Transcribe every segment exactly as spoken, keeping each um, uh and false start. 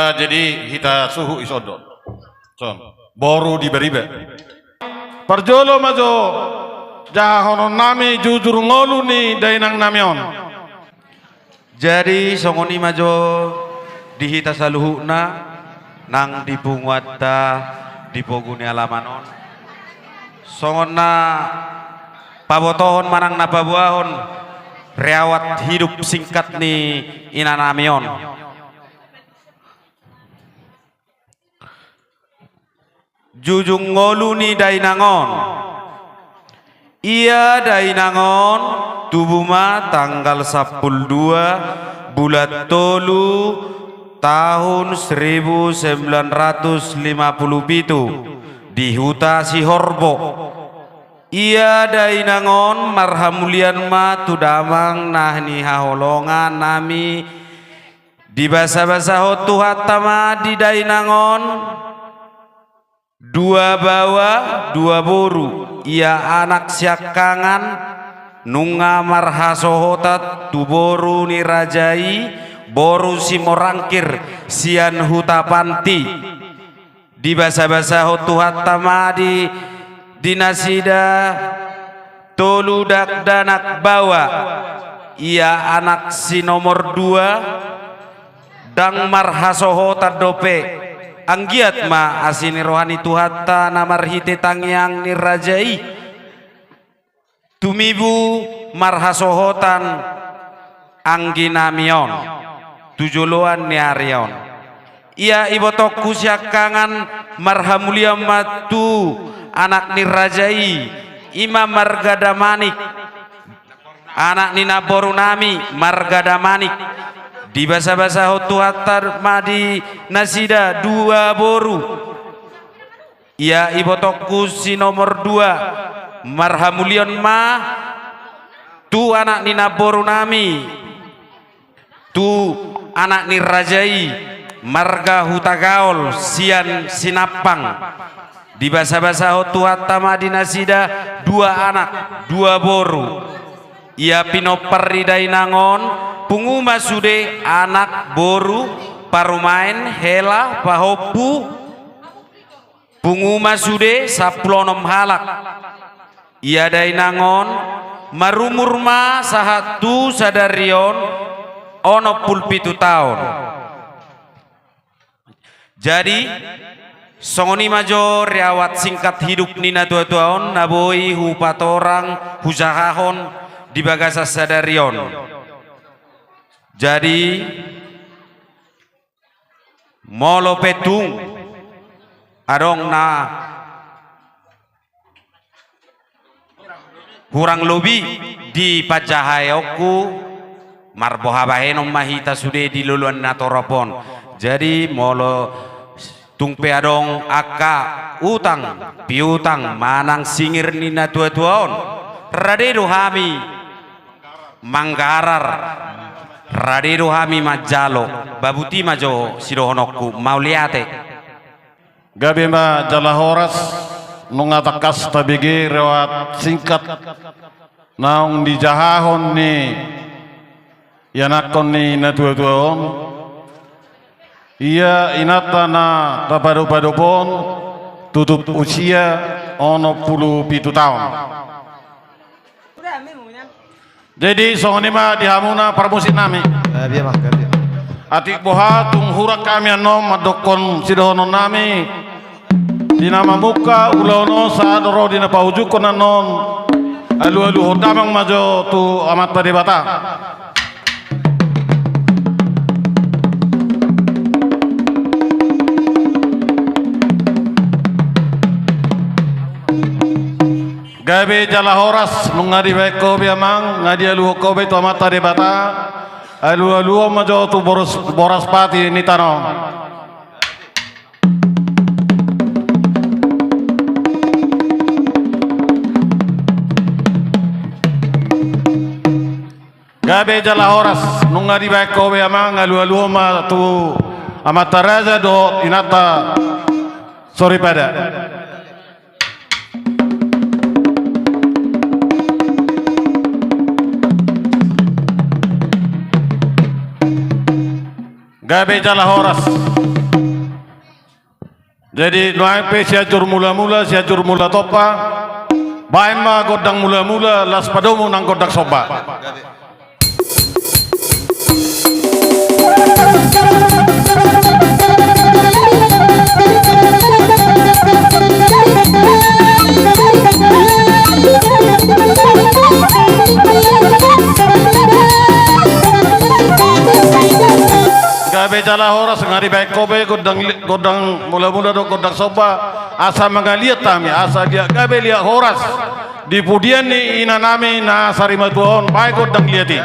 Ah, jadi hita suhut i son do. Son. Boru di Bariba. Parjolo ma jo jahahonon nami jujur ngolu ni dainang nami on. Jadi songon i ma jo di hita saluhutna nang di punguanta di pogu ni alaman on. Songon na pabotohon manang na paboahon riwayat hidup singkat ni ina nami on. Jujung ngolu ni dainang on. Ia dainang on tubu ma tanggal sampulu dua bulan tolu tahun seribu sembilan ratus lima puluh pitu di huta Sihorbo. Ia dainang on marhamulian ma tu damang na hinihaholongan nami. Dibasabasahon Tuhanta ma di dainang on dua baoa dua boru, ia anak siangkangan nunga marhasohotan tu boru ni raja i, boru Simorangkir sian Hutapanti. Dibasabasahon Tuhanta ma di, di nasida tolu dakdanak baoa, ia anak si nomor dua, ndang marhasohotan dope, anggiat ma asi ni roha ni Tuhanta na marhite tangiang ni raja i. Tumibu marhasohotan anggi nami on tu joloan ni ari on. Ia ibotongku siangkangan marhamulian ma tu anak ni raja i, i ma marga Damanik, anak ni namboru nami marga Damanik. Dibasabasahon Tuhanta ma di nasida dua boru. Ia ibotongku si nomor dua, marhamulian ma tu anak ni namboru nami, tu anak ni raja i, marga Hutagaol sian Sinampang. Dibasabasahon Tuhanta ma di nasida dua anak dua boru. Ia pinompar ni dainang on, pungu ma sude anak, boru, parumaen, hela, pahompu. Pungu ma sude sampulu onom halak. Ia dainang on marumur ma sahat tu sadari on onom pulu pitu taon. Jadi songon i ma jo riwayat singkat hidup ni natuatua on na boi hupatorang hujahahon di bagasan sadari on. Jadi molo pe tung adong na hurang lobi di panjahaonku, marboha bahenon ma hita sude di loloan na torop on. Jadi molo tung pe adong angka utang piutang manang singir ni natuatua on, rade do hami manggarar, rade do hami manjalo. Babuti ma jo sidohononku, mauliate. Gabe ma jala horas. Nunga tangkas tabege riwayat singkat naung dijahahon ni ianakhon ni natuatua on. Ia inanta na tapadopadop on tutup usia onom pulu pitu taon. Jadi songon i ma di hamuna parmusik nami. Atik boha tung hurang hami annon mandokkon sidohonon nami di na mamungka ulaon on sahat ro di na paujungkon annon. Alualuhon damang ma jo tu Amanta Debata. Gabe jala horas. Nunga dibaen ho be amang, nunga dialuhon ho be tu Amanta Debata. Alualuhon ma jo tu boras, boras pati ni tano. Gabe jala horas. Nunga dibaen ho be amang, alualuhon ma tu amanta raja dohot inanta soripada. Gabe jala horas. Jadi nuaeng pe Sianjur Mulamula, Sianjur Mula Tompa. Baen ma gondang mulamula, laos padomu nang gondang somba. Gabe jala horas, nga dibaen ho be gondang li-, gondang mulamula dohot gondang somba, asa mangaliat hami, asa liat gabe liat horas di pudian ni inanami na sarimatua on, baen gondang liat i.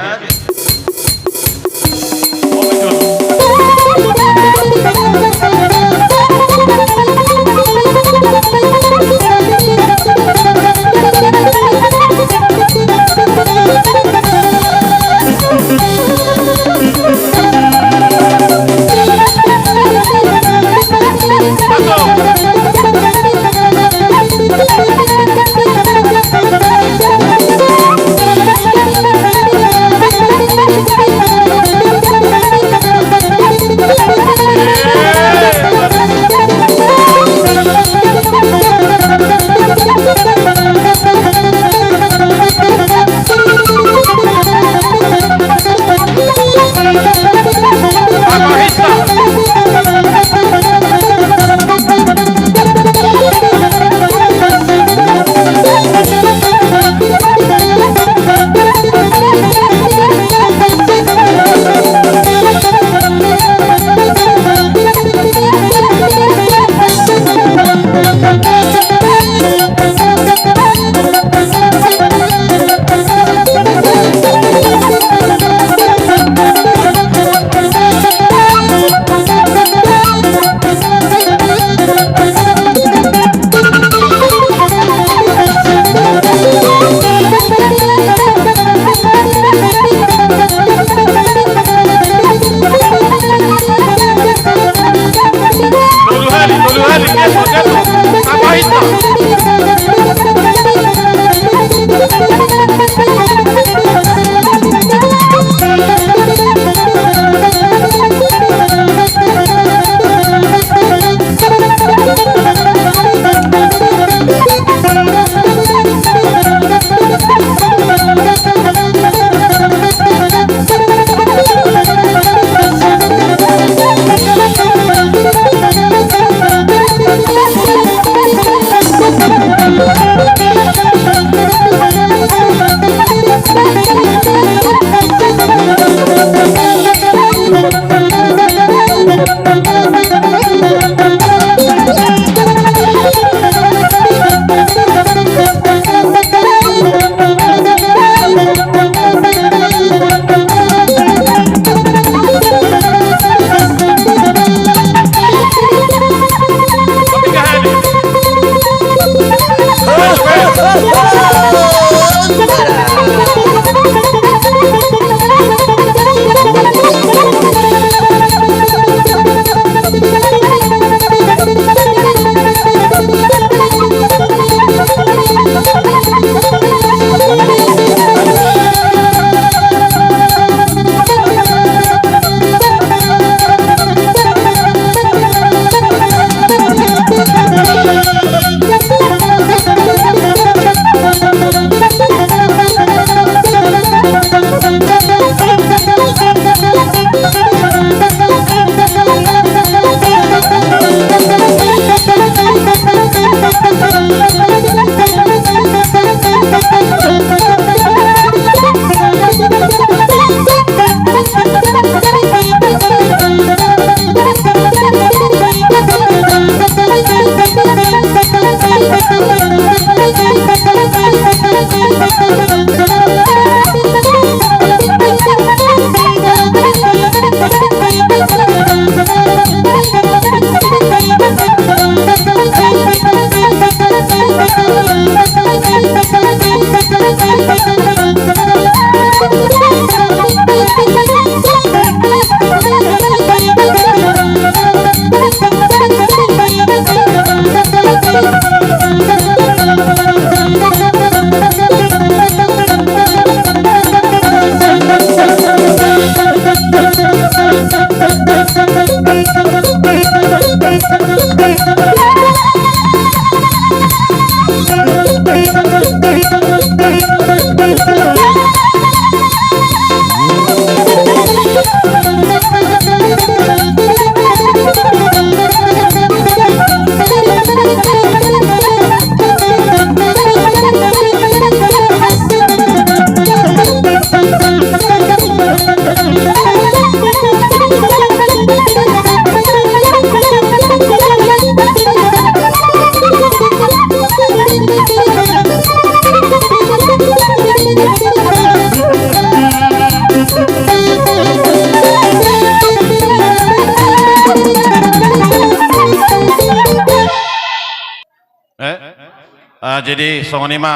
Jadi songon i ma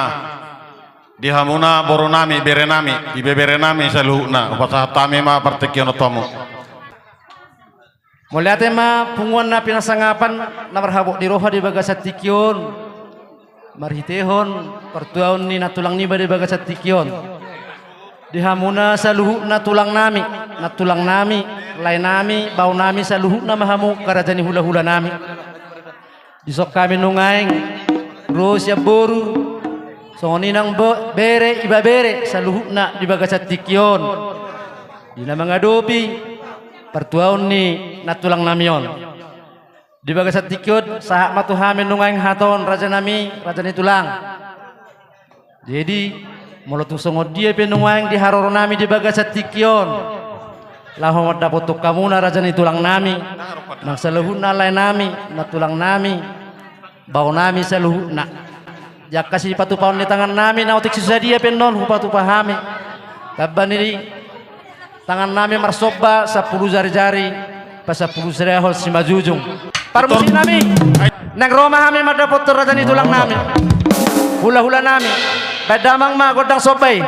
di hamuna boru nami, bere nami, ibebere nami saluhutna, hupasahat hami ma partingkian on tu hamu. Mauliate ma punguan na pinasangapan na marhabot ni roha di bagasan tingki on, marhitehon partuaon ni nantulang nami di bagasan tingki on. Di hamuna saluhutna tulang nami, nantulang nami, lae nami, bao nami saluhutna ma hamu angka raja ni hulahula nami. Dison hami nuaeng ro sian boru, songon i nang bo-, bere, ibebere saluhutna di bagasan tingki on, di na mangadopi partuaon ni nantulang nami on. Di bagasan tingki on sahat ma tu hami nuaeng hata on, raja nami, raja ni tulang. Jadi molo tung songon dia pe nuaeng di haroro nami di bagasan tingki on, laho mandapothon hamuna raja ni tulang nami, nang saluhutna lae nami, nantulang nami, bao nami saluhutna. Di angka sipatupaon ni tangan nami na otik so sadia pe annon hupatupa hami. Tamba ni tangan nami marsomba sampulu jarijari, pasampulu sidahon simanjujung. Parmusik nami, naeng ro ma hami mandapothon raja ni tulang nami, hulahula nami. Baen damang ma gondang somba i.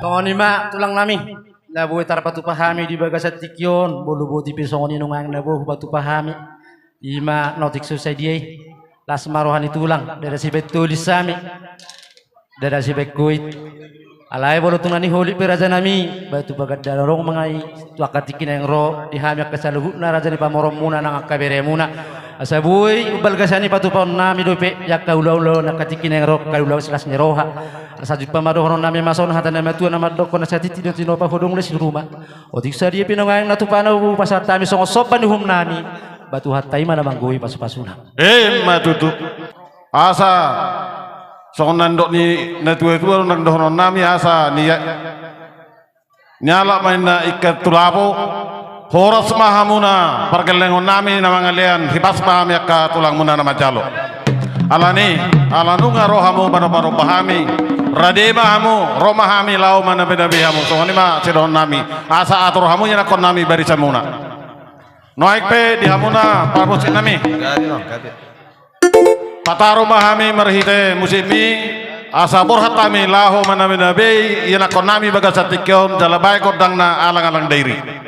Songon i ma tulang nami, na boi tarpatupa hami di bagasan tingki on, molo boti pe songon i nunga na boi hupatupa hami. I ma na otik so sadia i. Las ma roha ni tulang, ndada sibaen tolis hami, ndada sibaen koit. Alai molo tung na niholit pe raja nami, batu pagandaron ma i tu angka tingki naeng ro di hami angka saluhutna raja ni pamoruonmuna nang angka beremuna. Asa boi umbalga sian i patupaon nami dope di angka ulaon ni angka tingki naeng ro, angka ulaon silas ni roha. Asa jumpang ma dohonon nami ma songon hata ni natuatua na mandokkon, asa tintin do tinopa, hodong do sirumaon. Otik sadia pe nunga na tupana hupasahat hami songon somba ni uhum nami, ba Tuhanta i ma na manggohi pasupasuna. Emma tutu. Asa songon na nidok ni natuatua do nang dohonon nami, asa ni, nialap ma inna ingkon tu lapo. Horas ma hamuna pargellengon nami na mangalean, hipas ma hami angka tulangmuna na manjalo. Alani, ala nunga ro hamu manomba-nomba hami, rade ma hamu, ro ma hami laho manabe-nabe hamu. Songon i ma sidohonon nami, asa atur hamu ianakkon nami barisamuna. Nuaeng pe di hamuna parmusik nami. Pataru ma hami marhite musikmi, asa borhat hami laho manabe-nabe ianakkon nami bagasan tingki on, jala baen gondangna alang-alang dairi.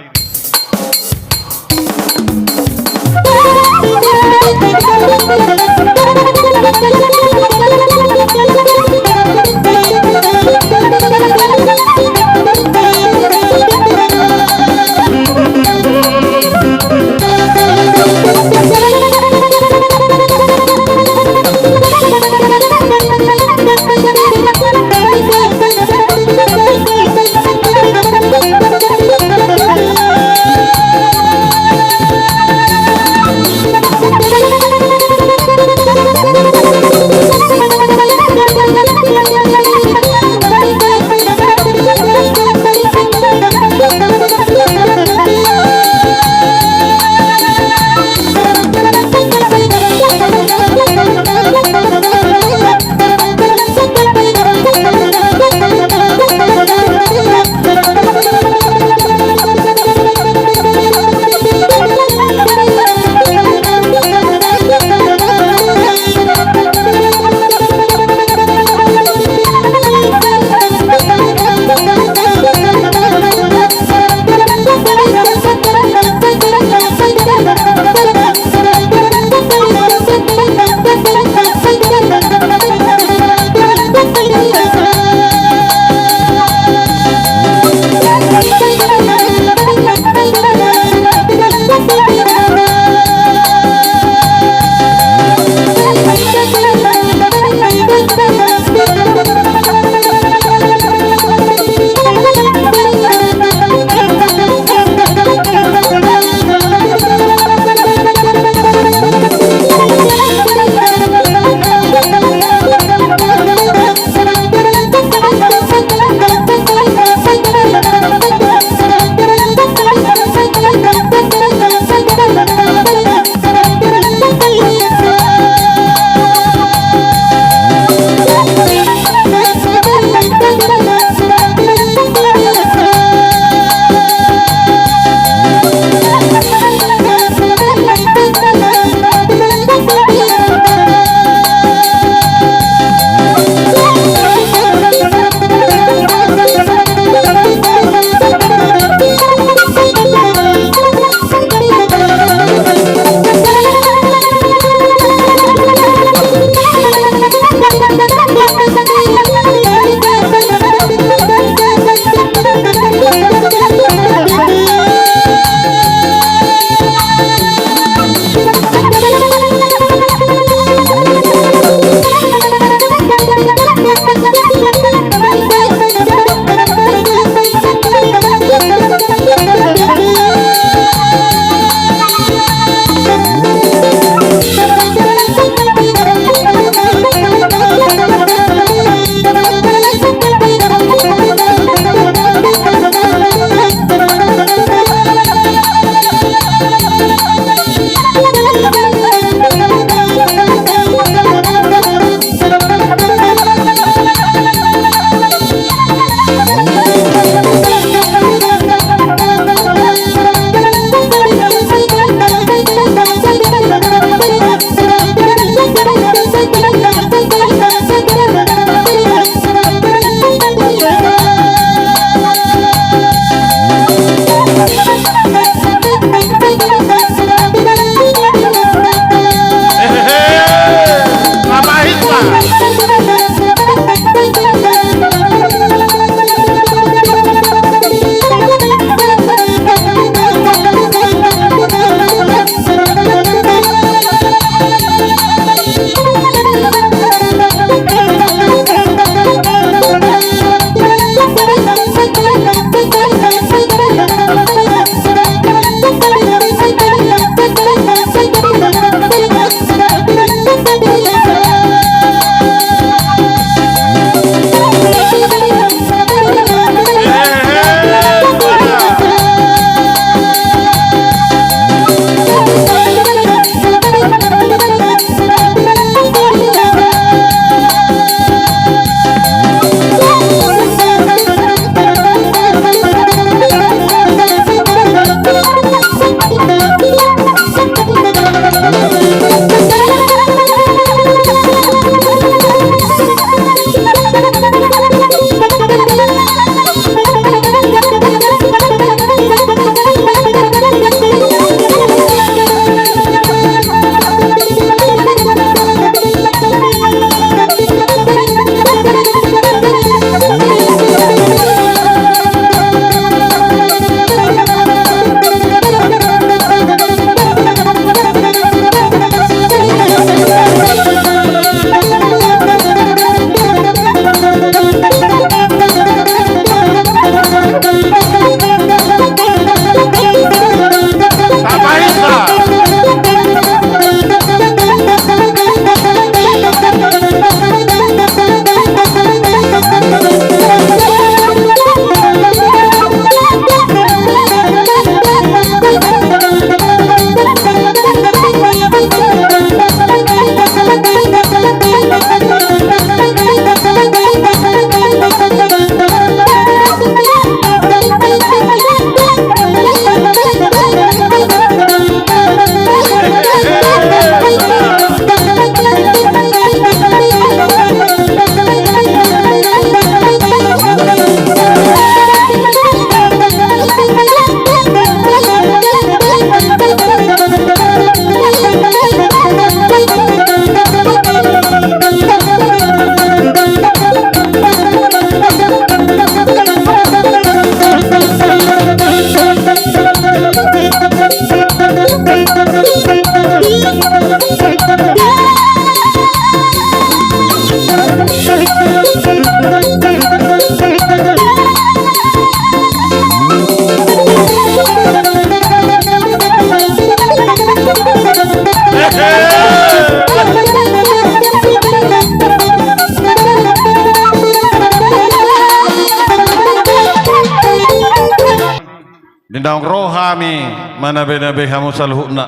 Di naung ro hami manabe-nabe hamu saluhutna.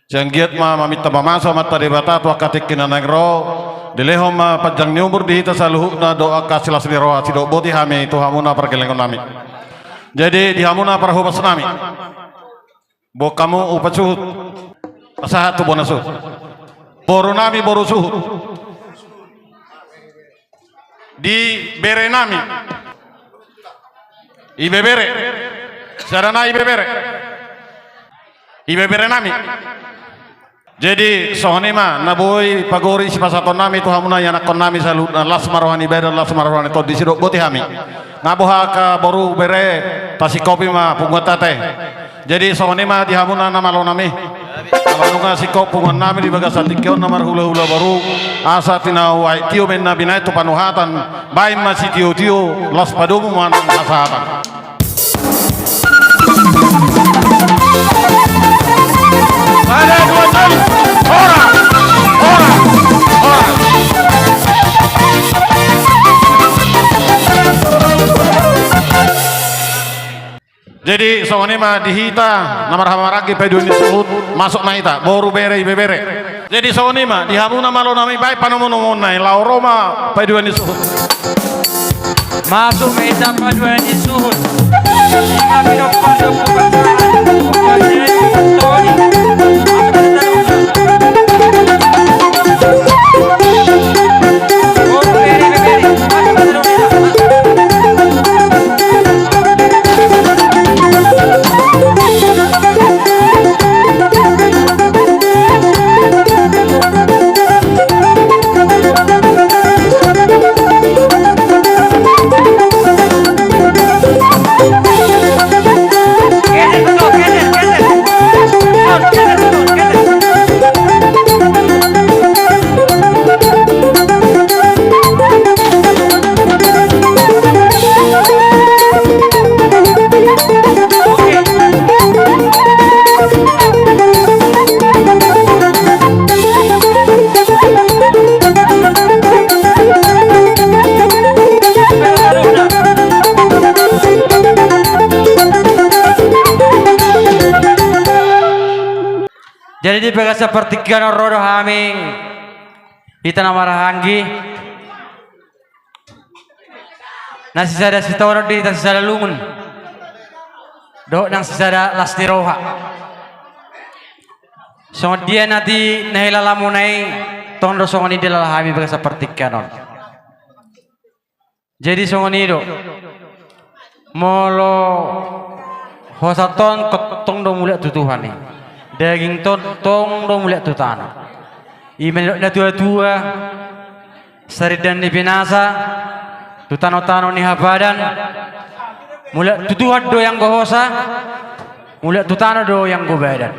Sai anggiat ma maminta mamasu Amanta Debata tu angka tingki na naeng ro, dilehon ma panjang ni umur di hita saluhutna dohot angka silas ni roha, sidok boti hami tu hamuna pargellengon nami. Jadi di hamuna parhobas nami. Boan hamu upa suhut. Pasahat tu bona suhut. Boru nami boru suhut. Di bere nami. Ibebere. Sada na ibebere. Ibebere nami. Jadi songon i ma na boi pagori sipasahaton nami tu hamuna ianakkon nami saluhutna, las ma roha ni badan, las ma roha ni tondi, sidok boti hami. Nga boha angka boru bere, tasingkopi ma punguanta ate. Jadi songon i ma di hamuna na malo nami. Ala nunga singkop punguan nami di bagasan tingki on na marhula-hula boru, asa tinahu aek tio ma na binahen tu panuhatan, baen ma sitio-tio, laos padomu ma nang hasahatan. Sada, dua, tolu. Horas. Horas. Horas. Jadi songon i ma di hita na marhahamaranggi paidua ni suhut, masuk ma hita boru bere ibebere. Jadi songon i ma di hamu na malo nami, baen panomu-nomuon nai laho ro ma paidua ni suhut. Masuk ma hita paidua ni suhut. Ima pinompar ni ompu pasahat. Ompu pasahat. Jadi di bagasan partingkian on ro do hami, hita na marhahamaranggi, na sisada sitonon di hita sisada lungun, dohot nang sisada las ni roha. Songon dia na di na hilalamuna i, tong do songon i dilala hami bagasan partingkian on. Jadi songon i do. Molo hosaton tong do mulak tu Tuhan i. Dagington tong do mulak tu tano. I ma nidok natua-tua, sarindan ni pinasa, tu tano-tano ni hapadan. Mulak tu Tuhan do ianggo hosa, mulak tu tano do ianggo badan.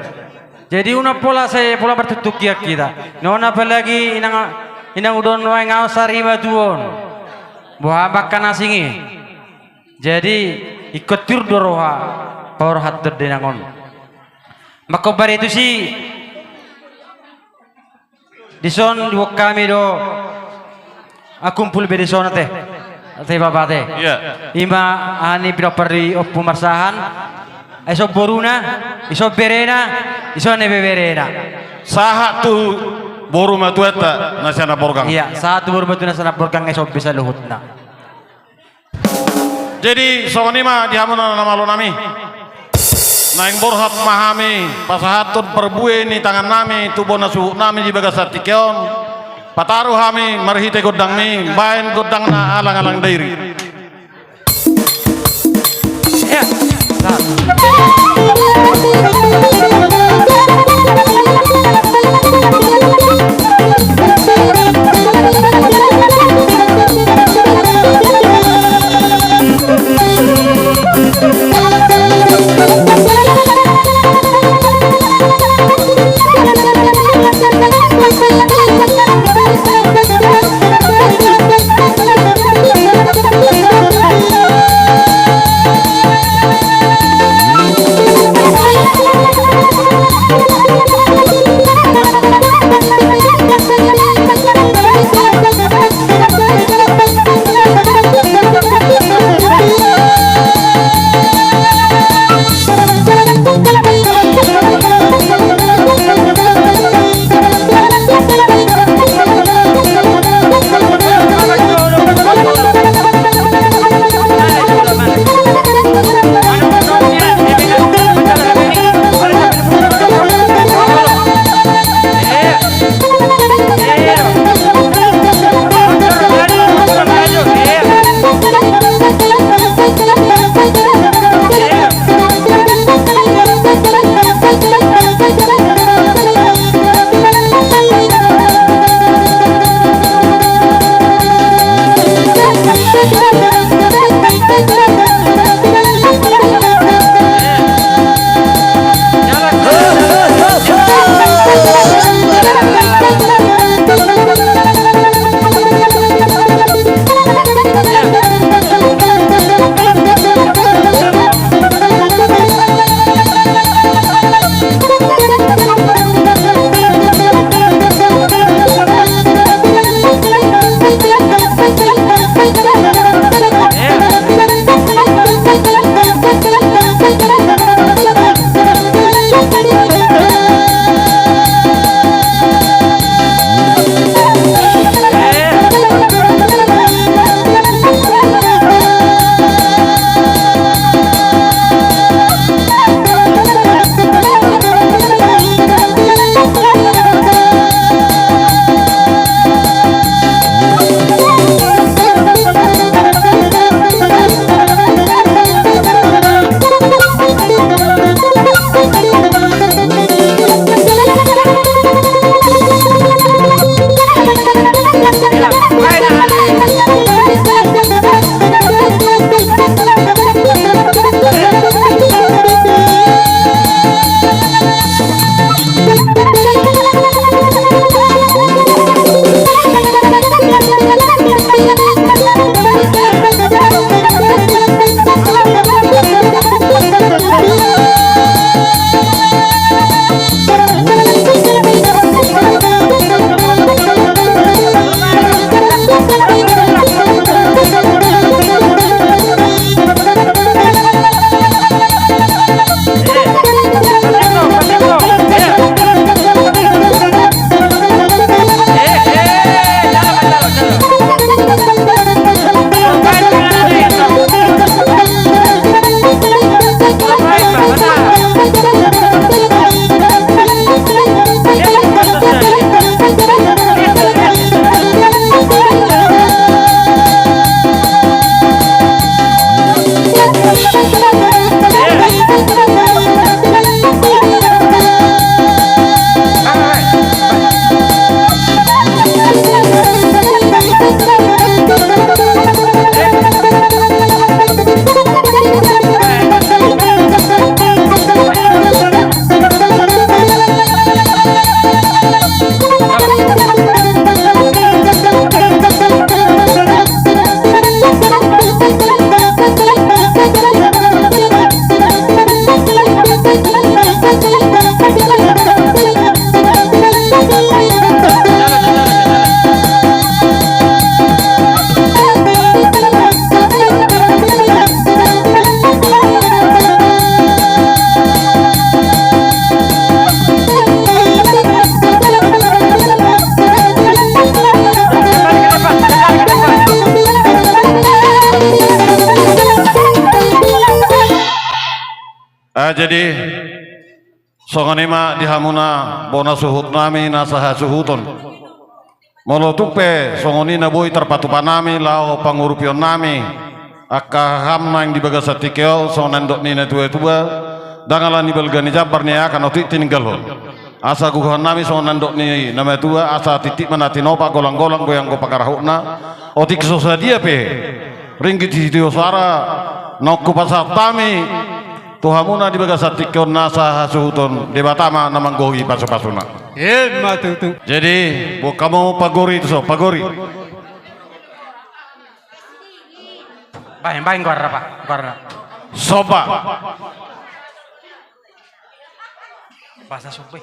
Jadi unang pola sai pola martuktukian hita. Nona apalagi inang, inang udaon nuaeng au sari ma tu on. Boha ma angka na asing i. Jadi ingkon tiur do roha paborhathon dainang on. Mangkobar i tusi. Dison diboan hami do. Ah, kumpul be dison ate. Ate bapa ate. Iya. Ima aha ni pinompar ni ompu marsahan. Ison boruna, ison berena, ison ibeberena. Sahat tu boru matuanta na sian Amborgang. Iya, sahat tu boru matuanta na sian Amborgang, ison be saluhutna. Jadi songon i ma di hamu na malo nami. Naeng borhat ma hami pasahathon parbue ni tangan nami tu bona suhut nami di bagasan tingki on. Pataru hami marhite gondang mi, baen gondang na alang-alang dairi. Ah, jadi, songon i ma di hamuna bona suhut nami na sahasuhuton. Molo tung pe songon i na boi tarpatupa nami laho pangurupion nami angka haham naeng di bagasan tingki on, songon na nidok ni natuatua, ndang ala ni balga ni jambar ni aek otik tininggalhon. Asa gogohon nami songon na nidok ni na matua, asa titik ma na tinopa, golanggolang do i anggo pangarahutna. Otik so sadia pe ringgit sitio soara naung hupasahat hami tu hamuna di bagasan tingki on na sahasuhuton, Debata ma na manggohi pasupasuna. Emma tutu. Jadi, boan hamu pagori tuson, pagori. Baen, baen goarna, Pak, goarna. Somba. Boasa somba i?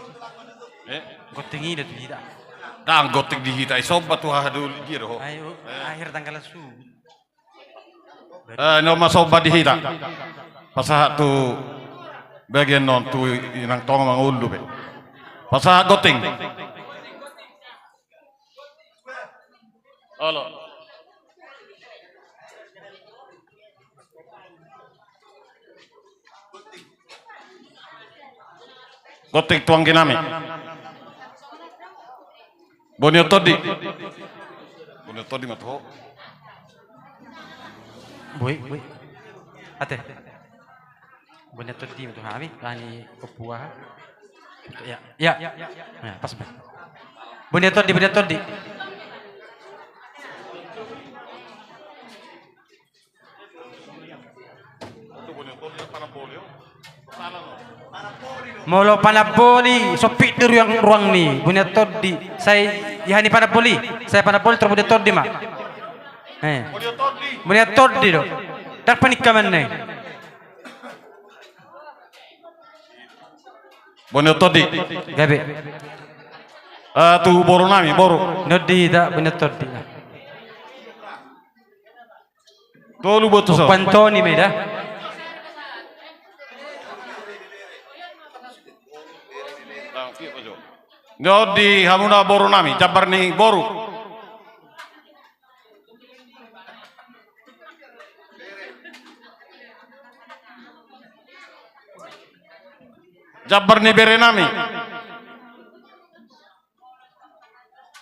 Eh? Gotting i da tu hita. Ndang gotting di hita i, somba tu hahadoli dia do ho. Ayo, eh, akhir tanggal su. Eh, nunga somba di hita. Pasahat tu bagian on, tu inang tonga mangolu pe. Pasahat gotting. Olo. Gotting tu anggi nami. Boni on tondi. Boni on tondi ma tu ho. Boi, boi. Ate. Boni on tondi ma tu hami, ani kopua. Ya, ya. Ya, pas be. Boni on tondi, boni on tondi. Molo panamboli, sompit di ruang, ruang ni Bunian Tondi. Sai, iha ni panamboli. Sai panamboli tor Bunian Tondi ma. Eh. Bunian Tondi do. Ndang paningkaman na i. Bunian Tondi. Gabe. Eh, tu boru nami, boru. Nodi da Bunian Tondi. Tolu botus. Pantoni ma i da. Nodi hamuna boru nami, jambar ni boru. Jambar ni bere nami.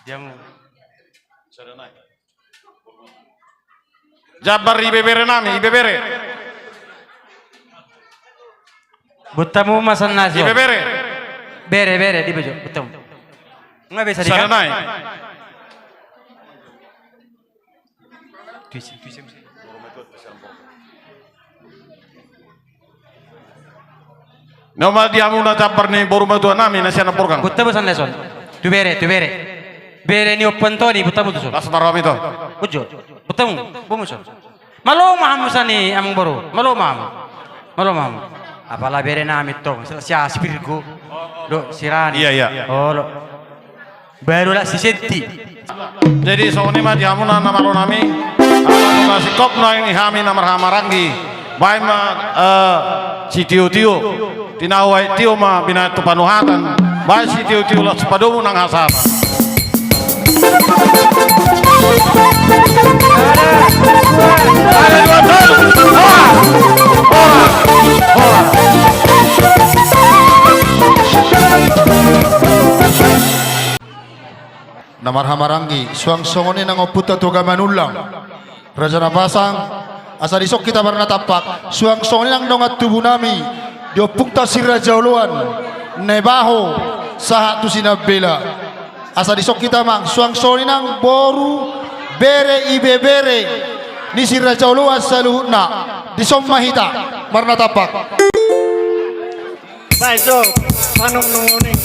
Diam. Jambar ibebere nami, ibebere. Botamu ma sian na i. Ibebere. Bere, bere, di bejo, botamu. Nga bisa di. Sada nai. Noma di hamuna jambar ni boru matua nami na sian Nambornggang. Botamu sian na i son. Tu bere, tu bere. Bere ni ompu Antoni, botamu tu son. Las marhami to. Ujo. Botamu, bomu son. Malo ma hamu sian i amang boru. Malo ma hamu. Malo ma hamu. Apala bere nami tong. Si Aspirgo. Do, si Rani. Iya, iya. Olo. Baru lah si Senti. Jadi songon i ma di hamuna na malo nami. Ala na singkop na i hami na marhahamaranggi. Baen ma, eh, sitiotio. Tinahu aek tio ma binaen tu panuhatan. Baen sitiotio las padomu nang hasahatan. Ada dua, tolu. Horas. Horas. Horas. Na marhahamaranggi, suang songon i nang ompunta Toga Manullang, Raja Napasang, asa dison hita marnatampak, suang songon i nang dongan tubu nami, di ompunta si Raja Oloan, Naibaho, sahat tu Sinambela. Asa dison hita amang, suang songon i nang boru, bere, ibebere, ni si Raja Oloan saluhutna, dison ma hita marnatampak. Baik, so, panum nunguni.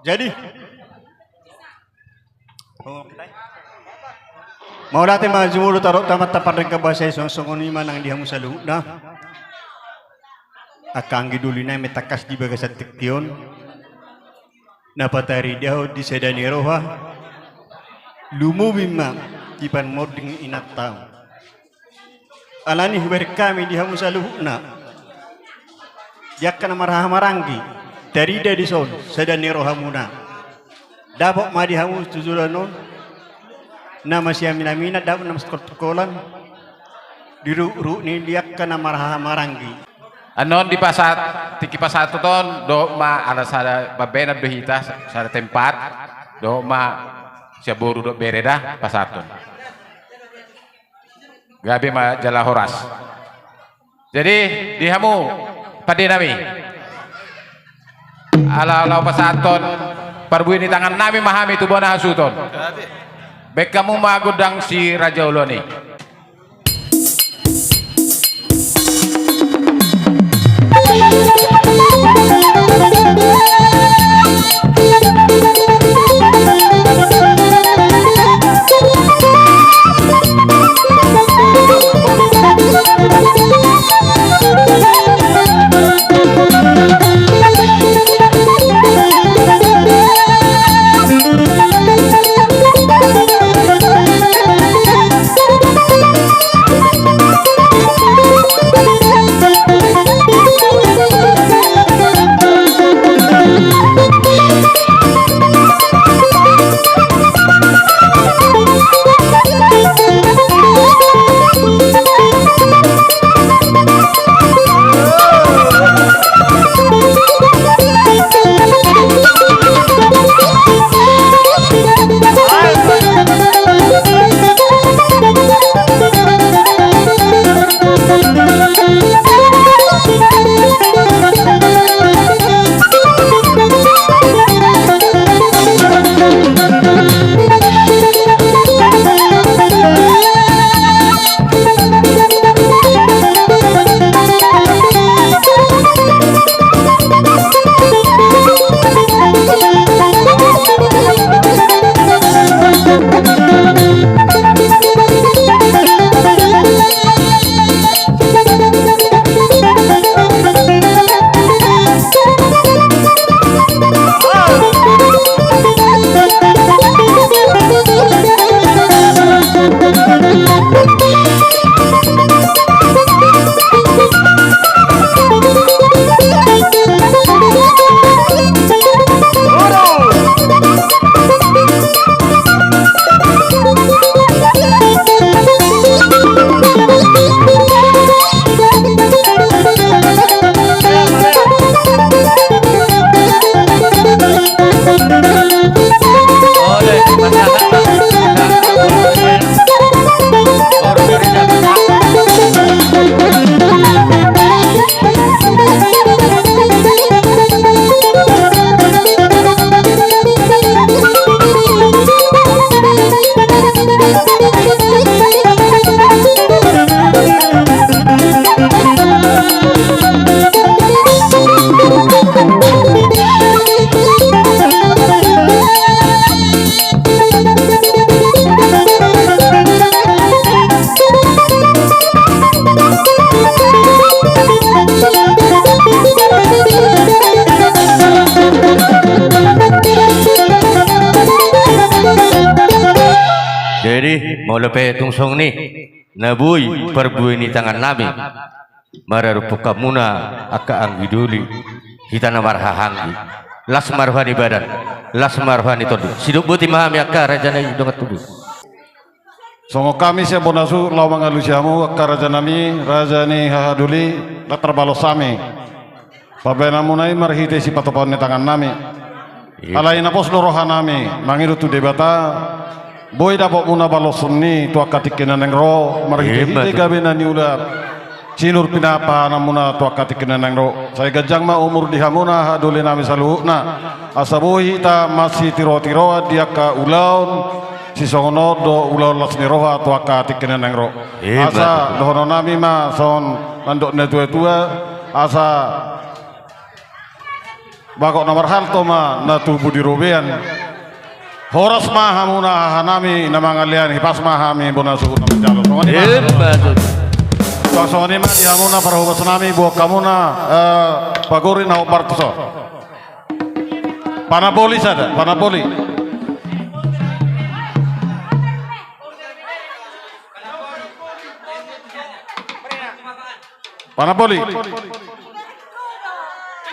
Jadi, mauliate ma jumolo taruhon Amanta Pardenggan Basa i, suang songon i ma nang di hamu saluhutna. Angka anggi doli nami tangkas di bagasan tingki on, na pataridahon di sada ni roha, lumobi ma di parmonding inanta on. Alani hubereng hami di hamu saluhutna, Di angka na marhahamaranggi, tarida dison sada ni rohamuna. Dapot ma di hamu tu joloan on na masiaminaminan, dapot na masitongkoltongkolan di ruhut ni angka na marhahamaranggi. Annon di pasahat, tingki pasahaton dohot ma ala sada pambahenan do hita, sada tempat, dohot ma sian boru dohot bere da pasahaton. Gabe ma jala horas. Jadi, di hamu pande nami, ala laho pasahathon parbue ni tangan nami ma hami tu bona hasuhuton. Baen hamu ma gondang si Raja Oloan i. Jadi, molo pe tung songon i na boi parbue ni tangan nami, maradophon hamuna angka anggi doli, hita na marhahaanggi. Las ma roha ni badan, las ma roha ni tondi. Sidok boti ma hami angka raja nai dongan tubu. Songon hami sian bona suhut laho mangalusi hamu angka raja nami, raja ni hahadoli, ndang tarbalos hami. Pambahenanmuna i marhite sipatupaon ni tangan nami. Iya. Alai na pos do roha nami mangido tu Debata, boi dapotmuna baloson i tu angka tingki na naeng ro, marhitehite gabe na niula sinur pinahanpahananmuna tu angka tingki na naeng ro. Sai ganjang ma umur di hamuna hahadoli nami saluhutna, asa boi hita masitirotiroan di angka ulaon sisongon on dohot ulaon las ni roha tu angka tingki na naeng ro. Asa dohonon nami ma songon nandok ni natuatua, asa bagot na marhalto ma na tubu di robean. Horas ma hamuna haha nami na mangalean, hipas ma hami bona suhut na manjalo. Songon i ma. Songon i ma di hamuna parhobas nami, boan hamuna, eh, pagori na hombar tuson. Panamboli sada, panamboli. Panamboli.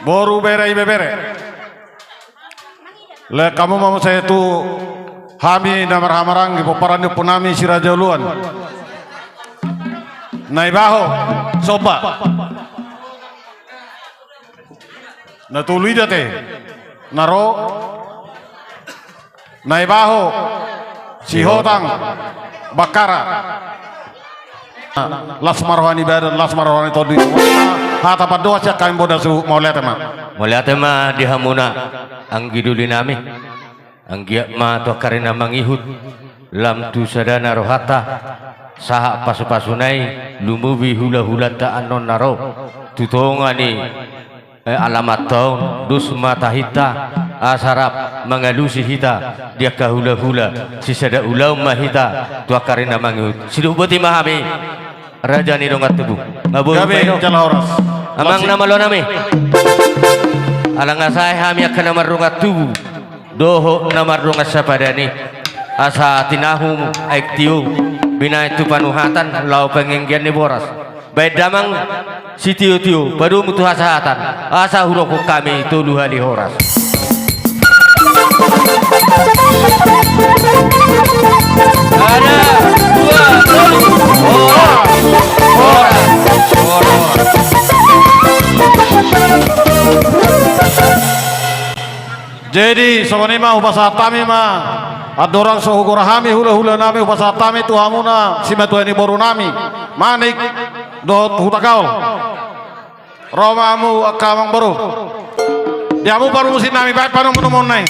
Boru, bere, ibebere. Lehon hamu ma muse tu hami na marhahamaranggi pomparan ni ompunami Si Raja Uluan. Naibaho, somba. Na tolu i da ate. Na ro. Naibaho, Sihotang, Bakkara. Las ma roha ni badan, las ma roha ni tondi. Hata pandohan sian hami, bodas, mauliate ma. Mauliate ma di hamuna, anggi doli nami. Anggiat ma tu angka ari na mangihut lam tu sadana rohanta, sahat pasupasu nai, lumobi hulahulanta annon na ro tu tonga ni eh, alamanta on, dos ma tahinta, asa rap mangalusi hita di angka hulahula, sisada ulaon ma hita tu angka ari na mangihut. Sidung boti ma hami, raja ni dongan tubu. Nga boi. Gabe ma i do. Jala horas. Amang na malo nami. Ala nga sae hami angka na mardongan tubu dohot na mardongan sapadan i, asa tinahu aek tio, binaen tu panuhatan, laho panganggian ni boras. Baen damang sitiotio, padomu tu hasahatan, asa hudok hami tolu hali horas. Sada, dua, tolu. Horas. Horas. Horas. Jadi songon i ma, hupasahat hami ma andorang so hugora hami hulahula nami, hupasahat hami tu hamuna simatua ni boru nami Manik dohot Hutagaol. Ro ma hamu angka amang boru. Di hamu parmusik nami, baen panomunomuon nai.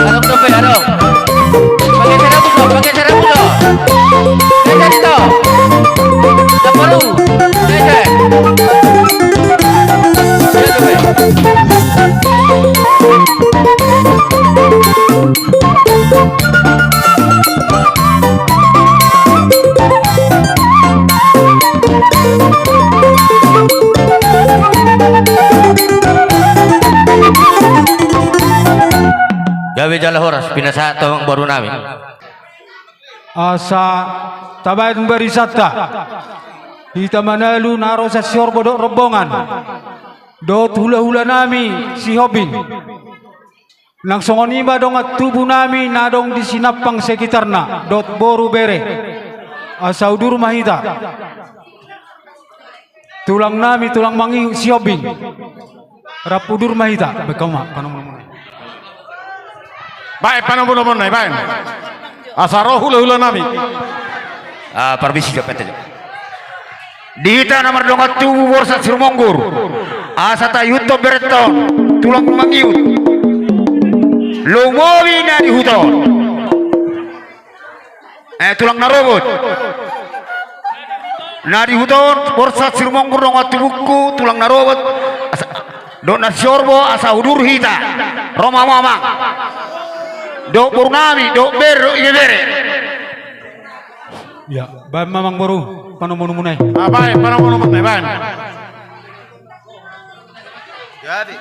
Adong dope, adong. Pakai serabut do, pakai serabut do. Geser dito. Daparu. Geser. Iya dope. Gabe jala horas, pinasahat tu amang boru nami. Asa tabaen barisanta. Hita manalu na ro sian Siorbo dohot rombongan. Dohot hulahula nami Sihombing. Nang songon i ma dongan tubu nami na adong di Sinampang sekitarna, dohot boru bere. Asa udur ma hita. Tulang nami, tulang mangihut Sihombing. Rap udur ma hita. Baen hamu ma panomunomuon. Baen panomunomuon nai, baen. Asa ro hulahula nami. Ah, parmisi jo, pete jo. Di hita na mardongan tubu Borsak Sirumonggur, asa taihuthon berenta on, tulang mangihut. Lumobi na di huta on. Eh, tulang na robot. Na di huta on, Borsak Sirumonggur dongan tubungku, tulang na robot. Asa, dohot na Siorbo, asa udur hita. Ro ma hamu amang. Dohot boru nami, dohot bere, dohot ibebere. Ya, baen ma amang boru, panomunomuon nai. Ah, baen, panomunomuon nai, baen. Jadi.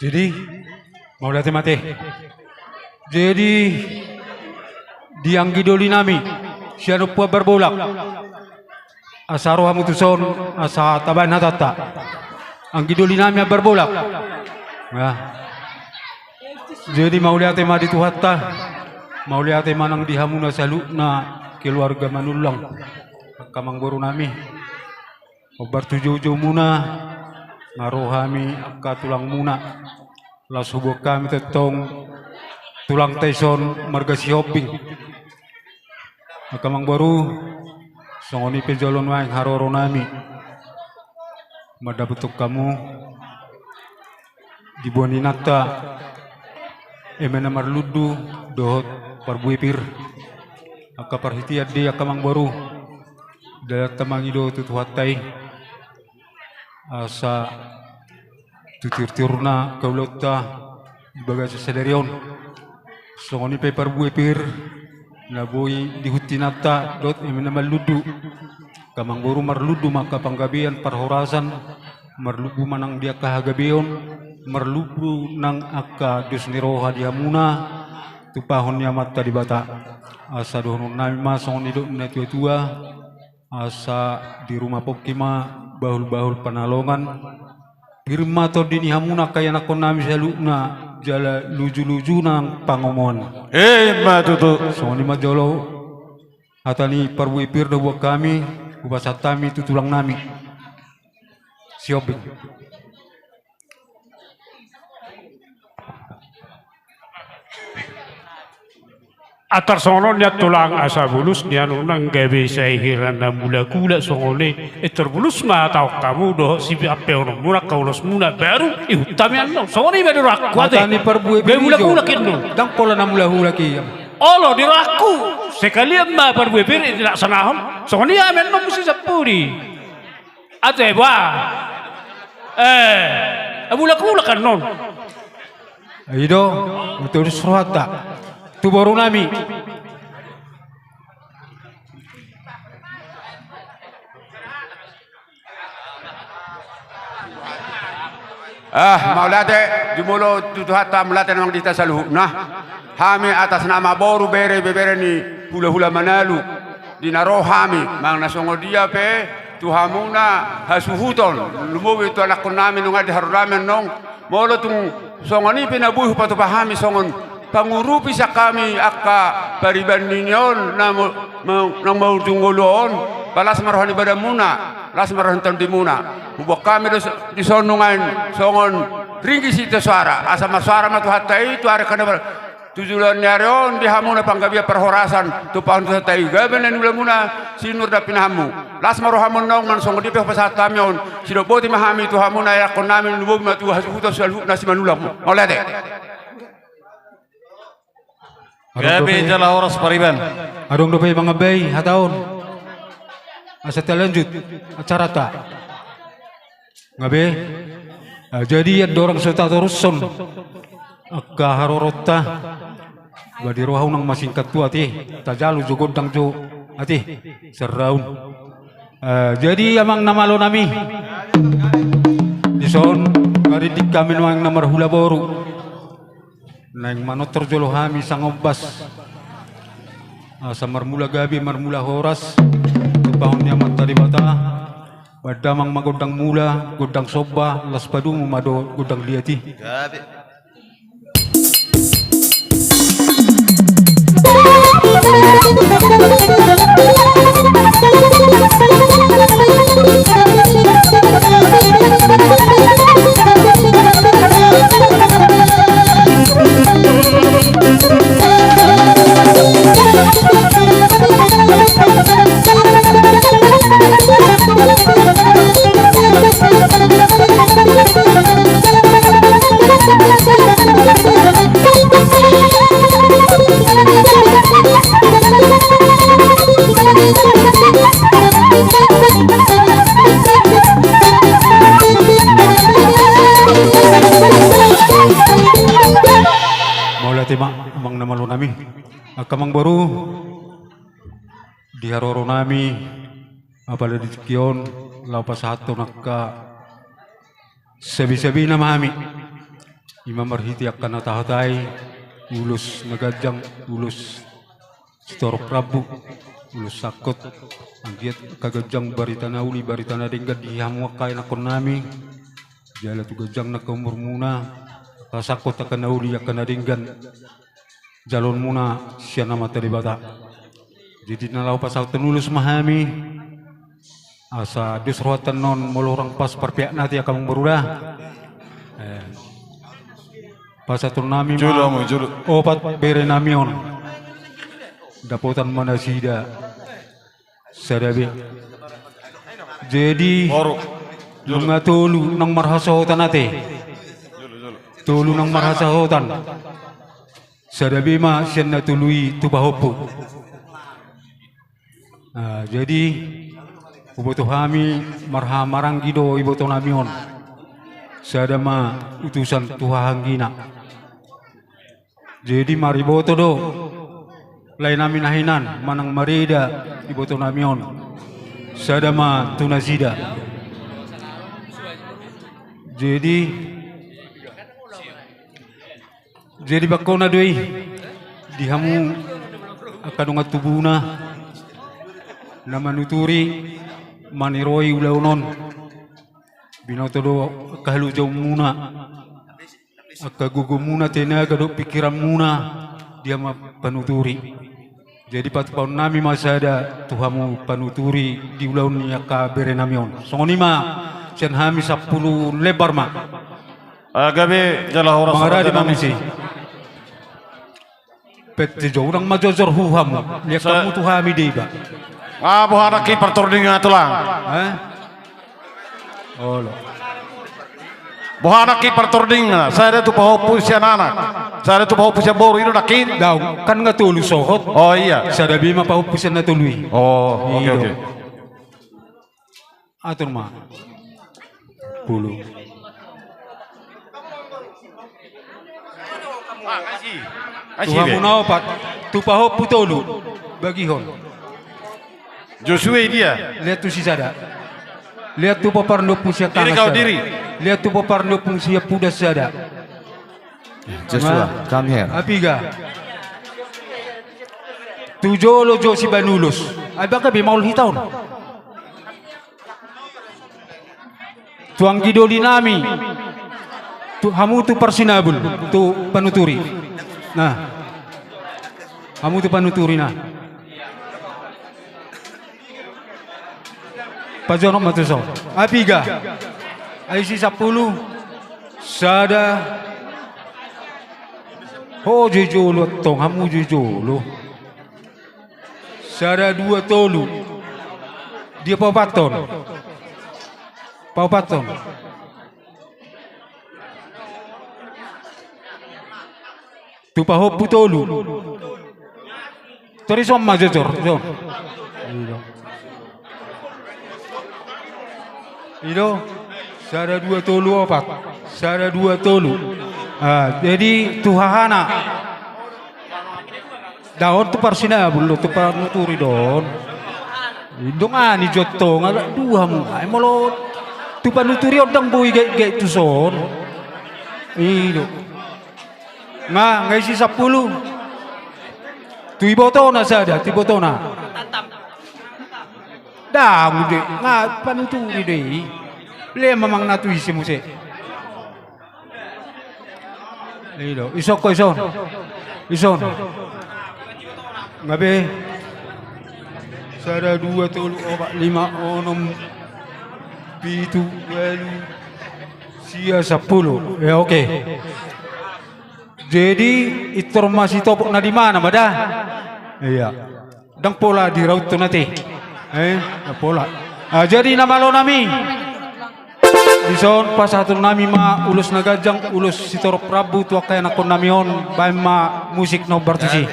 Jadi, mauliate ma ate. Jadi, di anggi doli nami, sian Ompu Ambar Bolak. Asa ro hamu tuson, asa tabaen hatanta. Anggi doli nami Ambar Bolak. Nah. Jadi, mauliate ma di Tuhanta. Mauliate ma nang di hamuna saluhutna keluarga Manullang. Angka amangboru nami. Hombar tu joujou muna, nga ro hami angka tulang muna. Laos huboan hami tongtong tulangta dison marga Sihombing. Angka amangboru, songon i pe jolo nuaeng haroro nami. Mandapothon hamu. Diboan inanta, eme na marlundu, dohot parbue pir. Angka parhitean di angka amangboru. Dalanta mangido tu Tuhanta i. Asa tu tiurtiurna angka ulaonta di bagasan sadari on. Songon i pe parbue pir, na boi diihut inanta dohot eme na marlundu. Angka amangboru, marlundu ma angka panggabean parhorasan, marlundu ma nang di angka hagabeon, marlundu nang angka dos ni roha di hamuna, tumpahon ni Amanta Debata. Asa dohonon nami ma songon nidok ni natuatua, asa di ruma pongki ma bahulbahul panalongan, pir ma tondi ni hamuna angka ianakhon nami saluhutna, jala lujuluju nang pangomoan. Emma tutu. Songon i ma jolo hata ni parbue pir na huboan hami, hupasahat hami tu tulang nami Sihombing. Antar songon on nian tulang, asa bulus nian unang gabe sai hira na mulak-ulak songon i. Pintor bulus ma hatahon hamu dohot siampeononmuna angka ulosmuna, baru ihut hami annon. Songon i ma di rohangku ate. Hata ni parbue pir i jo. Gabe mulak-ulak annon. Ndang pola na mulak-ulak i. Olo, di rohangku. Sekalian ma parbue pir i dilaksanahon. Songon i hami annon muse sampuli. Ate ba. Eh, mulak-ulak annon. I do, muse rohanta. Tu boru nami. Ah, mauliate, jumolo tu Tuhanta, mauliate nang di hita saluhutna. Hami atas nama boru, bere, ibebere ni hulahula Manalu. Di na ro hami, manang na songon dia pe, tu hamuna hasuhuton, lumobi tu anakhon nami nunga di haroro nami annon, molo tung songon i pe na boi hupatupa hami songon pangurupi sian hami angka pariban ni on, na mo-, ma-, na maujung ngolu on, ba las ma roha ni badanmuna, las ma roha ni tondimuna. Huboan hami do s-, dison nunga songon ringgit sitio soara, asa marsoara ma Tuhanta i tu ari angka na bar-, tu joloan ni ari on di hamuna panggabean parhorasan, tumpahon Tuhanta i gabe na niulamuna, sinur dampinahanmu. Las ma rohamu annon, manang songon dia pe hupasahat hami on, sidok boti ma hami tu hamuna, ianakhon nami, lumobi ma tu hasuhuton saluhutna simanullang. Mauliate. Gabe jala horas pariban. Adong dope mangabai hata on. Asa talanjut acaranta. Nga be. Ah, jadi andorang so tatorushon angka haroronta, ba di roha unang masingkat tu ate, tajalo jo gondang jo ate, sarraun. Ah, jadi amang na malo nami, dison marinding hami nuaeng na marhula boru. Naeng manortor jolo hami sangombas. Asa marmula gabe, marmula horas, tumpahon ni Amanta Debata, baen damang ma gondang mula, gondang somba, laos padomu ma dohot gondang liat i. Gabe. Mauliate ma, amang na malo nami. Angka amang boru, di haroro nami, apala di tingki on, laho pasahathon angka Sabe-sabena ma hami. Ima marhite angka na tahatai, ulos na ganjang, ulos sitorop rambu, ulos sangkot, anggiat angka ganjang barita na uli, barita na denggan di hamu angka ianakkonnami, jala tu ganjang na angka umurmuna, angka sangkot angka na uli, angka na denggan, jaloonmuna sian Amanta Debata. Jadi na laho pasahathon ulos ma hami, asa dos rohanta annon molo hurang pas parpeak na ate angka amangboru da. Eh. Pasahatonnami ma opat berenami on. Dapotan ma nasida. Sada be. Jadi nunga tolu naung marhasohotan ate. Tolu naung marhasohotan. Sada be ma sian na tolu i tu pahompu. Ah, jadi huboto hami marhahamaranggi do ibotonami on. Sada ma utusan tu hahaanggina. Jadi mariboto do laenami na hinan manang marida ibotonami on. Sada ma tu nasida. Jadi Jadi bangkona do i di hamu angka dongan tubuna na manuturi maniroi ulaon on. Binoto do angka halojaonmuna, angka gogomuna, tenaga dohot pingkiranmuna di hamu panuturi. Jadi patupaonnami ma sada tu hamu panuturi di ulaon ni angka berenami on. Songon i ma sian hami sampulu lembar ma. Ah, gabe jala horas. Mangarade ma muse. Pette jo, unang ma jojor hu hamu. Liat hamu tu hami deba. Ah, boha nangkin partordingna, Tulang? Eh? Olo. Boha nangkin partordingna? Sada tu pahompu sian anak, sada tu pahompu sian boru, i do nangkin? Daong, kan nga tolu sohot. Oh iya. Sada be ma pahompu sian na tolu i. Oh, oke, oke. Atur ma. Pulu. Tu hamu na opat, tu pahompu tolu, bagihon. Josue dia. Liat tu sisada. Liat tu pomparan ni ompu sian tangkas sada. Liat tu pomparan ni ompu sian pudas sada. Joshua, come here. Apiga. Tu jolo jo sibanulos. Ai bangga be maol hita on. Tu anggi dolinami. Tu hamu tu parsinabul, tu panuturi. Nah. Hamu tu panuturi, nah. Pajonok ma tu son. Apiga. Ai si sampulu. Sada. Ho jo jolo tong, hamu jo jolo. Sada, dua, tolu. Dia paopathon? Paopathon. Tu pahompu tolu. Tor i son ma jojor, son. I do. Sada, dua, tolu, opat. Sada, dua, tolu. Ah, jadi tu hahana. Daon tu parsinabul do, tu panuturi do on. Indong ani jottong ala dua mu. Ai molo tu panuturi on ndang boi gaek-gaek tu son. I do. Nga, nga isi sampulu. Tu ibotona sada, tu ibotona. Ndang, ide, nga panuturi do i. Lea mamang na tu isi muse. I do, ison ko ison. Ison. Nga be. Sada, dua, tolu, opat, lima, onom, pitu, ualu, sia, sampulu. Ya, oke. Jadi, intor masitopot na di mana ma da? Iya. Ndang pola dirauthon ate. Eh, ndang pola. Ah, jadi na malo nami. Dison pasahaton nami ma ulos na ganjang, ulos sitorop rambu tu angka ianakhon nami on, baen ma musik na hombar tusi.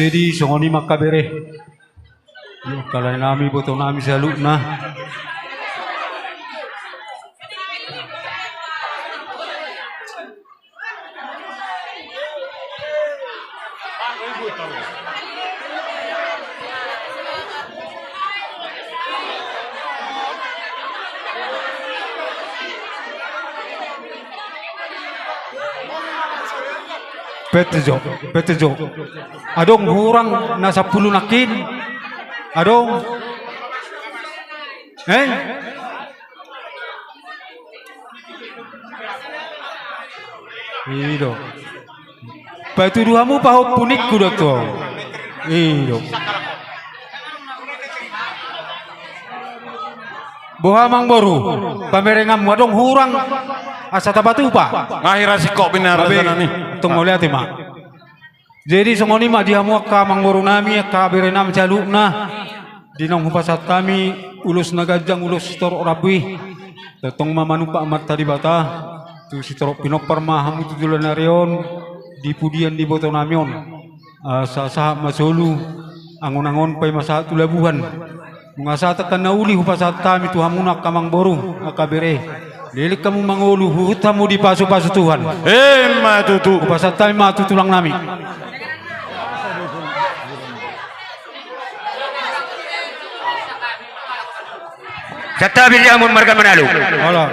Jadi songon i ma angka bere. Yo, angka lae nami, boto nami saluhutna. Pete jo, pete jo. Adong hurang na sampulu nangkin? Adong? Eh? I do. Patudu hamu pahompu ningku do tu. I do. Boha amangboru, pamerenganmu adong hurang asa tapatupa? Nga hira singkop bina. Babe, rajanami. Tong mauliate ma. Jadi songon i ma di hamu angka amangboru nami, angka bere nami saluhutna, di naung hupasahat hami ulos na ganjang, ulos sitorop rambu i. Tongtong ma manumpak Amanta Debata tu sitorop pinompar ma hamu tu joloan ni ari on, di pudian ni boto nami on. Asa sahat ma solu angon-angon, paima sahat tu labuhan. Nunga sahat angka na uli hupasahat hami tu hamuna angka amangboru, angka bere. Leleng hamu mangolu, huhut hamu dipasu-pasu Tuhan. Emma tutu. Hupasahat hami ma tu tulang nami. Santabi di hamu marga Manalu. Olo.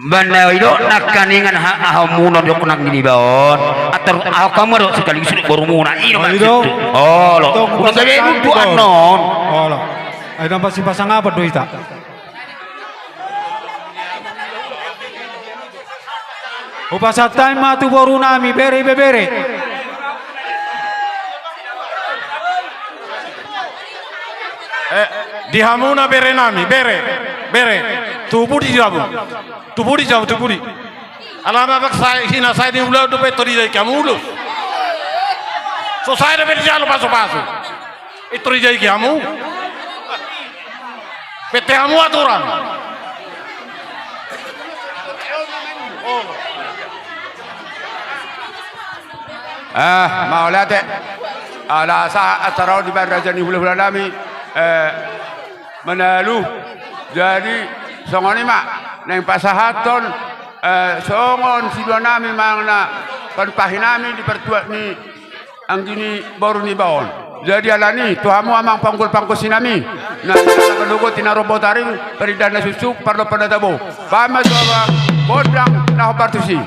Manang i do nangkaningan ha-, hahamunon di oknang ni baon. Atar hahamu do sekaligus do borumuna. I do. Olo. Udah gabe nuntu annon. Olo. Ai na pasipasangapan do hita. Hupasahat hami ma tu boru nami, bere, ibebere. Eh, di hamuna bere nami, bere, bere. Tu pudi jabu. Tu pudi jabu, tu pudi. Alana bak sai, hina sai ni ulaon dope, tori jai hamu ulos. So sai dope dijalo pasu-pasu. I tori jai hamu. Pete hamu aturan. Ah, mauliate. Ala sahat acara on dibaen raja ni hulahula nami, eh, Manalu. Jadi songon i ma naeng pasahathon, eh, songon sidua nami manang na panumpahi nami di partuat ni anggi ni boru ni baon. Jadi alani tu hamu amang panggol pangkosi nami, na dogot na ro botari, parindahan na suksuk, parlompan na tabo. Baen ma tu amang gondang na hombar tusi.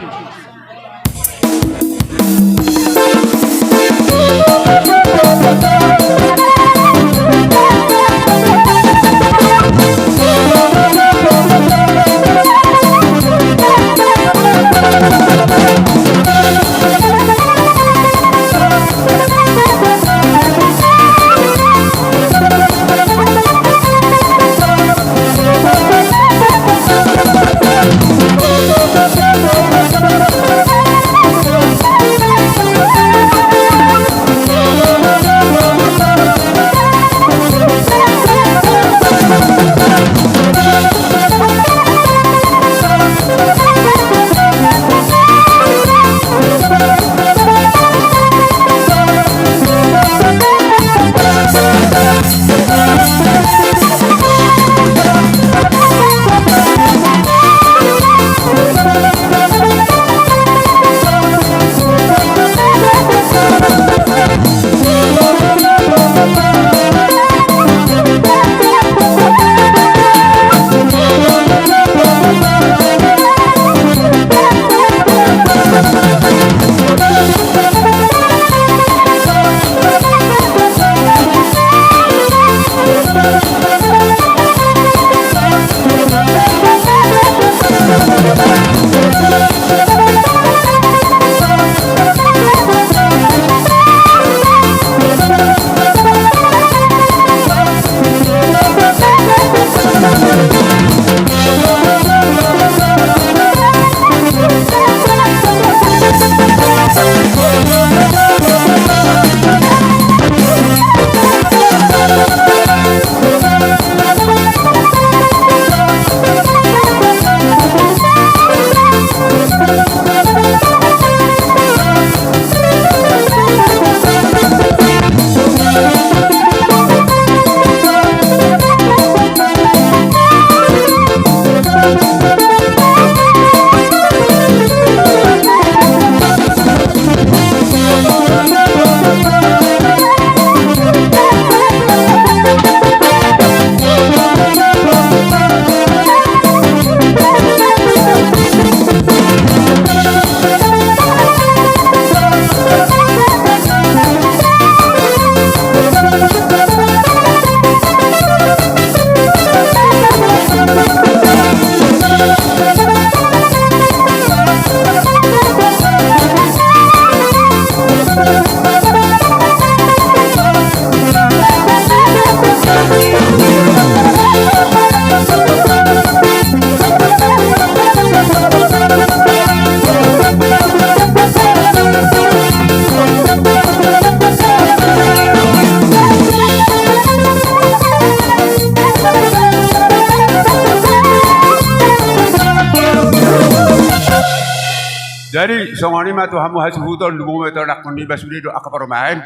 Jadi songon i ma tu hamu hasuhuton, lumobi ma tu anakkonmu, ba sude do angka parumaen.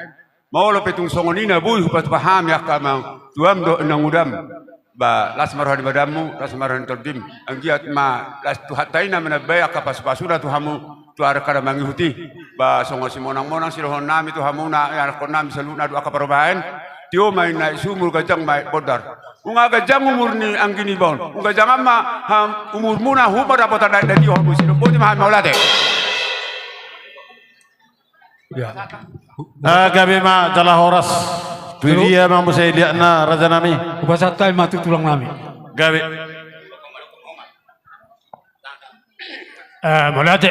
Molo pe tung songon i na boi hupatupa hami angka amang tuam dohot inang udam, ba las ma roha ni badanmu, las ma roha ni tondim. Anggiat ma las Tuhanta i na manambai angka pasupasuna tu hamu, tu angka na mangihut i. Ba songon simonangmonang sidohononnami tu hamuna, anakkonnami saluhutna dohot angka parumaen. Tio ma i na i sumur, ganjang ma i bondar. Nunga ganjang umur ni anggi niba on, nunga ganjang ma umurmuna, nunga dapotan na i, na tio hamu. Sidok boti ma hami, mauliate. Ya. Ah, gabe ma jala horas. Tu dia ma muse liatna, rajanami? Hupasahat hami ma tu tulangnami. Gabe. Eh, mauliate.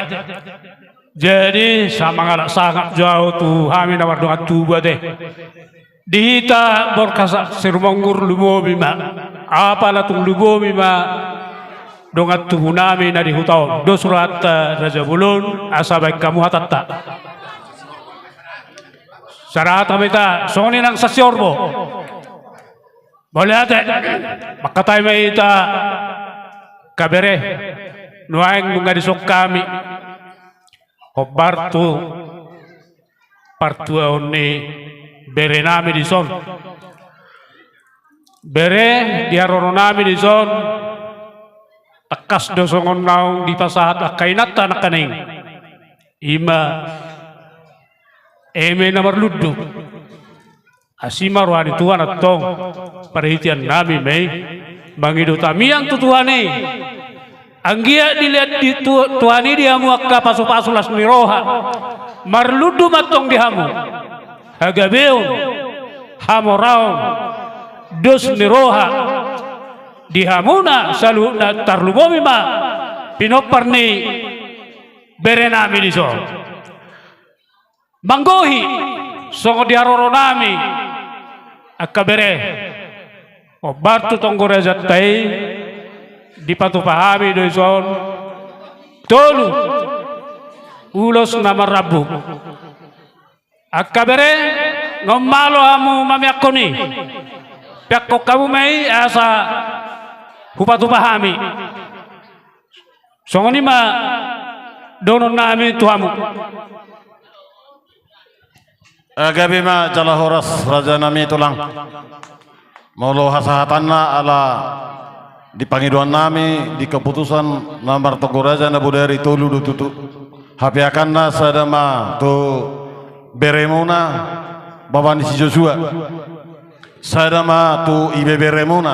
Jadi, sai mangalap sangap jo ahu tu hami na mardongan tubu, ate. Di hita Borkasa Sirumonggur, lumobi ma, apala tung lumobi ma dongan tubunami na di huta on, dos rohanta Raja Bolon, asa baen hamu hatanta. Sarahat ma hita, songon i nang Sansiorbo. Mauliate. Mangkatai ma hita, angka bere, nuaeng nunga dison hami hombar tu partuaon ni berenami dison. Bere, di haroronami dison, tangkas do songon naung dipasahat angka inanta nangkaning i, i ma eme na marlundu. Asi ma roha ni Tuhan antong, parhiteannami ma i, mangido tamiang tu Tuhan i. Anggiat dilehon di Tu-, Tuhan i di hamu angka pasupasu las ni roha. Marlundu ma antong di hamu hagabeon, hamoraon, dos ni roha di hamuna saluhutna, tarlumobi ma pinompar ni berenami dison. Manggohi songon di haroronami, angka bere, hombar tu tonggo rajanta i, dipatupa hami do dison tolu ulos na marrambu. Angka bere, naung malo hamu mamiangkon i, peakkon hamu ma i asa hupatupa hami. Songon i ma dohononnami tu hamu. Eh, gabe ma jala horas, rajanami tulang. Molo hasahatanna, ala di pangidoannami, di keputusan na martonggo raja na bodari, tolu do tutu. Hapeakanna sada ma tu beremuna, bapa ni si Josua. Sada ma tu ibeberemuna.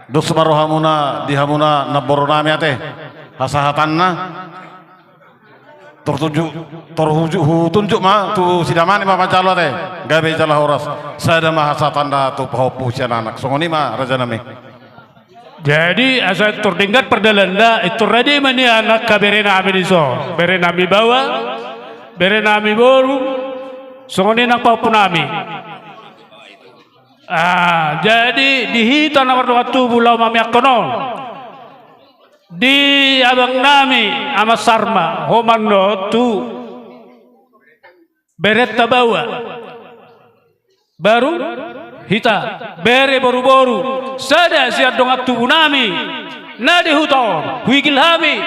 Dos ma rohamuna di hamuna namboronami, ate. Hasahatanna, tortunjuk, torhunjuk, hutunjuk ma tu sidamani ma manjalo, ate. Gabe jala horas. Sada ma hasahatanna tu pahompu sian anak. Songon i ma, rajanami. Jadi, asa tordenggan pardalanna, intor rade ma nian angka berenami dison. Berenami baoa, berenami boru, songon i nang pahompunami. Ah, jadi di hita na mardongan tubu laho mamiangkon on, di abangnami Ama Sarma, homan do tu berenta baoa. Baru hita, bere boruboru, sada sian dongan tubunami na di huta on, huigil hami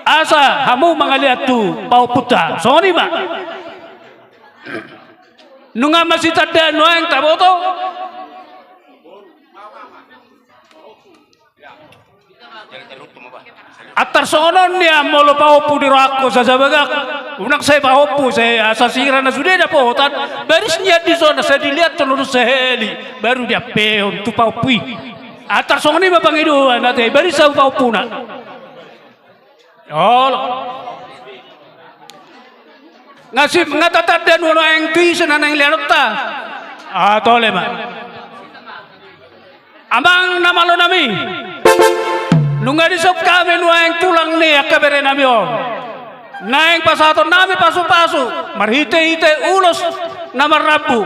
asa hamu mangalean tu pahompunta. Songon i ma. Nunga masitandaan nuaeng taboto. Antar songon on nian molo pahompu di rohangku, sasabagak. Unang sai pahompu, sai asa sira na sude dapotan. Baris nian dison, asa dilehon tolus sahali, baru diampehon tu pahompu i. Antar songon i ma pangidoan, ate, baris ahu pahompuna. Olo. Nga si, nga tatanda nuaeng tu ise na naeng leanonta. Ah, tole ma. Amang na malonami, nunga dison hami nuaeng tulang ni angka berenami on. Naeng pasahatonnami pasupasu marhitehite ulos na marrambu.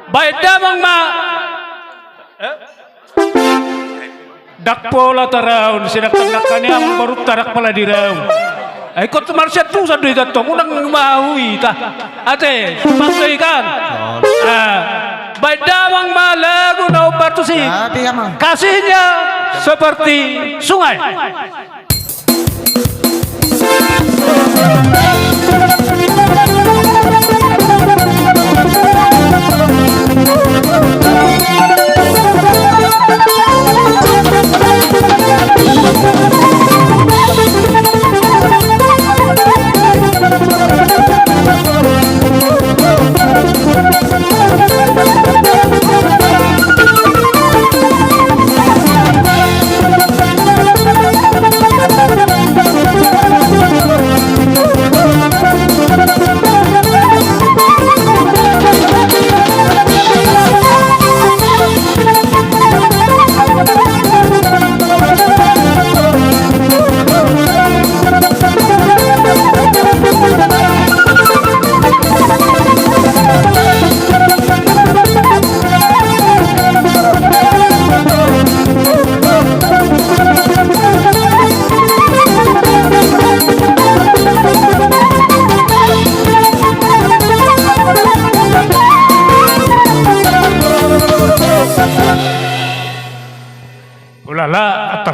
Baen damang ma. Eh? Ndang pola taraun, sedangkan nangkaning amang borunta ndang pola diraun. Ai ingkon marsiantusan do hita antong, unang mahu hita. Ate, sumpah do i kan. Ah, baen damang ma lagu na hombar tusi. Kasihnya seperti sungai.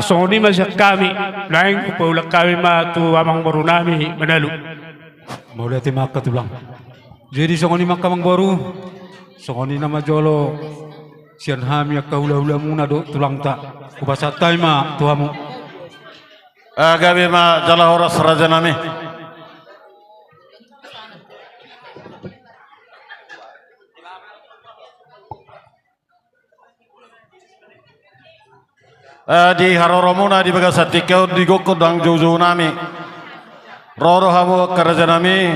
Songon i ma sian hami, naeng hupaulak hami ma tu amangboru nami Manalu. Mauliate ma angka tulang. Jadi songon i ma angka amangboru, songon i nama jolo sian hami angka hulahulamuna dohot tulangta. Hupasahat hami ma tu hamu. Ah, gabe ma jala horas raja nami. Eh, di haroromuna di bagasan tingki on, di gokhon nang joujou nami. Ro do hamu angka raja nami,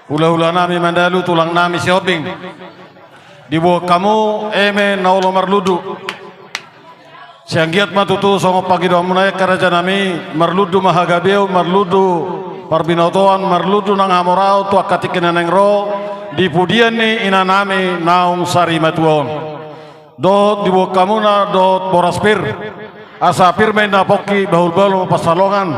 hulahula nami Manalu, tulang nami Sihombing. Diboan hamu eme na olo marlundu. Sai anggiat ma tutu songon pangidoanmuna i angka raja nami, marlundu ma hagabeon, marlundu parbinotoan, marlundu nang hamoraon tu angka tingki na naeng ro, di pudian ni ina nami naung sarimatua on. Dohot diboan hamuna dohot boras pir, asa pir ma inna pongki, bahulbahul ma pansalongan.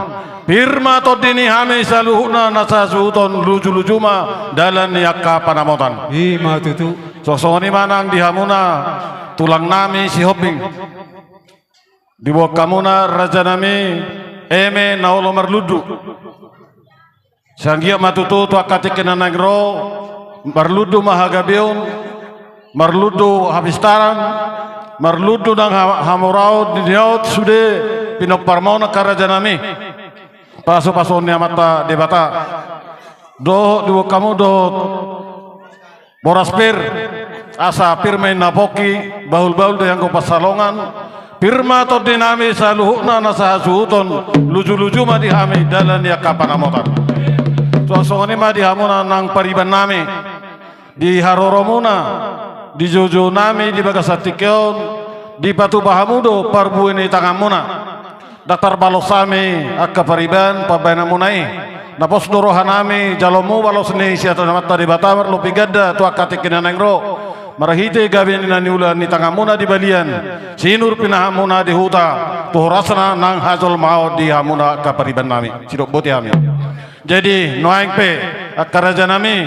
Pir ma tondi ni hami saluhutna na sahasuhuton, lujuluju ma dalan ni angka panamotan. I ma tutu. Songon i ma nang di hamuna tulang nami Sihombing. Diboan hamuna raja nami eme na olo marlundu. Sai anggiat ma tutu tu angka tingki na naeng ro, marlundu ma hagabeon, marlundu hapistaran, marlundu nang ha-, hamoraon di na sude pinomparmuna angka raja nami. Pasupasuon ni Amanta Debata. Dohot diboan hamu dohot boras pir, asa pir ma inna pongki, bahulbahul do ianggo pansalongan. Pir ma tondi nami saluhutna na sahasuhuton, lujuluju ma di hami dalan ni angka panamotan. Songon i ma di hamuna nang pariban nami, di haroromuna, di joujou nami di bagasan tingki on, dipatupa hamu do parbue ni tanganmuna. Ndang tarbalos hami angka pariban pambahenanmuna i. Na pos do roha nami jaloonmu balos ni sian Amanta Debata marlopi ganda tu angka tingki na naeng ro. Marhite gabe ni na niula ni tanganmuna di balian, sinur pinahanmuna di huta, tu horasna nang hajolmaon di hamuna angka pariban nami. Sidok boti hami. Jadi nuaeng pe angka raja nami,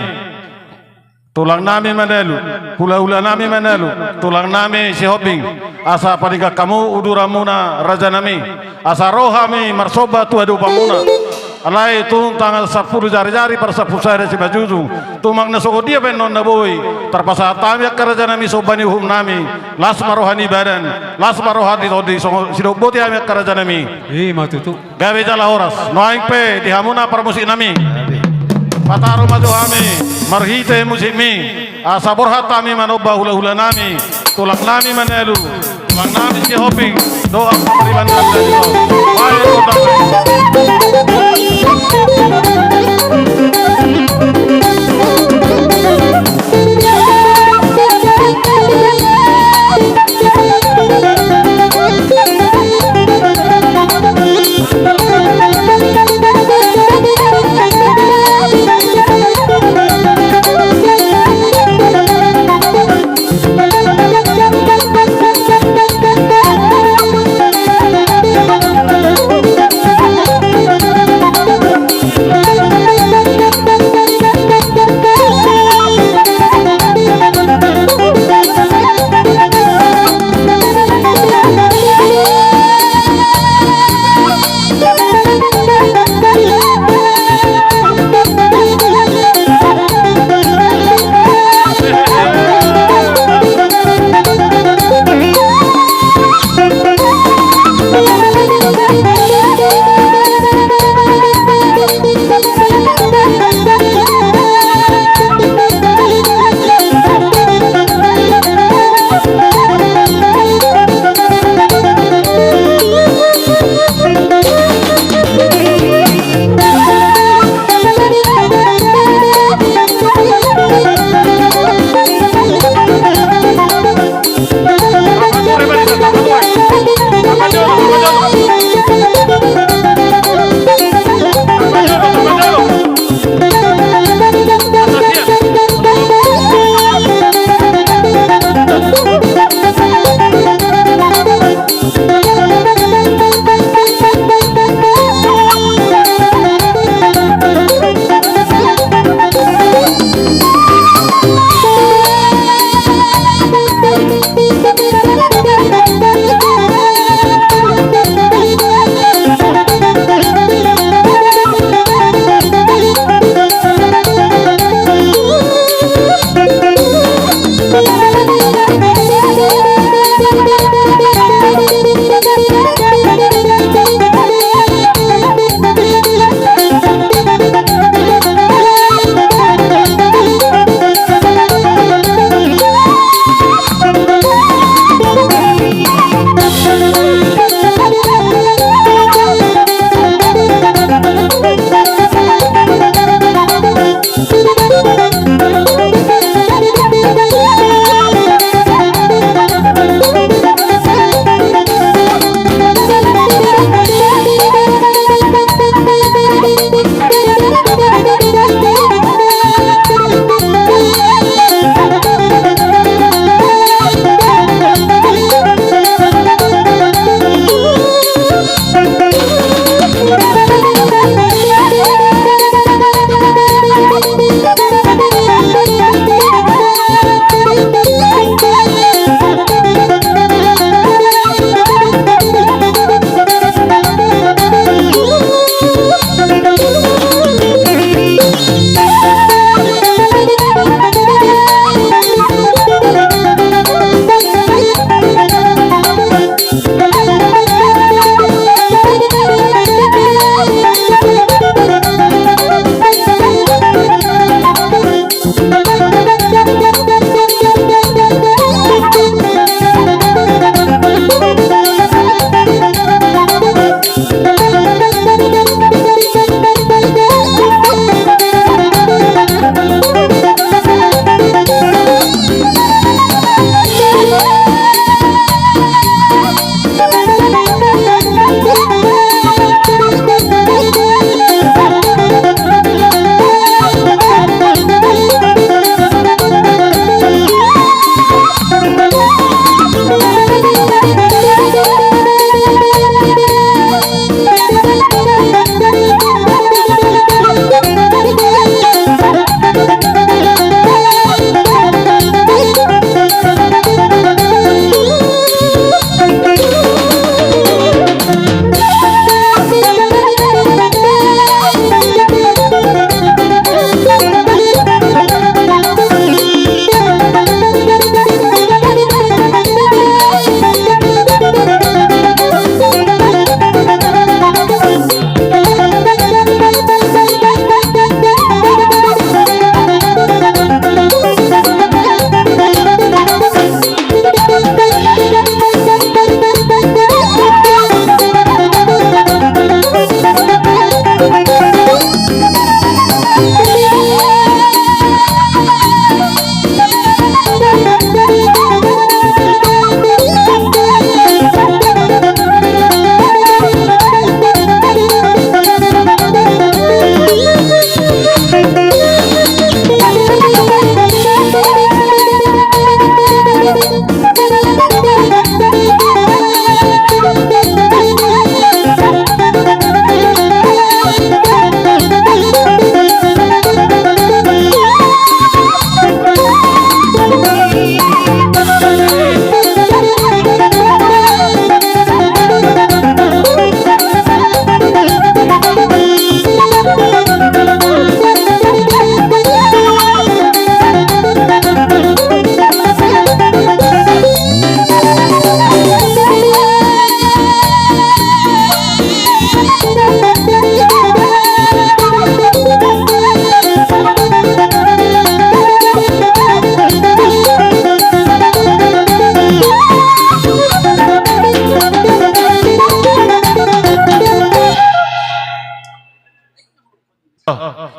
tulang nami Manalu, hulahula nami Manalu, tulang nami Sihombing, asa padenggan hamu uduranmuna raja nami, asa ro hami marsomba tu adopanmuna. Alai tung tanggal sampulu jarijari, parsampulu sada Simanjujung, tumang na songon dia pe annon na boi tarpasahat hami angka raja nami somba ni uhum nami, las ma roha ni badan, las ma roha ni tondi, songon, sidok boti hami angka raja nami. I ma tutu. Gabe jala horas. Nuaeng pe di hamuna parmusik nami. Pataru ma jo hami marhite musikmi, asa borhat hami manomba hulahula nami, tulang nami Manalu, tulang nami Sihombing, dohot pariban nami. Baik,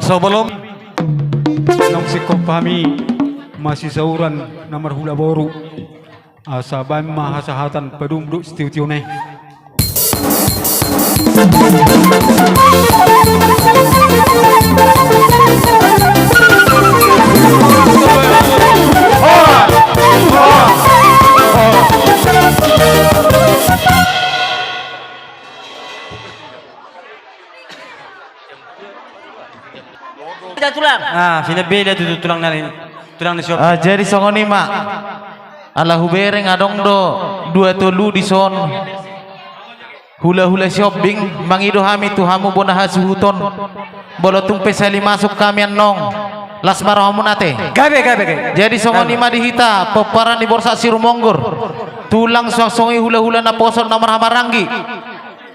Sebelum naung singkop hami masisauran na marhula boru, asa baen ma hasahatan padum dohot sitiotioan. Tulang. Ah, pinabela tu tulang na, tulang na siop. Ah, jadi songon i ma. Ala hubereng adong do dua tolu dison. Hulahula Sihombing, mangido hami tu hamu bona hasuhuton. Molo tung pe sali masuk hami annon, las ma rohamuna ate. Gabe, gabe, gabe. Jadi songon i ma di hita, pomparan ni Borsak Sirumonggur. Tulang suang songon i hulahula naposo na marhahamaranggi.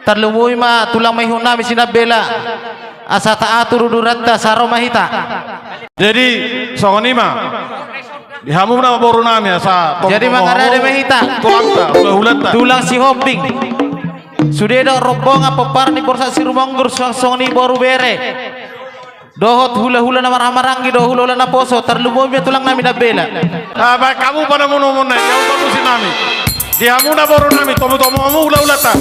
Tarlumobi ma tulang maihutnami Sinambela. Asa taatur uduranta, asa ro ma hita. Jadi songon i ma. Di hamu na borunami asa tong. Jadi mangarade ma hita. Tulangta, hulahulanta. Tulang Sihombing. Sude do rombongan pomparan ni Borsak Sirumonggur suang songon i boru bere. Dohot hulahula na marhahamaranggi dohot hulahula naposo, tarlumobi ma tulangnami Nambela. Ah, baen hamu panamunomuna i, hamu panusinami. Di hamu na borunami, tomutomu hamu hulahulanta.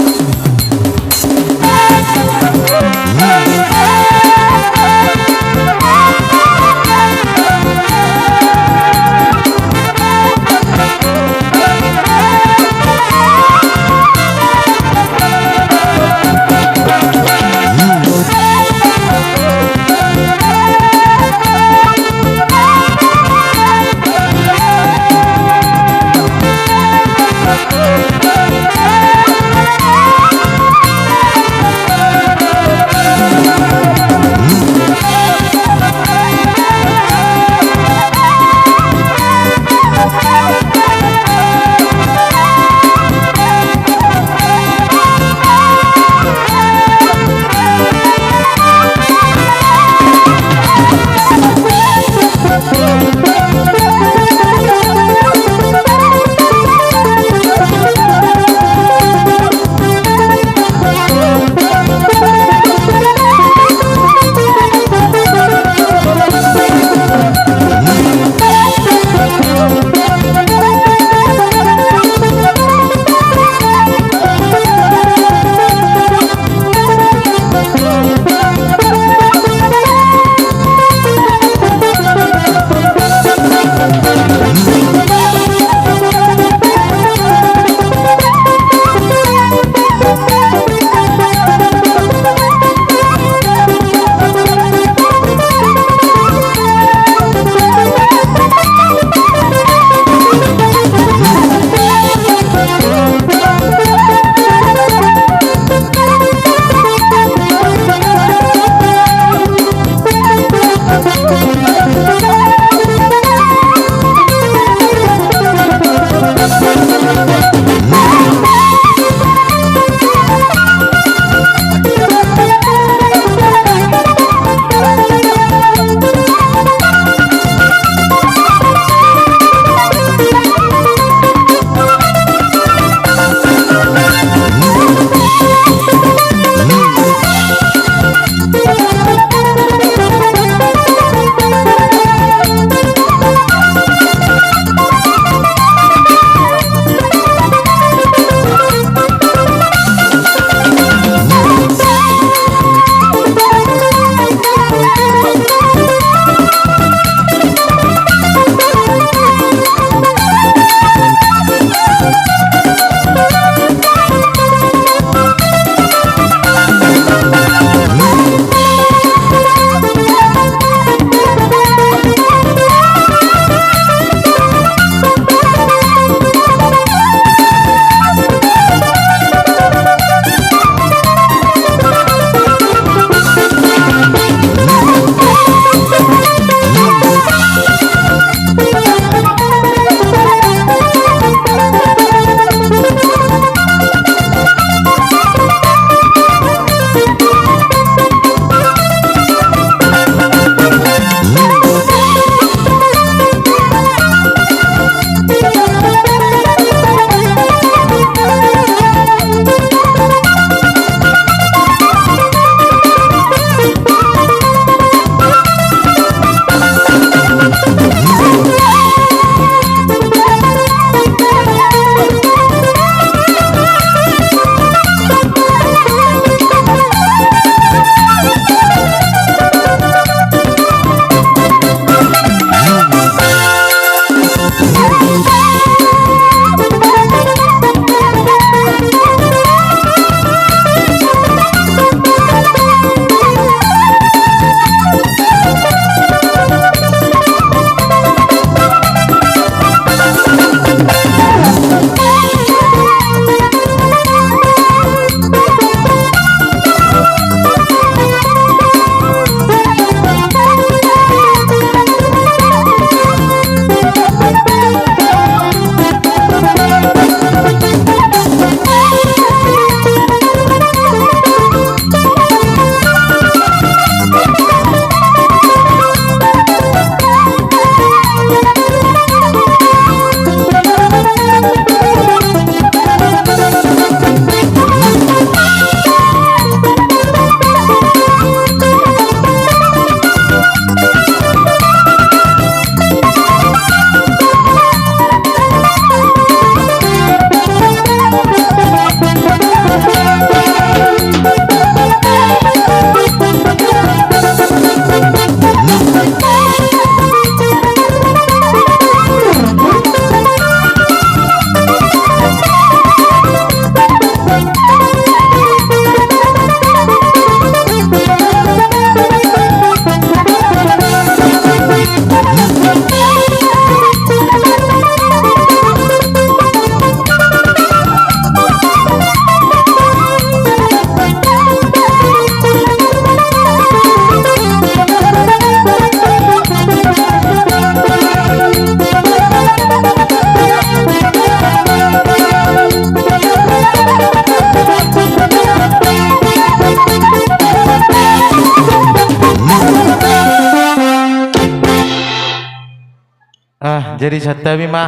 Jadi santabi ma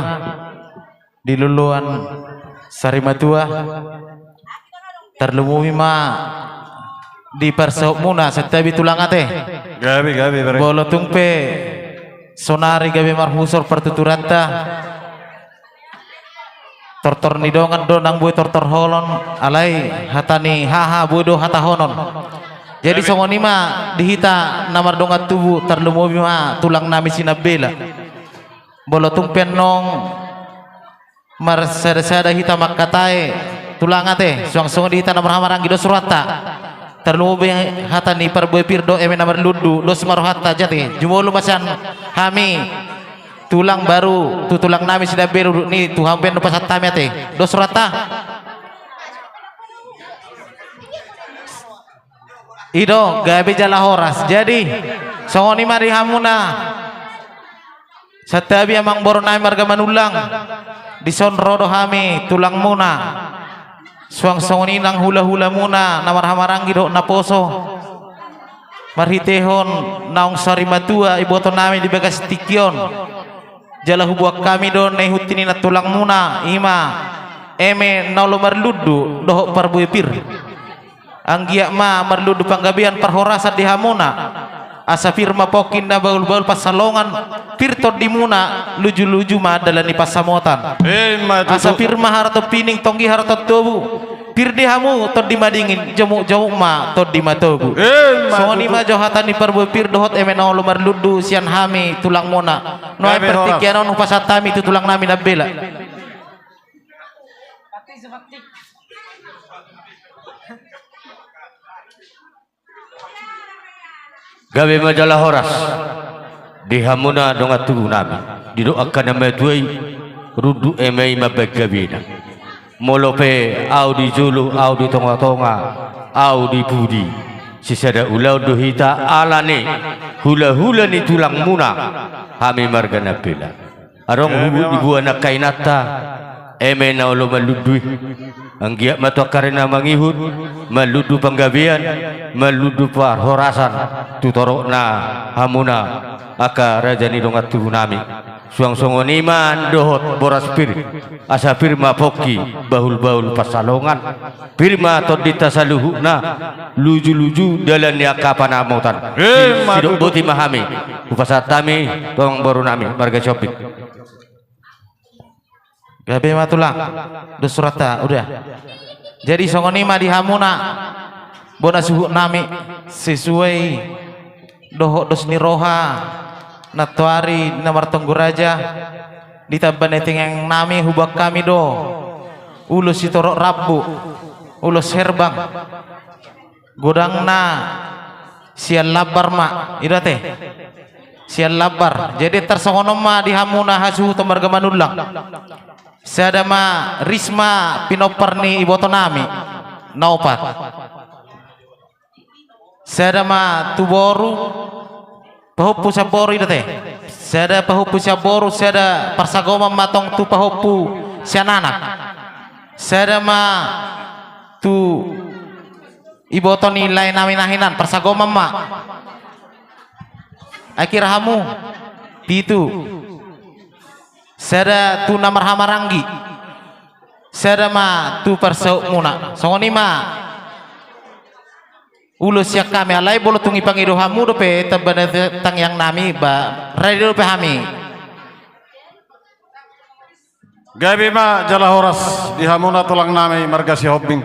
di loloan sarimatua, tarlumobi ma di parsautmuna, santabi tulang ate. Gabe, gabe, bere. Molo tung pe sonari gabe marhusor partuturanta, tortor ni dongan do nang boi tortorhonon, alai hata ni haha boi do hatahonon. Jadi songon i ma di hita na mardongan tubu, tarlumobi ma tulang nami Sinambela. Molo tung pe annon marsada-sada hita mangkatai tulang ate, suang songon i di hita na marhahamaranggi, dos rohanta. Tarlumobi hata ni parbue pir dohot eme na marlundu, dos ma rohanta. Jadi jumolo ma sian hami tulang, baru tu tulang nami Sinambela, rudut ni tu hamu pe annon pasahat hami ate. Dos rohanta. I do, gabe jala horas. Jadi songon i ma di hamuna, santabi amangboru nami marga Manullang. Dison ro do hami tulangmuna, suang songon i nang hula-hulamuna na marhahamaranggi dohot naposo, marhitehon naung sarimatua iboto nami di bagas tingki on. Jala huboan hami do na ihut ni inantulangmuna, i ma eme na olo marlundu dohot parbue pir. Anggiat ma marlundu panggabean parhorasan di hamuna, asa pir ma pongki na bahul-bahul pansalongan, pir tondimuna, luju-luju ma dalan ni pansamotan. Emma tutu. Asa pir ma haroton pining, tonggi haroton tobu, pir di hamu tondi madingin, jomuk-jomuk ma tondi matogu. Emma tutu. Songon i ma jo hata ni parbue pir dohot eme na olo marlundu sian hami tulangmuna. Nuaeng, gabe horas. Partingkian on hupasahat hami tu tulang nami Nambela. Gabe ma jala horas di hamuna dongan tubu nami. Didok angka na matua i, runduk eme i mambahen gabena. Molo pe ahu di jolo, ahu di tonga-tonga, ahu di pudi, sisada ulaon do hita ala ni hula-hula ni tulangmuna, hami marga Nambela. Adong, gabe, huhut ma diboan angka inanta eme na olo marlundu i. Anggiat ma tu angka ari na mangihut marlundu panggabean, marlundu parhorasan tu torop ni hamuna angka raja ni dongan tubu nami. Suang songon i ma dohot boras pir, asa pir ma pongki bahul-bahul pansalongan. Pir ma tondinta saluhutna, luju-luju dalan ni angka pansamotan. Emma tutu. Sidok boti ma hami, hupasahat hami tu amangboru nami marga Sihombing. Gabe ma tulang, dos rohanta, udah. Jadi songon i ma di hamuna bona suhut nami, sesuai dohot dos ni roha nantoari na martonggo raja, di tamba ni tangiang nami huboan hami do ulos sitorop rambu, ulos herbang, godangna sian Lambar ma, i do ate. Sian Lambar. Jadi tarsongon on ma di hamuna hasuhuton marga Manullang. Sada ma ris ma pinompar ni iboto nami na opat. Sada ma tu boru, pahompu sian boru, i do ate. Sada pahompu sian boru, sada parsagoman ma tong tu pahompu sian anak. Sada ma tu iboto ni lae nami na hinan, parsagoman ma. Ai hira hamu? Pitu. Sada tu na marhahamaranggi. Sada ma tu parsautmuna. Songon i ma ulos sian hami, alai molo tung dipangido hamu dope tamba ni tangiang nami, ba rade dope hami. Gabe ma jala horas di hamuna tulang nami marga Sihombing.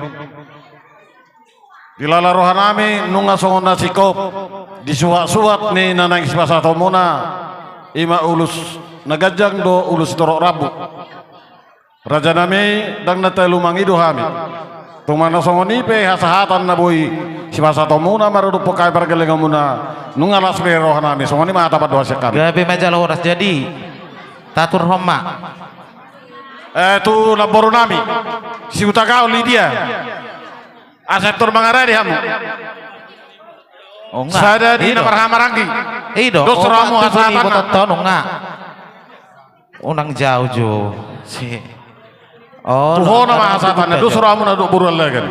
Dilala roha nami nunga songon na singkop di suhat-suhat ni na naeng sipasahatonmuna, i ma ulos na ganjang dohot ulos sitorop rambu. Raja nami, ndang na talu mangido hami. Tung manang songon i pe hasahatan na boi sipasahatonmuna maradophon hami pargellengonmuna, nunga las be roha nami, songon i ma hata pandohan sian hami. Gabe ma jala horas. Jadi taturhon ma. Eh, tu namboru nami, si Hutagaol, Lidia. Asa tor mangarade hamu. Oh, nga. Sada di na marhahamaranggi. I do. Dos rohamu hasahatan. Bototon, oh, nga. Unang jau jo. Si. Oh, tu ho nama hasahatan. Dos rohamu na dok boru Allagan.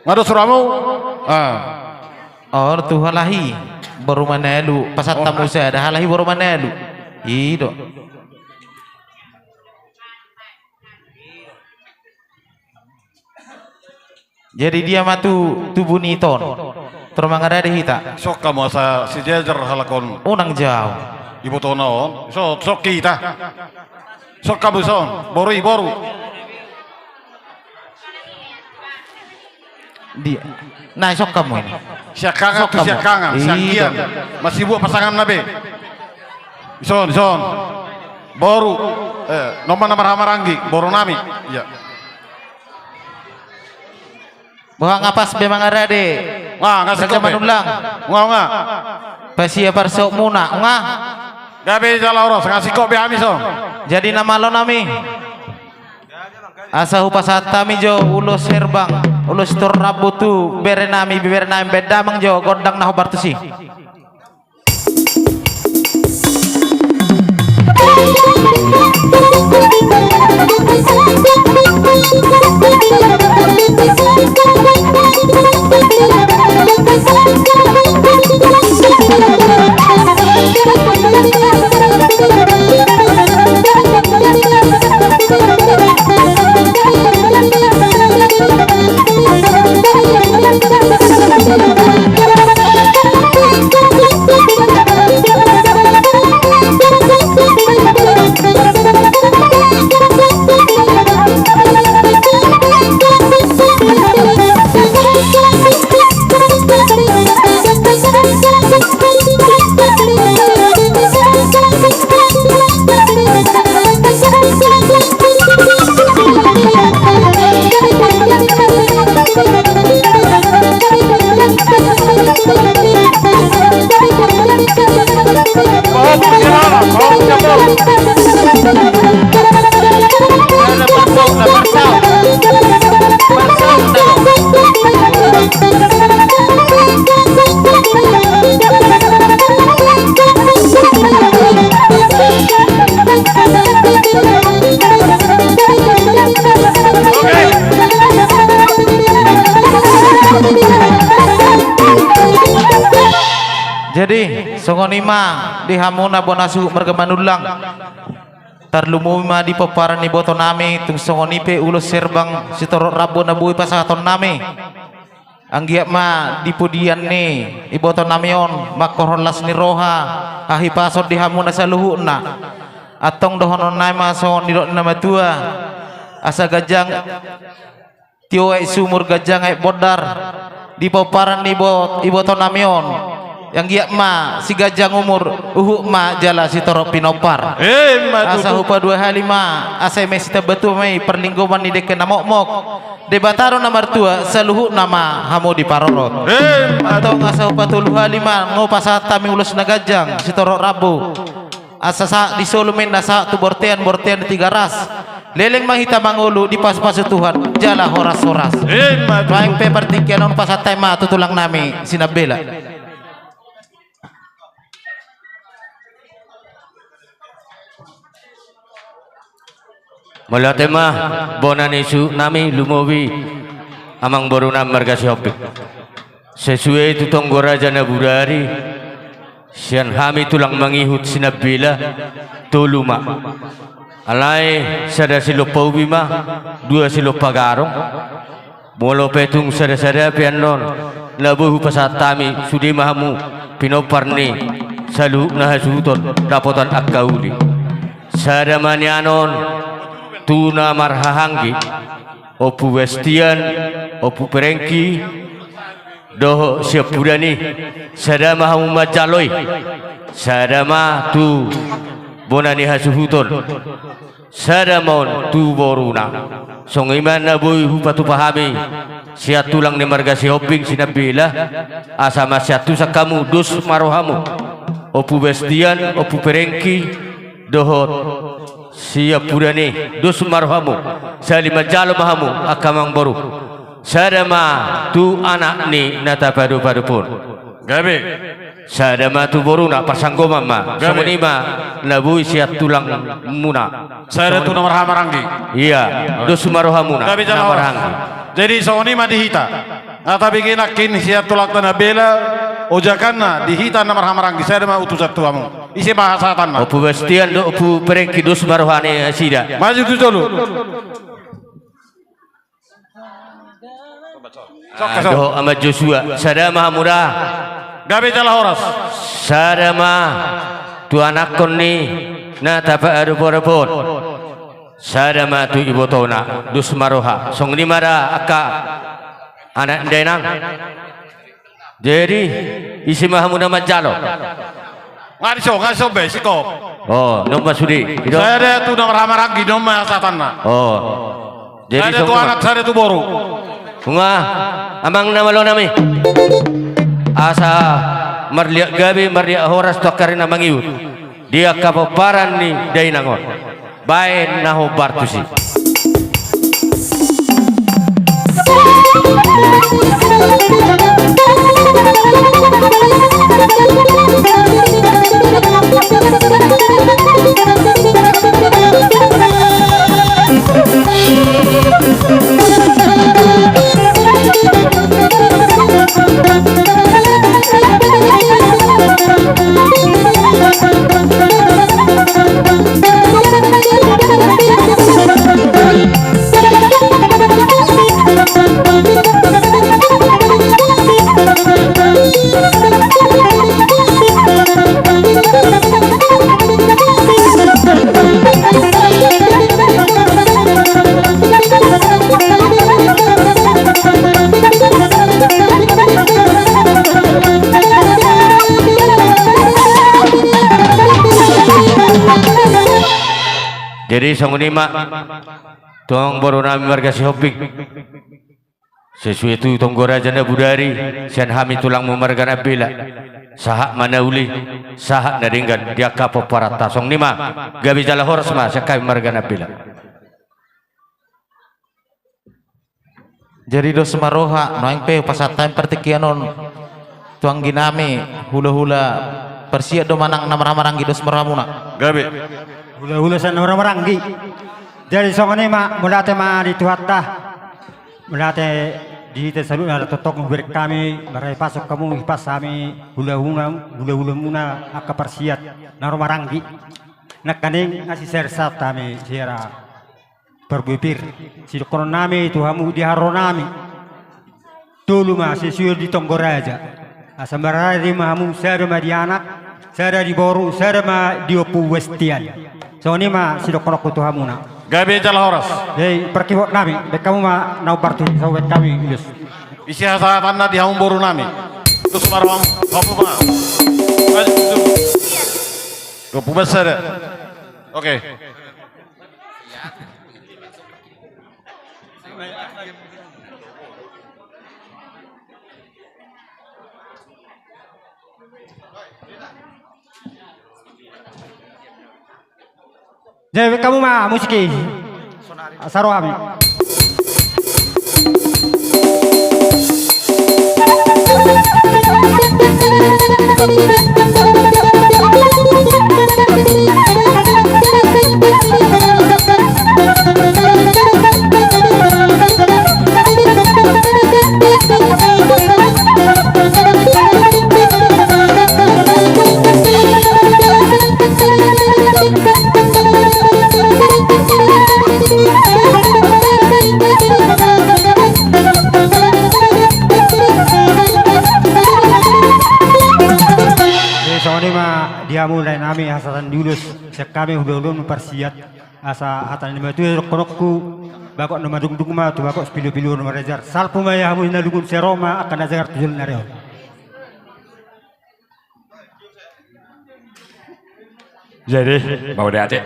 Nga dos rohamu? Ah. Oh, tu halahi boru Manalu, pasahat hamu sada halahi boru Manalu. I do. Jadi dia ma tu tubu ni ito on. Tor mangarade hita. Sokka ma asa sijajar halak on. Unang jau. Ibotona on. So, sokki hita. Sokka ma son. Boru i, boru. Dia. Nah, sokka ma ini. Siangkangan tu siangkangan, siangkian. Masibuat pasanganna be. Son, son. Boru. Eh, nomor na marhamaranggi, boru nami. Iya. Boha, nga pas be mangarade? Nga, nga singkop be. Manullang. Nga, nga. Pasia parsautmuna, nga. Gabe jala horas, nga singkop be hami son. Jadi na malo nami. Asa hupasahat hami jo ulos herbang, ulos torop rambu tu bere nami, bere nami baen damang jo gondang na hombar tusi. Jadi, songon i ma di hamuna bona suhut marga Manullang. Tarlumobi ma di pomparan ni iboto nami, tung songon i pe ulos herbang sitorop rambu na boi pasahaton nami. Anggiat ma di pudian ni iboto nami on, mangkorhon las ni roha, hahipason di hamuna saluhutna. Antong dohonon nami ma songon nidok ni na matua, asa ganjang tio aek sumur, ganjang aek bondar di pomparan ni ibo-, iboto nami on. Anggiat ma siganjang umur, huhut ma jala sitorop pinompar. Ima tutu. Asa hupadua hali ma, asa eme sitambatua ma i parlinggoman ni dengke na mokmok. Debata do na martua, saluhutna ma hamu diparorot. Ima tutu. Antong asa hupatolu hali ma, nga hupasahat hami ulos na ganjang sitorop rambu. Asa sahat di solu ma inna sahat tu bortean, bortean di Tigaras. Leleng ma hita mangolu, dipasupasu Tuhan jala horas-horas. Ima tutu. Baen pe partingkian on pasahat hami ma tu tulang nami Sinambela. Mauliate ma bona ni suhut nami, lumobi amangborunami marga Sihombing. Sesuai tu tonggo raja na burari, sian hami tulang mangihut Sinambela, tolu ma. Alai sada silompa ubi ma, dua silompa garong. Molo pe tung sada-sada pe annon na boi hupasahat hami, sude ma hamu pinompar ni saluhut na hasuhuton dapotan angka uli. Sada ma nian on tu na marhahaanggi, Ompu Bastian, Ompu Perengki, dohot siampudan i. Sada ma hamu manjalo i. Sada ma tu bona ni hasuhuton. Sada ma on tu boruna. Songon i ma na boi hupatupa hami sian tulang ni marga Sihombing Sinambela, asa masiantusan hamu, dos ma rohamu. Ompu Bastian, Ompu Perengki, dohot siampudan i, dos ma rohamu, sahali manjalo ma hamu angka amangboru. Sada ma tu anak ni na tapadopadop on. Gabe. Sada ma tu boruna, parsanggoman ma. Gabe. Songon i ma na boi sian tulang muna. Sada tu na marhahamaranggi. Iya, dos ma rohamuna. Gabe jala horas. Na marhahamaranggi. Jadi songon i ma di hita. Nga tabege nangkin sian tulangta na bela, ojakanna di hita na marhahamaranggi, sada ma utusan tu hamu. Ise ma hasahatanna? Ompu Bastian dohot Ompu Perengki, dos ma roha ni nasida. Maju tu jolo. Dohot Ama Joshua, sada ma hamu da. Gabe jala horas. Sada ma tu anakkon ni na tapaadop-adop on. Sada ma tu ibotona, dos ma roha. Songon i ma da angka anak ni dainang. Jadi ise ma hamu na manjalo? Nga dison, nga dison be, singkop. O, nunga sude. Sada tu na marhahamaranggi, nunga satanna. O. Jadi sada tu anak, sada tu boru. Nunga, amang na malo nami. Asa marliat gabe, marliat horas tu angka ari na mangihut di angka pomparan ni dainang on. Baen na hombar tusi. Jadi songon i ma, tong boru nami marga Sihombing. Sesuai tu tonggo raja na bodari, sian hami tulangmu marga Nambela, sahat ma na uli, sahat na denggan di angka pomparanta. Songon i ma, gabe jala horas ma sian hami marga Nambela. Jadi dos ma roha, nuaeng pe hupasahat hami partingkian on tu anggi nami, hula-hula parsiat do manang na marhahamaranggi, dos ma rohamuna. Gabe. Hula-hula sian na marhahamaranggi. Jadi songon i ma, mauliate ma di Tuhanta. Mauliate di hita saluhutna, tongtong hubereng hami, marhite pasu hamu, hipas hami, hula-hula, hula-hulamuna angka parsiat na ro maranggi. Nangkaning nga sisada sahat hami sian parbue pir. Sidohonon nami tu hamu di haroro nami. Tolu ma sesuai di tonggo raja. Asa maradi ma hamu, sada ma di anak, sada di boru, sada ma di Ompu Westian. Songon i ma sidohononku tu hamuna. Gabe jala horas. Jadi parkibot nami, baen hamu ma na hombar tusi, songon i baen hami ulos. Ise hasahatanna di hamu boru nami? Dos ma rohamu, hamu ma. Maju, maju. Dua puluh besar ya? Oke. Jadi baen hamu ma musik i. Asa ro hami. Jadi songon i ma di hamu lae nami, hasahatan ni ulos sian hami hula-hula parsiat. Asa hata ni na matua dohononku, bagot na madungdung ma tu bagot, pilu-pilu na marajar. Salpu ma di hamu na lungun, sai ro ma angka na jagar tu jolo na ro. Jadi mauliate.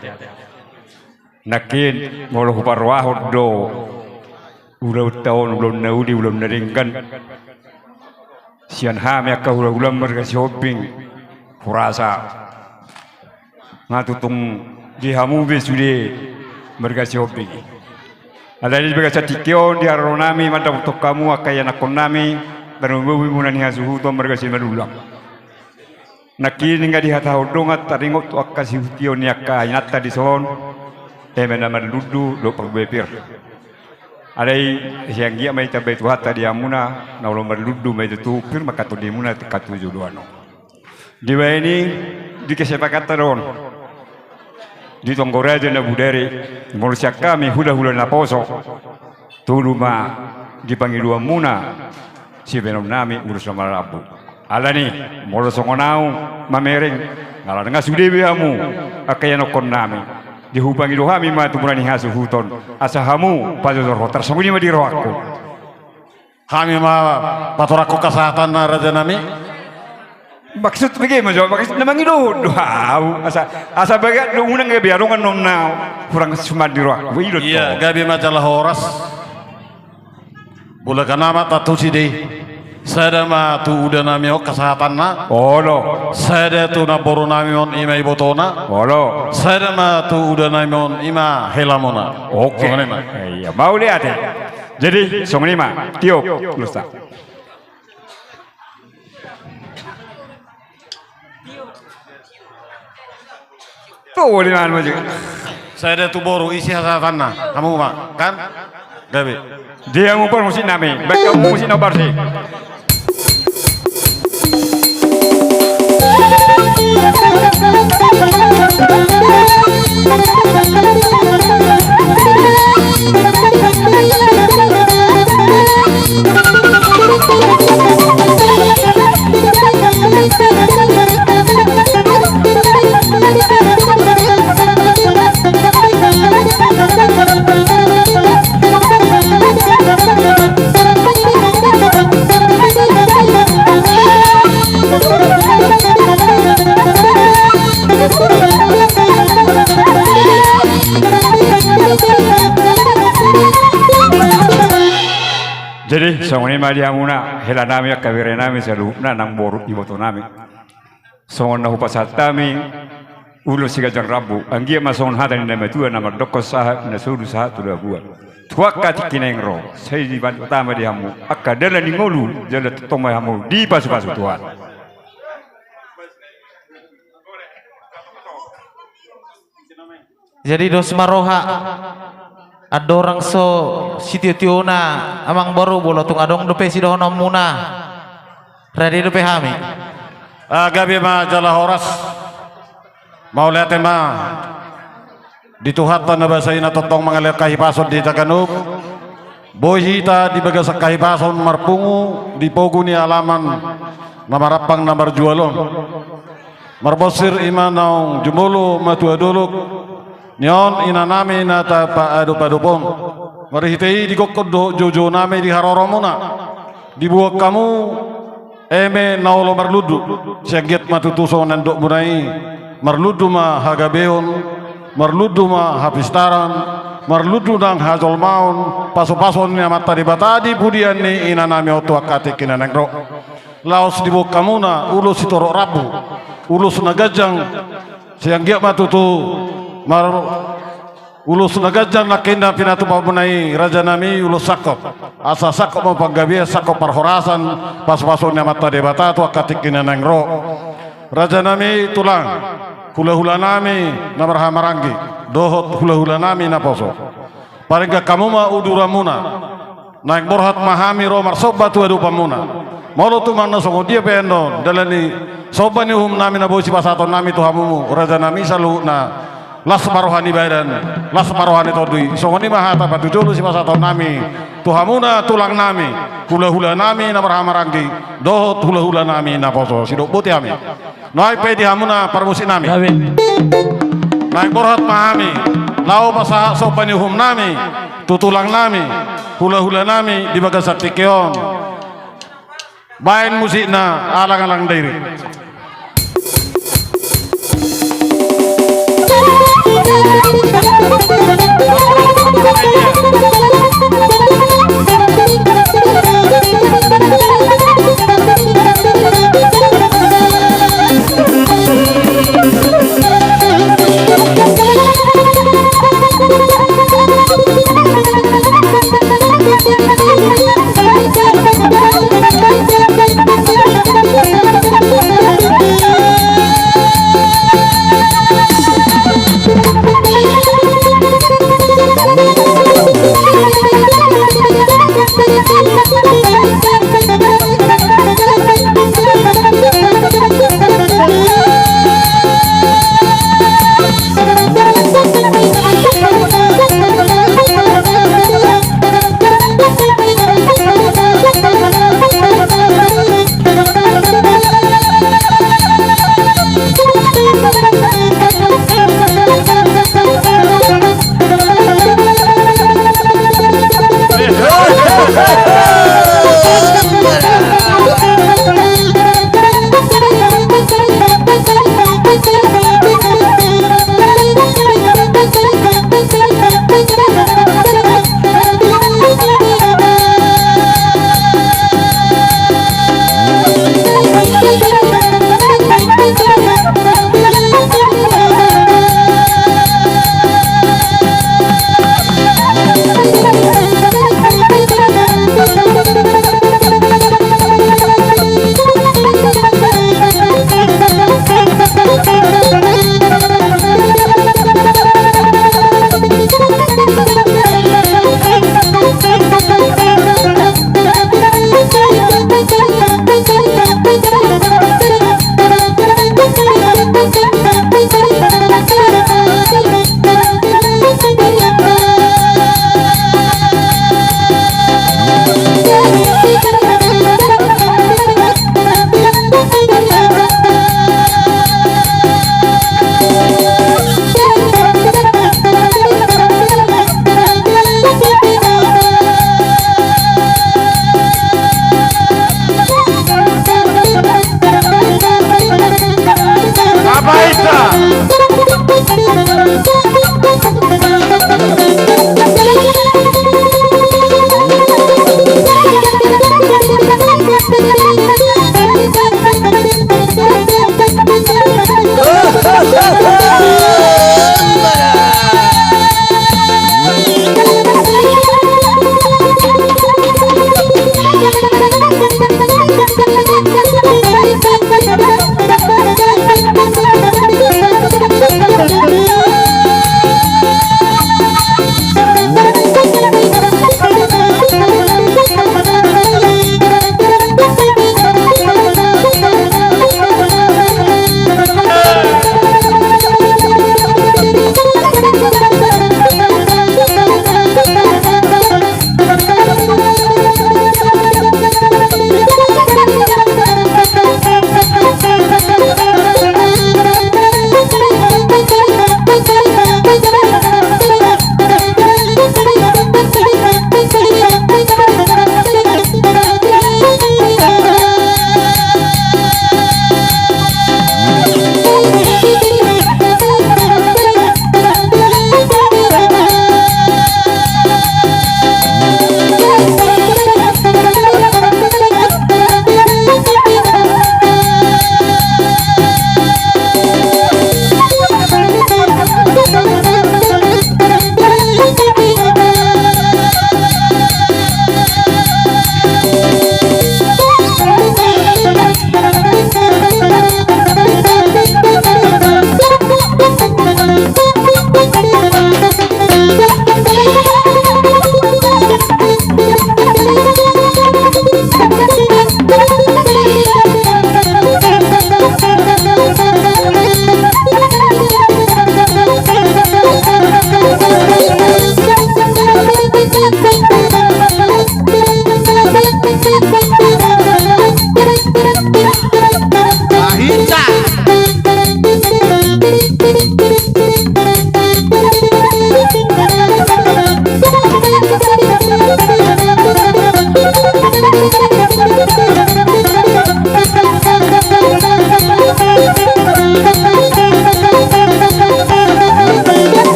Nangkin molo huparrohahon do ulaonta on, ulaon na uli, ulaon na denggan, sian hami angka hula-hula marga Sihombing, hurasa nga tung di hamu be sude marga Sihombing. Alai di bagasan tingki on di haroro nami mandapothon hamu angka ianakhon nami, tarlumobi muna ni hasuhuton marga Simanullang. Nangkin nga dihatahon do nga taringot tu angka siution ni angka inanta dison, eme na marlundu dohot parbue pir. Alai sai anggiat ma ditambai Tuhanta di hamuna, na olo marlundu ma i tutu, pir ma angka tondimuna tu angka tu joloan on. Dibaen i, di kesepakatan on di tonggo raja na bodari, molo sian hami hula-hula naposo, tolu ma di pangidoanmuna sibahenonnami ulos na marrambu. Alani, molo songon au mamereng, ala nga sude be hamu angka ianakkonnami, di hupangido hami ma tumuna ni hasuhuton, asa hamu pajojorhon, tarsongon i ma di rohangku. Hami ma patorangkon hasahatanna, rajanami. Maksud bege ma jo, maksud na mangido do au. Asa, asa bagat do unang gabe adong annon na hurang suman di rohangku. Iya, gabe ma jala horas. Bolaka nama tatusi dei. Sada ma tu udanami on hasahatanna. Olo. Sada tu namborunami on, i ma ibotona. Olo. Sada ma tu udanami on, i ma helamuna. Oke. Songon i ma. Iya, mauliate. Jadi songon i ma, tiop, lusa. Tu boleh mahan maju. Sada tu boru, isi hasahatanna. Hamu ma, kan? Gabe. Dia hamu parmusiknami, baik hamu musik na parsi. Jadi songon i ma di hamuna helanami, angka berenami saluhutna, namboru, ibotonami. Songon na hupasahat hami ulos siganjang rambu, anggiat ma songon hata ni na matua na mandokkon sahat na solu sahat tu dabuan. Tu angka tingki naeng ro, sai dibantu tama di hamu angka dalan ni ngolu, jala tongtong ma hamu dipasupasu Tuhan. Jadi dos ma roha, andorang so sitiotiona amangboru, molo tung adong dope sidohononmuna, rade dope hami. Ah, gabe ma jala horas. Mauliate ma di Tuhanta na basa i na tongtong mangalehon hahipason di hita ganup. Boi hita di bagasan hahipason marpungu di pogu ni alaman na marampang na marjual on. Marbonsir i ma naung jumolo matua dolok ni on inanami na tapaadopadop on. Marhite i digokhon dohot joujounami di haroromuna. Diboan hamu eme na olo marlundu. Sai anggiat ma tutu songon na nidokmuna i. Marlundu ma hagabeon, marlundu ma hapistaran, marlundu nang hajolmaon, pasupasu ni Amanta Debata di pudian ni inanami on tu angka tingki na naeng ro. Laos diboan hamuna ulos sitorop rambu, ulos na ganjang, sai anggiat ma tutu mar-, ulos na ganjang nangkin na pinatupamuna i, rajanami, ulos sangkop. Asa sangkop ma panggabean, sangkop parhorasan, pasupasu ni Amanta Debata tu angka tingki na naeng ro. Rajanami tulang, hulahulanami na marhahamaranggi, dohot hulahulanami naposo. Parenggan hamu ma uduranmuna. Naeng borhat ma hami ro marsomba tu adopanmuna. Molo tumang na songon dia pe annon dalan ni somba ni uhumnami na boi sipasahatonnami tu hamu, rajanami saluhutna, las ma roha ni badan, las ma roha ni tondi. Songon i ma hata patujolo sipasahatonnami tu hamuna tulangnami, hulahulanami na marhahamaranggi, dohot hulahulanami naposo. Sidok boti hami. Nuaeng pe di hamuna parmusiknami. Gabe. Naeng borhat ma hami laho pasahat somba ni uhumnami tu tulangnami, hulahulanami di bagasan tingki on. Baen musikna, Alang-alang Dairi.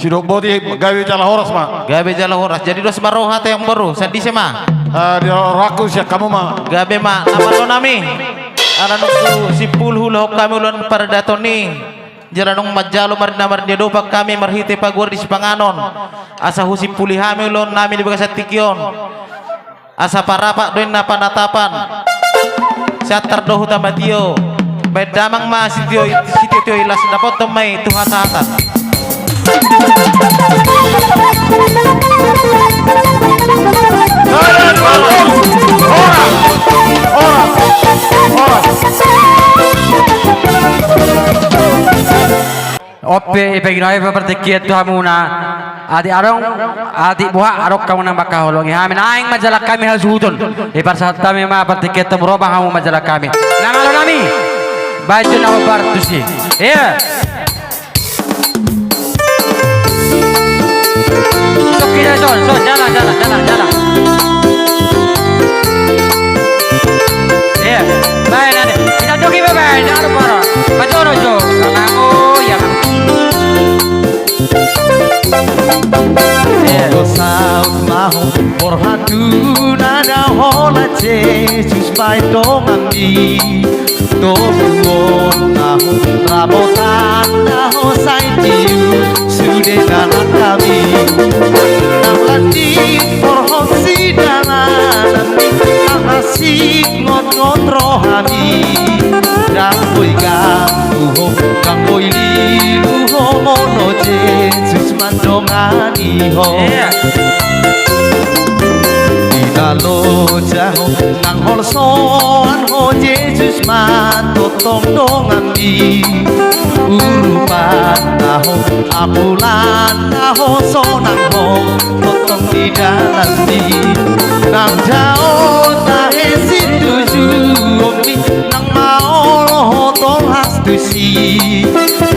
Sidok boti, gabe jala horas ma. Gabe jala horas. Jadi dos ma roha te yang boru, sandise ma. Ah, di rohangku sian hamu ma. Gabe ma, na malo nami. Ala nunga simpul huulahon hami ulaon paradaton i. Jala nunga manjalo marnamar di adopan hami marhite paguar di sipanganon. Asa husimpuli hami ulaon nami di bagasan tingki on. Asa parapat do inna panatapan. Siantar do huta matio. Baen damang ma sitio, sitio-tio i las dapothon ma i tu hasahatan. On pe, i pe ginoai pe partingkian tu hamuna. Atik adong, atik boha, adong hamu na mangkaholongi hami, naeng manjalang hami hasuhuton. Diparsahat hami ma partingkian tu hamu, ro ma hamu manjalang hami. Na malo nami. Baen jo na hombar tusi. Iya. Sok kita son, son, jalang, jalang, jalang, jalang. Iya, baen ate. Kita joki be baen, jangan lupa ro. Pajoro jo. Kalango ya. Iya. Saut ma ho borhat tu na daholan Jesus baen donganmi. Toguonna ho, ramotanna ho, sai tiur sude dalan hami. Nang landit porhon sidalananmi, nang asing ngot-ngot rohami. Ndang boi ganggu ho, ndang boi lilu ho, molo Jesus mandongani ho. Iya. Di na loja ho, nang holsoan ho, Jesus ma tongtong donganmi. Urupanna ho, ampulanna ho, sonang ho tongtong di dalanmi. Nang jaol tahe situjuonmi, nang maol ho tolhas tusi.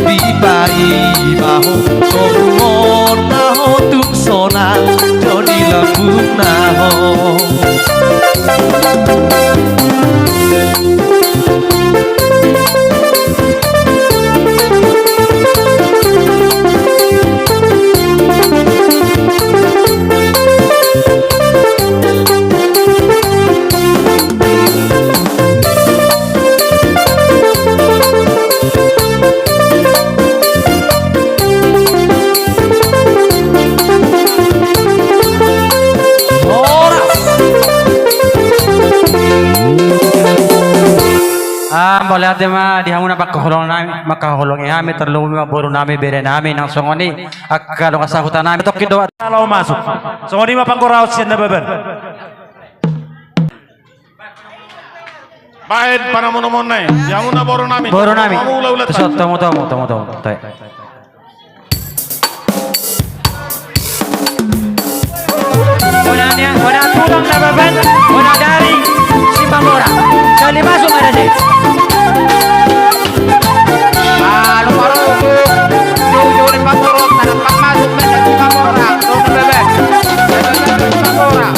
Dipaima ho toguonna ho, tung sonang jo di lambungna ho. Horas. Ah, mauliate ma di hamu na mangkaholongi hami, mangkaholongi hami, tarlumobi ma boru nami, bere nami, nang songon i angka dongan sahuta nami. Tongkin do. Laho masuk. Songon i ma panggoraon sian Nababan. Baen panamonamoan i, di hamu na boru nami. Boru nami. Hamu ulaon. Tusot, tomu, tomu, tomu, tomu. Toe. Bona ni, bona tulang Nababan, bona dari Simanggora. Sali masuk ada sih. Alu marungu. Jauh-jauh dari Simanggora, tanam masuk dari Simanggora. Tulang Nababan. Simanggora.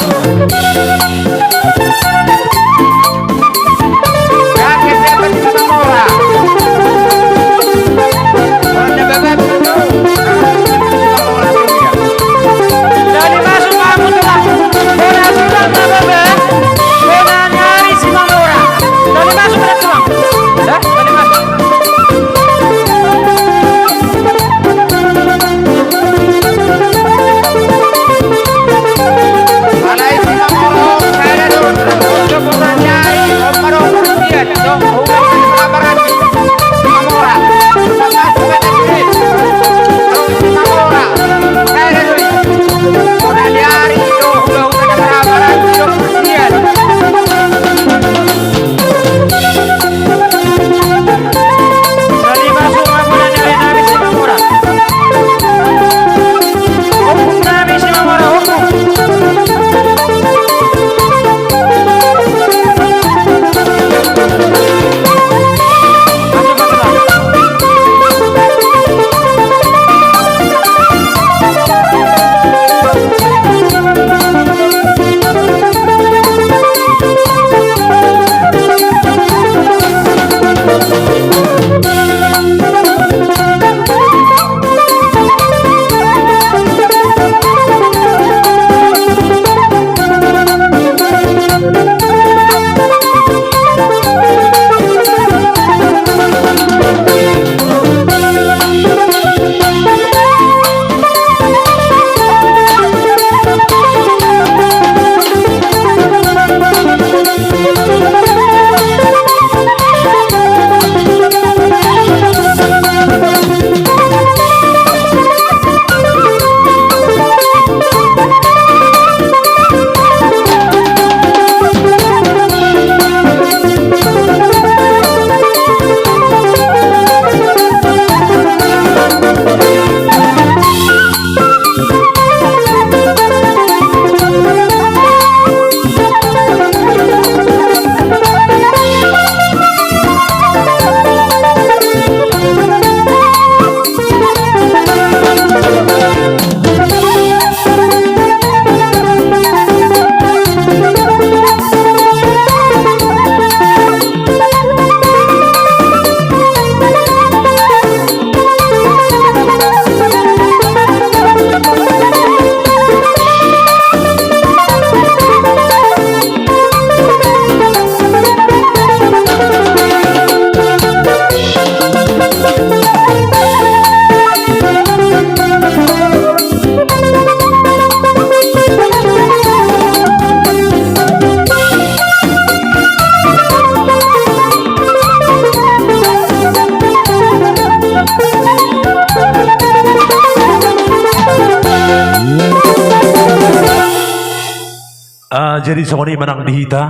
Jadi songon i ma nang di hita,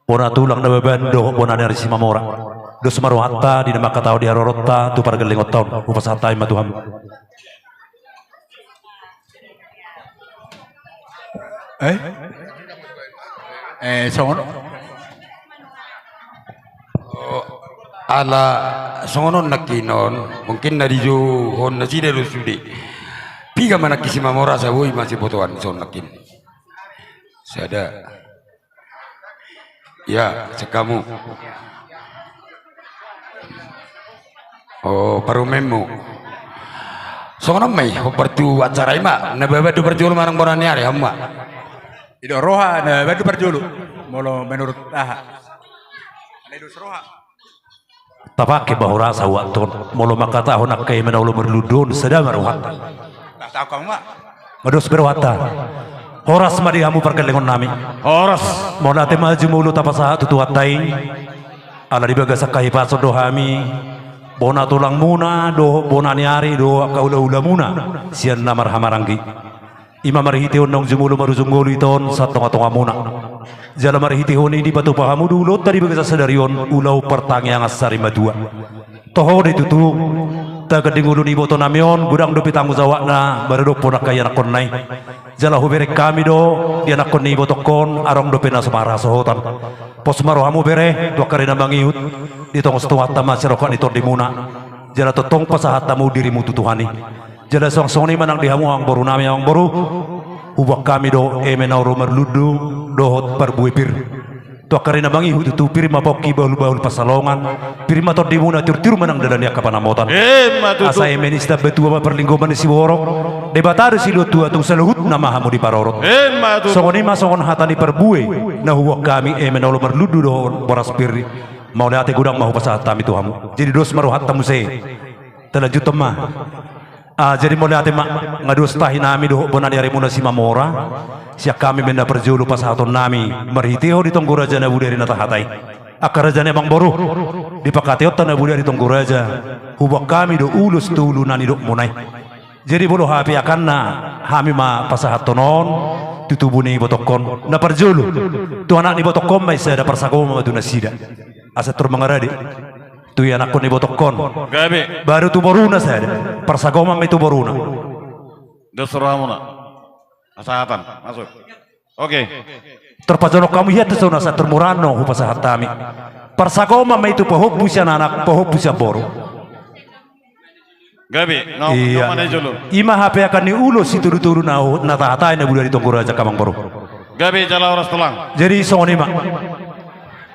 bona tulang Nababan dohot bona ni ari Simamora. Dos ma rohanta di na mangkatahon di haroronta tu pargellengonta on, hupasahat hami ma tu hamu. Eh? Eh, songon, oh, ala songon on nangkin on, mungkin na dijouhon nasida do sude. Piga ma nangkin Simamora, asa boi ma sibotoan songon nangkin. Sada. Ya, sian hamu. Oh, parumaenmu. Songon on ma i, hombar tu acara i ma. Nababan do parjolo manang bona ni ari, hamu ma. Didok roha, Nababan do parjolo. Molo menurut aha? Alai dos roha. Tapake ma horasa huaton, molo mangkatahon angka eme na olo marlundu on, sada ma rohanta. Nah, tahu kamu, Mak. Nga dos be rohanta. Horas ma di hamu pargellengonnami. Horas. Mauliate ma jumolo tapasahat tu Tuhanta i. Ala di bagasan hahipason do hami bona tulangmuna dohot bona ni ari dohot angka hulahula muna sian na marhahamaranggi. I ma marhitehon naung jumolo marujung ngolu hita on satongatongamuna. Jala marhitehon i dipatupa hamu do ulaonta di bagasan sadari on ulaon partangiangan sari matua. Toho do i tutu, tagan di ngolu ni ibotonami on godang dope tanggung jawabna maradophon angka ianakkonna i. Jala hubereng hami do di anakkon ni ibotongkon adong dope na so marhasohotan. Pos ma rohamu bere tu angka ari na mangihut, ditongos Tuhanta ma sian rongkap ni tondimuna. Jala tongtong pasahat hamu dirimu tu Tuhan i. Jala suang songon i ma nang di hamu amangborunami, amangboru. Huboan hami do eme na olo marlundu dohot parbue pir. Tu angka ari na mangihut tutu pir ma pongki, bahulbahul pansalongan, pir ma tondimuna, tiurtiur ma nang dalan ni angka panamotan. Emma tutu. Asa eme ni sitambatua ma parlinggoman ni siborok, Debata do silehon tua, tung saluhutna ma hamu diparorot. Emma tutu. Songon i ma songon hata ni parbue na huboan hami eme na olo marlundu dohot boras pir i. Mauliate godang ma hupasahat hami tu hamu. Jadi dos ma rohanta muse. Talanjuthon ma. Ah, jadi mauliate ma, nga dos tahi nami dohot bona ni arimuna Simamora. Sian hami ma na parjolo pasahatonnami marhitehon di tonggo raja na bodari na tahatai. Angka raja ni amangboru, di pangkataionta na bodari tonggo raja, huboan hami do ulos tu ulu na nidokmuna i. Jadi molo hapeakanna, hami ma pasahathon on tu tubu ni ibotongkon. Na parjolo, tu anak ni ibotongkon ma i sada, parsagoman ma tu nasida. Asa tor mangarade tu ianakkon ni ibotongkon. Gabe. Baru tu boruna sada, parsagoman ma i tu boruna. Dos rohamuna. Pasahaton, masuk. Oke. Tor pajonok hamu hian tu son, asa tor murano hupasahat hami. Parsagoman ma i tu pahompu sian anak, pahompu sian boru. Gabe, nga, iya, nga mana jolo. I ma hapeakan ni ulos situdutudu na, na tahatai na bodari tonggo raja, amangboru. Gabe jala horas tulang. Jadi songon i ma.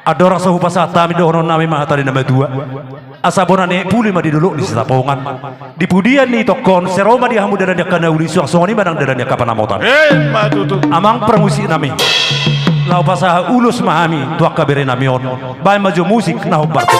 Andorang so hupasahat hami, dohononnami ma hata ni na matua. Asa bona ni puli ma di dolok ni Sitapongan. Di pudian ni itongkon, sai ro ma di hamu dalan ni angka na uli, suang songon i ma nang dalan ni angka panamotan. Emma tutu. Amang parmusiknami, laho pasahat ulos ma hami tu angka berenami on. Baen ma jo musik na hombar tu.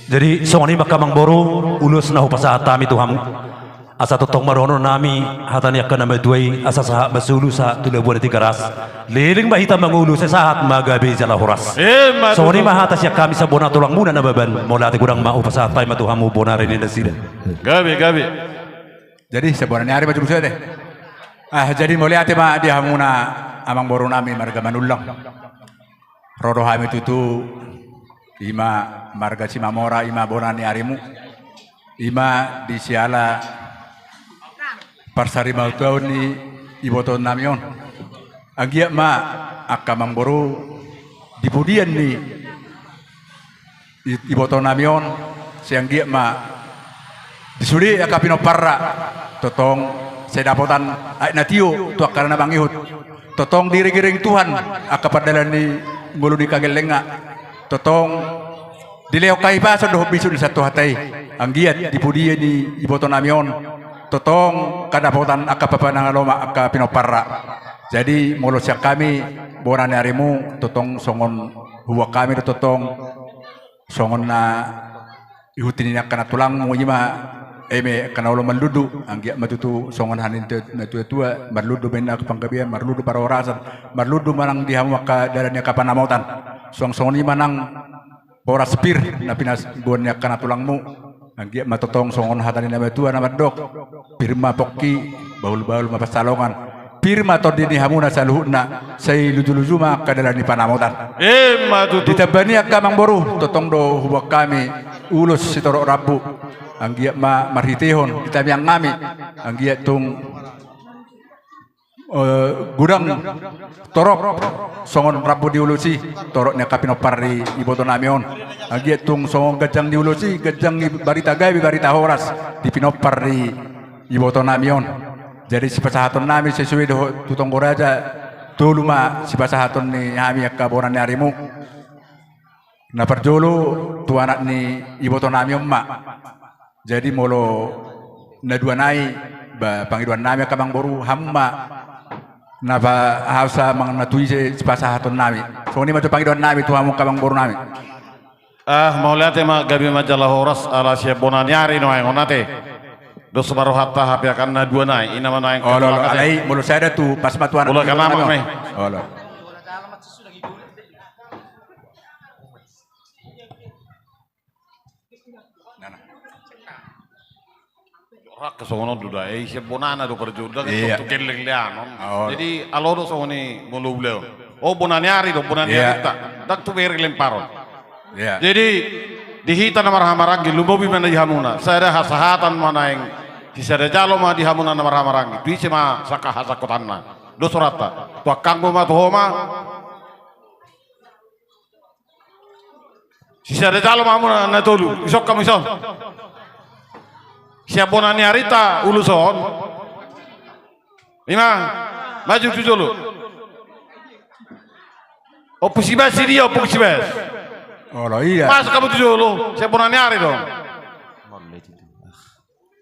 Jadi songon i ma, amangboru, ulos na hupasahat hami tu hamu. Asa tongtong ma dohononnami hata ni angka na matua i, asa sahat ma solu sahat tu labuan ni Tigaras. Leleng ma hita mangolu, sai sahat ma gabe jala horas. Emma tutu. Songon i ma hata sian hami sian bona tulangmuna Nababan, mauliate godang ma hupasahat hami ma tu hamu bona ni ari nasida. Gabe, gabe. Jadi sian bona ni ari ma jo muse ate. Ah, jadi mauliate ma di hamuna amangborunami marga Manullang. Ro do hami tutu, i ma marga Simamora, i ma bona ni arimu. I ma di siala parsarimatua ni ibotonnami on. Anggiat ma angka amangboru di pudian ni i-, ibotonnami on, sai anggiat ma di sude angka pinomparna, tongtong sai dapotan aek na tio tu angka na mangihut. Tongtong diiring-iring Tuhan angka pardalan ni ngolu ni hagellengna. Tongtong dilehon hahipason dohot bisuk na sian Tuhanta i, anggiat di pudi ni ibotonami on tongtong angka dapotan angka papa na lomak angka pinomparna. Jadi molo sian hami bona ni arimu tongtong songon huboan hami do tongtong songon na ihut ni angka na tulangmu i ma, eme angka na olo marlundu, anggiat ma tutu songon hata ni natua-tua, marlundu ma inna angka panggabean, marlundu parhorasan, marlundu ma nang di hamu angka dalan ni angka panamotan. Suang songon i ma nang horas pir na pinaboan ni angka na tulangmu. Anggiat ma tongtong songon hata ni na matua na mandok: Pir ma pongki, bahul-bahul ma pansalongan. Pir ma tondi ni hamuna saluhutna, sai luju-luju ma angka dalan ni panamotan. Emma tutu. Ditamba ni i angka amangboru, tongtong do huboan hami ulos sitorop rambu. Anggiat ma marhitehon di tamiang nami, anggiat tung eh, godang torop songon rambu ni ulos i, torop ni angka pinompar ni ibotonami on. Anggiat tung songon ganjang ni ulos i, ganjang ni barita gabe, barita horas di pinompar ni ibotonami on. Jadi sipasahatonnami sesuai dohot tu tonggo raja, tolu ma sipasahaton ni hami angka bona ni arimu. Na parjolo tu anak ni ibotonami on ma. Jadi molo na dua nai, ba pangidoannami angka amangboru, hamu ma na pa-, hausa manang na tu ise sipasahatonnami. Songon i ma jo pangidoannami tu hamu angka amangborunami. Ah, mauliate ma, gabe ma jala horas ala sian bona ni ari nuaeng on ate. Dos ma rohanta hape angka na dua nai, i na ma nuaeng. Olo, olo, alai molo sada tu pas ma tu anak ni ibotonami on. Olo. Rangka songon on do da, eh, sian bonana do parjolo, ndang. Iya. Tu gelleng leanon. Jadi alo do songon i molo ulaon. O, bona ni ari do, bona ni arinta. Ndang tu bere lemparon. Iya. Jadi di hita na marhahamaranggi, lumobi ma na di hamuna. Sada hasahatan ma naeng, sisada jalo ma di hamuna na marhahamaranggi. Tu ise ma sangkap hasangkapanna? Dos rohanta. Tu angkangmu ma, tu ho ma. Sisada jalo ma hamuna na tolu, dison hamu dison. Sian bona ni arinta ulos on. I ma, maju tu jolo. Ompung Sibas, i dia Ompung Sibas. Olo, iya. Masuk hamu tu jolo, sian bona ni ari do.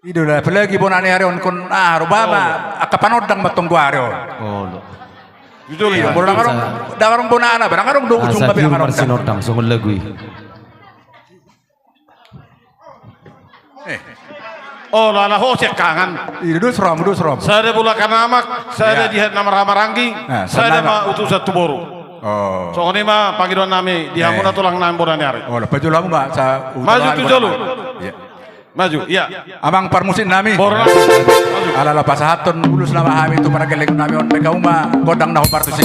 I do da, apalagi bona ni ari on, ingkon aha, ruba ma angka panondang ma tong dua ari on. Olo. Jujur, iya, molo ndang adong, ndang adong bonana, ndang adong do ujung, tapi ndang adong sinondang songon lagu i. Eh. Olo, ala ho siangkangan. I do, dos rom, dos rom. Sada bolak hanamak, sada di hita na marhahamaranggi, sada ma utusan tu boru. Oh. Songon i ma pangidoannami di hamuna tulang nami bona ni ari. Olo, pajolo hamu ma, sa-, maju tu jolo. Iya. Maju, iya. Amang parmusiknami. Boru nami. Maju. Ala laho pasahathon ulos nama hami tu pargellengon nami on, baen hamu ma gondang na hombar tusi.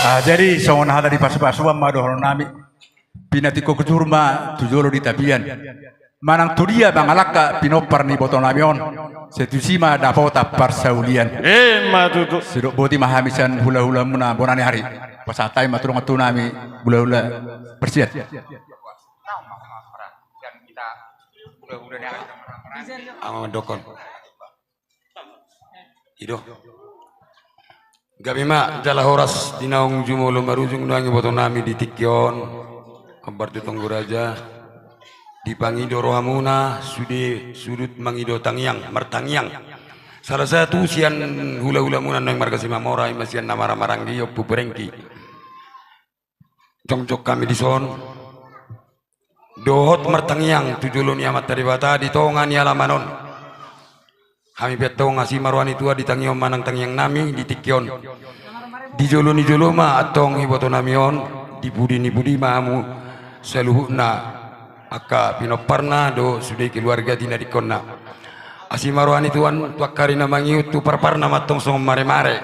Ah, jadi songon hata ni pasupasuan ma dohonon nami. Pinatingkok jur ma tu jolo di tapian. Manang tu dia mangalangka pinompar ni iboto nami on, sai tusi ma dapotan parsaulian. Emma tutu. Sidok boti ma hami sian hulahula muna bona ni ari. Pasahat hami ma tu dongan tu nami hulahula parsian. Ama mandokon. I do. Gabe ma jala horas di naung jumolo marujung nuaeng ibotonami di tingki on. Hombar tu Tonggo Raja. Dipangido rohamuna sude sudut mangido tangiang, martangiang. Salah satu sian hulahulamuna naeng marga Simamora, ima sian na marhahamaranggi, Ompu Perengki. Jongjong hami dison dohot martangiang tu jolo ni Amanta Debata di tonga ni alaman on. Hami pe antong asi ma roha ni Tuhan di tangiang on manang tangiangnami di tingki on. Di jolo ni jolo ma antong ibotonami on, di pudi ni pudi ma hamu saluhutna angka pinomparna dohot sude keluarga tinadingkonna. Asi ma roha ni Tuhan tu angka ari na mangihut, tu parparna ma antong songon maremare,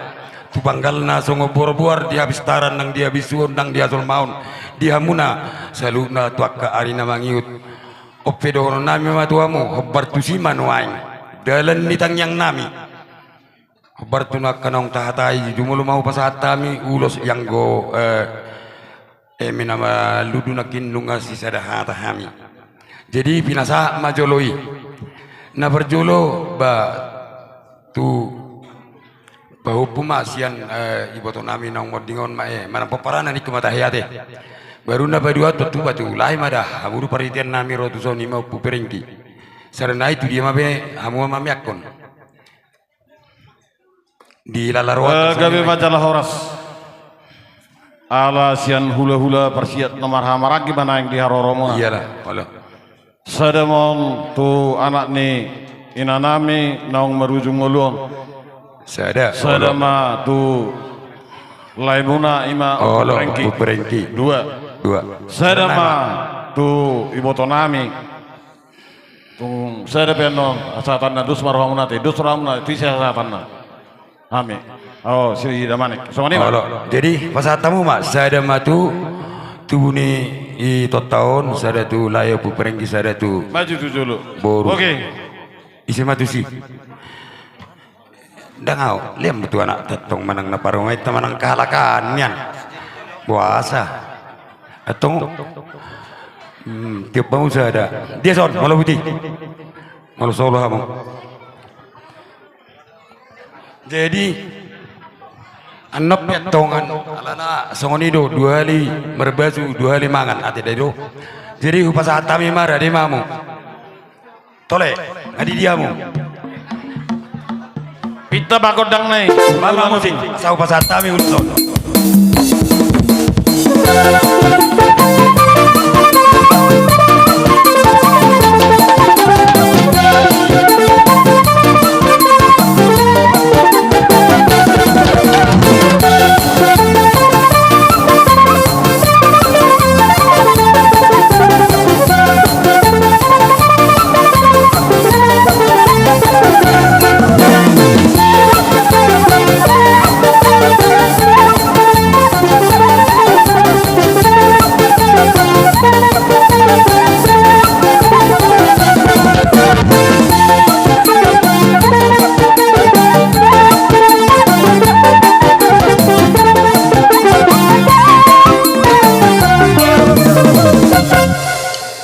tu panggalna songon borboar di hapistaran nang di habisuhon nang di hajolmaon, di hamuna saluhutna tu angka ari na mangihut. On pe dohononnami ma tu hamu, hombar tusi ma nuaeng dalan ni tangiangnami. Hombar tu angka naung tahatai, jumolo ma hupasahat hami ulos ianggo, eh, eme na maludu nangkin nunga sisada hata hami. Jadi pinasahat ma jolo i. Na parjolo ba tu pahompu ma sian, eh, ibotonami naung monding on ma, eh, manang pomparanna ningku ma tahe ate. Baru na paduahon tontu ba tu lae ma da hamu do parhiteannami ro tuson, ima Ompu Perengki. Sada nai tu dia ma be hamu ma mameakkon. Di lala roha. Eh, gabe ma jala horas. Ala sian hulahula parsiat na marhahamaranggi ma naeng di haroromuna. Iyalah, olo. Sada ma on tu anak ni inanami naung marujung ngolu on. Sada. Sada ma tu laemuna ima Ompu Perengki. Olo, Ompu Perengki. Dua. Dua. Sada ma tu ibotonami. Tung sada pe annon hasahatanna, dos ma rohamuna ate, dos rohamuna tu ise hasahatanna. Hami. Oh, si Damanik. Songon i ma. Olo. Jadi pasahat hamu ma, sada ma tu tubu ni itonta on, sada tu lae Ompu Perengki, sada tu. Maju tu jolo. Boru. Oke. Ise ma tusi. Ndang au, lean ma tu anakta antong manang na parumaenta manang kahalakan nian. Boasa? Antong. Hmm, tiop hamu sada. Dia son, molo buti. Molo solo hamu. Jadi annon pe antong, alana songon i do, dua hali marbasu, dua hali mangan, ate da i do. Jadi hupasahat hami ma, rade ma hamu. Tole, nga di dia hamu? Pinta ba gondang nai. Mama musik, asa hupasahat hami ulos on.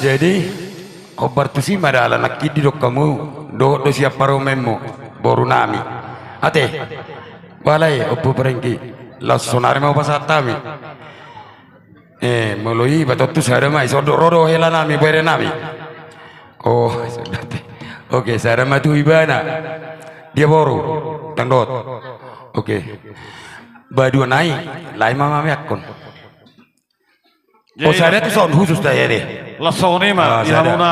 Jadi, hombar tusi ma da ala nangkin didok hamu, dohot do sian parumaenmu, borunami. Ate, bala i, Ompu Perengki, laos sonari ma hupasahat hami. Eh, molo i ba tontu sada ma i, songon dok ro do helanami, berenami. Oh, sada te. Oke, sada ma tu ibana. Dia boru, tang dohot. Oke. Ba dua nai, lae ma mameakkon. Oh, sada tu son khusus da ya deh. Laos songon i ma, ah, di sada. Hamuna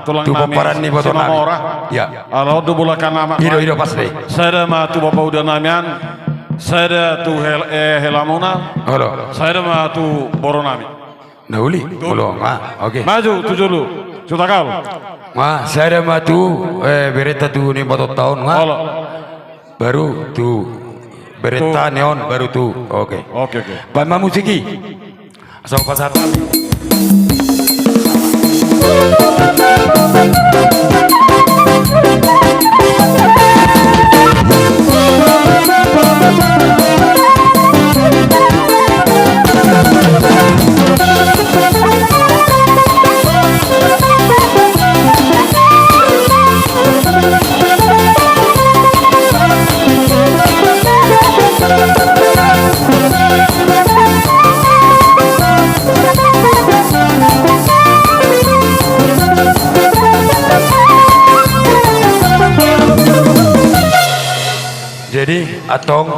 tulang nami, tu pomparan ni botonami. Simamora. Ya. Ala on do bolakannami. I do, i do, pas deh. Sada ma tu bapaudanami an, sada tu hel-, eh, helamuna. Olo. Sada ma tu borunami. Na uli, olo, ma, oke. Maju, tu jolo. Sutakal. Ma, sada ma tu, eh, berenta tu ni botonta on, ma. Olo. Baru tu berenta ni on, baru tu. Oke. Oke, oke. Baen ma musik i. Asa hupasahat hami. Jadi, antong,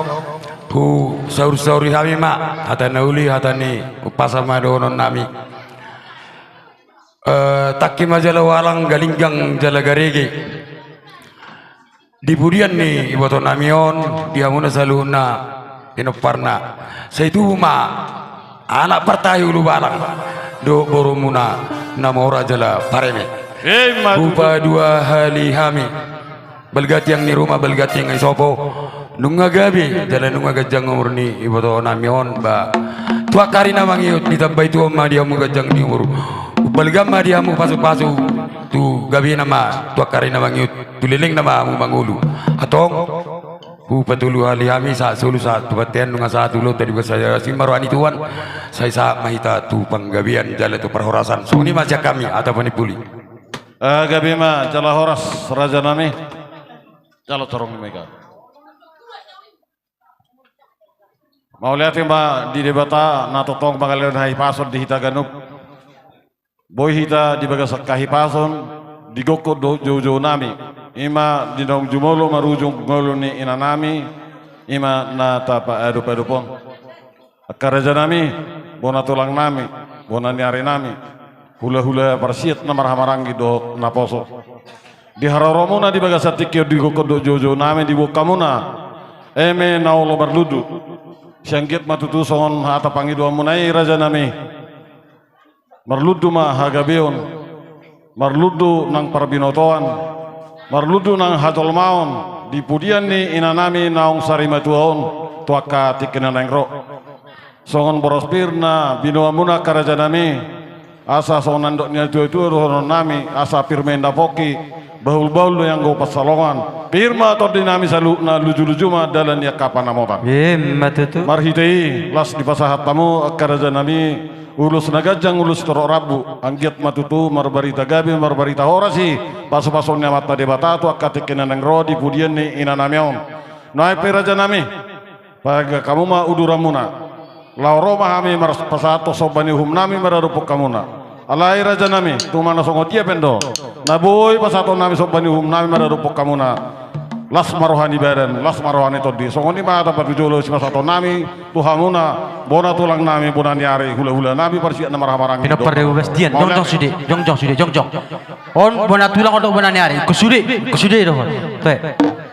husaursauri hami ma, hata na uli, hata ni umpasa ma dohononnami. Eh, tangki ma jala ualang, galinggang jala garege. Di pudian ni ibotonami on, di hamuna saluhutna pinomparna. Sai tubu ma anak partahi ulubalang dohot borumuna na mora jala pareme. Ima tutu. Hupaduahali hami. Balga tiang ni ruma, balga tiang ni sopo. Nunga gabe jala nunga ganjang umur ni ibotonami on, ba tu angka ari na mangihut, ditambai Tuhan ma di hamu ganjang ni umur. Balga ma di hamu pasupasu tu gabena ma tu angka ari na mangihut, tu lelengna ma hamu mangolu. Antong, hupatoluhali hami, sahat solu sahat tu bontean, nunga sahat ulaonta di bagasan i ma roha ni Tuhan. Sai sahat ma hita tu panggabean jala tu parhorasan. Songon i ma sian hami, hata panimpuli. Eh, gabe ma jala horas, rajanami. Jala torong ni mega. Mauliate ma di Debata na tongtong mangalehon hahipason di hita ganup. Boi hita di bagasan hahipason, di gokhon dohot joujounami. Ima di naung jumolo marujung ngolu ni inanami, ima na tapaadopadop on. Angka rajanami, bona tulangnami, bona ni arinami, hulahula parsiat na marhahamaranggi dohot naposo. Di haroromuna di bagasan tingki on, di gokhon dohot joujounami, diboan hamuna eme na olo marlundu. Sai anggiat ma tutu songon hata pangidoanmuna i, rajanami. Marlundu ma hagabeon, marlundu nang parbinotoan, marlundu nang hajolmaon di pudian ni inanami naung sarimatua on tu angka tingki na naeng ro. Songon boras pir na binoanmuna, angka rajanami, asa songon nidok ni natuatua dohononnami, asa pir ma inda pongki, bahulbahul do i anggo pansalongan. Pir ma tondinami saluhutna, lujuluju ma dalan ni angka panamotan. Ima tutu. Marhite i las dipasahat hamu, angka rajanami, ulos na ganjang, ulos torop rambu, anggiat ma tutu marbarita gabe, marbarita horas i pasupasu ni Amanta Debata tu angka tingki na naeng ro di pudian ni inanami on. Nuaeng pe, rajanami, paga hamu ma uduranmuna. Laho ro ma hami marpasahathon somba ni uhumnami maradophon hamuna. Alai, rajanami, tung na songon dia pe do na boi pasahatonnami somba ni uhumnami maradophon hamuna, las ma roha ni badan, las ma roha ni tondi. Songon i ma hata patujolo sipasahatonnami tu hamuna, bona tulangnami, bona ni ari, hulahulanami, parsiat na marhahamaranggi. Pinompar dohot Opu Bastian. Mauliate. Jongjong sude, jongjong sude, jongjong. On bona tulang, on do bona ni ari. Ingkon sude, ingkon sude do. Toe.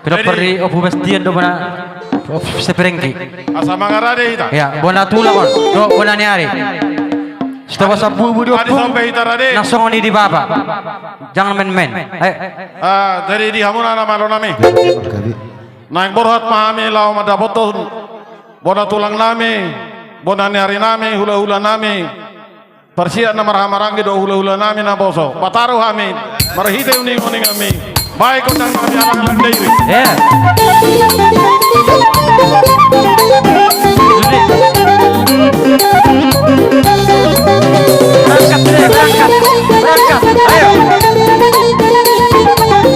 Pinompar ni Opu Bastian do bona Opu Seperengki. Asa mangarade hita. Ya, bona tulang on do bona ni ari. Sitoba sambubu di ompung, na songon i di bapa. Jangan main-main. Eh. Ah, jadi di hamuna na malonami. Naeng borhat ma hami laho mandapothon bona tulangnami, bona ni arinami, hulahulanami, parsiat na marhahamaranggi dohot hulahulanami naposo. Pataru hami marhite uninguninganmi. Bahen gondang nami, alang-alang diri. Ya. Berangkat, berangkat, berangkat. Ayo.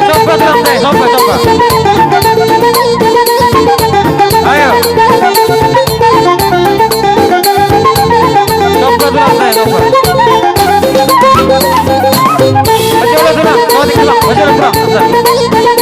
Coba, coba, coba, coba. Ayo. Coba, coba, coba. Maju, maju, maju, maju, maju, maju.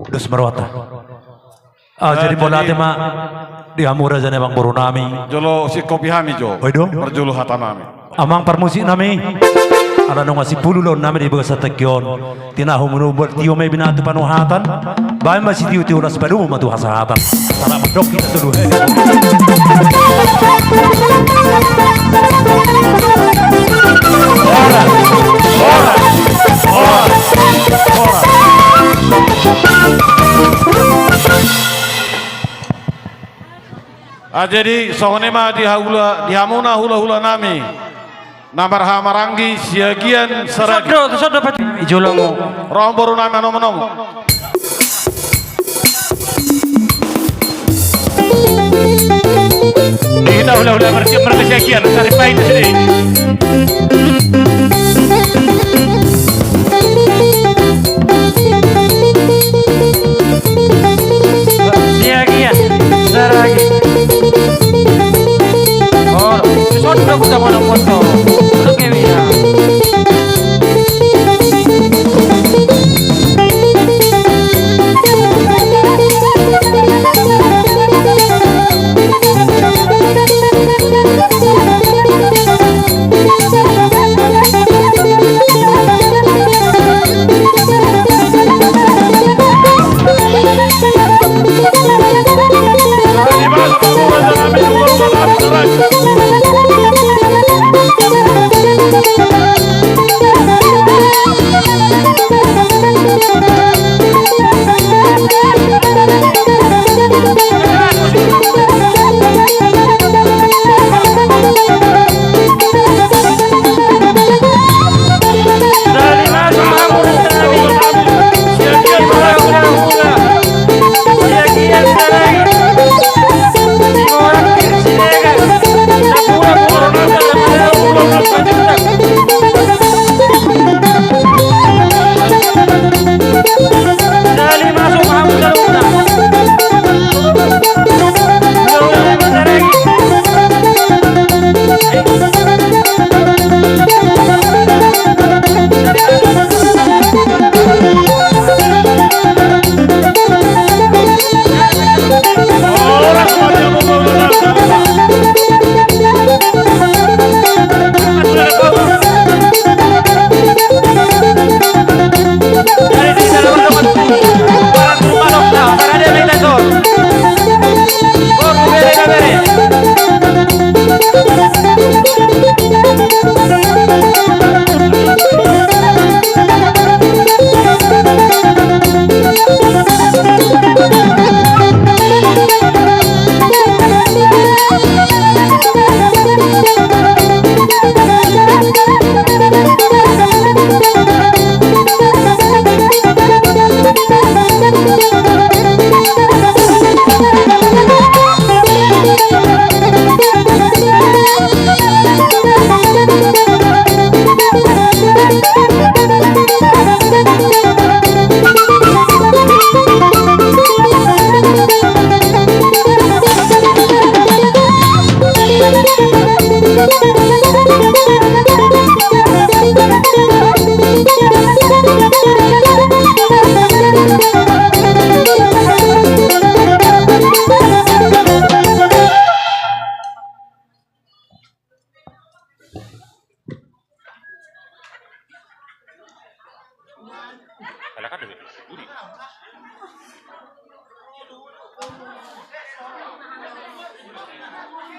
Dos ma rohanta. Ah, jadi mauliate ma di hamu raja ni amangboru nami. Jolo singkopi hami jo. Oi do. Parjolo hata nami. Amang parmusik nami. Ala nunga sipulu ulaon nami di bagasan tingki on. Tinahu munu buat tio ma i binatu panuhatan. Baen ma sitio-tio las padomu ma tu hasahatan. Salah mandok hita solu he. Horas, horas, horas, horas. Ah, jadi songon i ma di haula, di hamuna hula-hula nami na marhahamaranggi Siagian Saragi. Sodo, sodo pati. Ijolo mo. Ro amangboru nami, anom, anom. Di hita hula-hula marsiap marga Siagian, sari pain di sini. Siagian Saragi. Oh, sodo kita mana foto. Oke, bisa.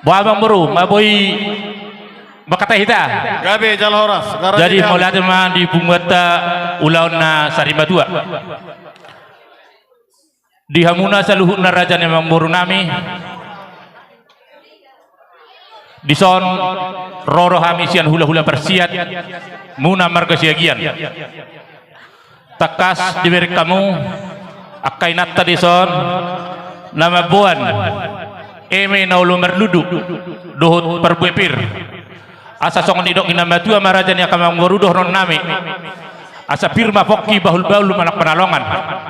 Boha amangboru, ma boi mangkatai hita? Gabe, jala horas. Jadi mauliate ma di punguanta ulaon na sarimatua. Di hamuna saluhutna raja ni amangboru nami. Dison ro do hami sian hula-hula parsiat muna marga Siagian. Tangkas dibereng hamu angka inanta dison na mamboan eme na olo marlundu dohot parbue pir. Asa songon nidok ni na matua ma raja ni angka amangboru dohonon nami. Asa pir ma pongki, bahulbahul ma nang panalongan.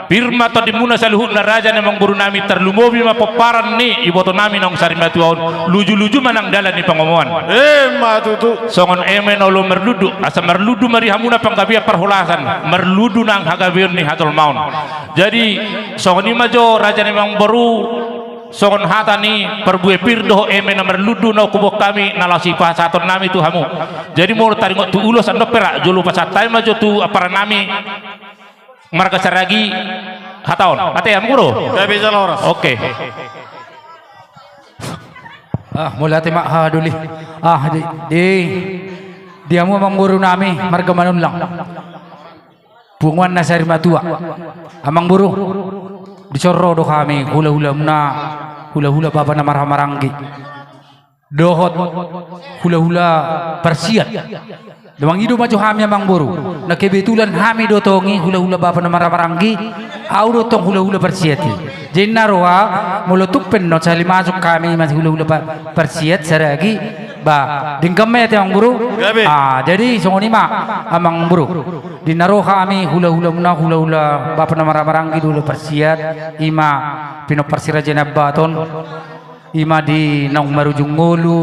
Pir ma tondimuna saluhutna raja ni amangboru nami, tarlumobi ma pomparan ni iboto nami naung sarimatua on, lujuluju ma nang dalan ni pangomoan. Emma tutu. Songon eme na olo marlundu, asa marlundu ma di hamuna panggabean parholasan, marlundu nang hagabeon ni hatolmaon. Jadi songon i ma jo raja ni amangboru, songon hata ni parbue pir dohot eme na marlundu na huboan hami na laos sipasahaton nami tu hamu. Jadi molo taringot tu ulos, andon pe ra, jolo pasahat hami ma jo tu ampara nami marga Saragi hata on. Ate, amangboru? Gabe jala horas. Oke. Ah, mauliate ma, ha, doli. Ah, di, di, di hamu amangboru nami marga Manullang, punguan na sarimatua. Amangboru, dison ro do hami hulahulamuna, hulahula bapa na marhahamaranggi dohot hulahula parsiat. Mangido ma jo hami amangboru, na kebetulan hami do tong i hulahula bapa na marhahamaranggi, ahu do tong hulahula parsiat i. Jadi na roha, molo tung pe annon sahali masuk hami ma hulahula pa-, parsiat Saragi, ba, denggan ma i ate amangboru? Gabe. Ah, jadi songon i ma amangboru. Di na ro hami hulahulamuna, hulahula bapa na marhahamaranggi dohot parsiat, i ma pinompar si Raja Nai Ambaton, i ma di naung marujung ngolu,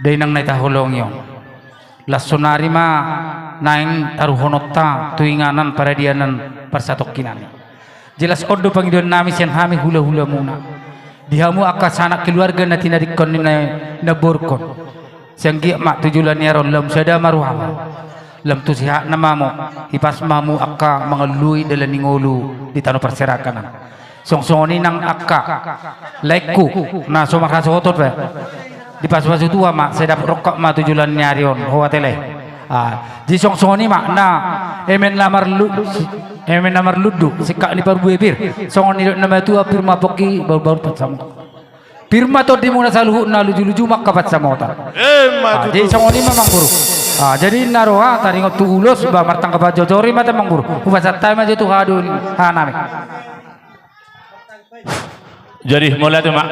dainang na hita holongi on. Laos saonari ma naeng taruhononta tu inganan paradianan parsatongkinan i. Jelas on do pangidoan nami sian hami hulahulamuna. Di hamu angka sanak keluarga na tinadingkon ni na, na borungkon. Sai anggiat ma tu joloan ni ari on lam sada ma rohamu. Lam tu sehat ma hamu, hipas ma hamu angka mangalului dalan ni ngolu di tano parserakan an. Songon i nang angka laengku na so marhasohoton pe, dipasupasu Tuhan ma, sai dapot rongkap ma tu joloan ni ari on, ho ate lae. Ah, jadi songon i ma na eme na marlu-, eme na marlundu, singkat ni parbue pir. Songon nidok ni natuatua, pir ma pongki, bahulbahul pansamotan. Pir ma tondimuna saluhutna, lujuluju ma angka pansamotan. Emma tutu. Ah, jadi songon i ma amangboru. Ah, jadi na roha taringot tu ulos, ba, martanggapan jojor i ma ate amangboru. Hupasahat hami ma jo tu haha doli, haha nami. Jadi mauliate ma.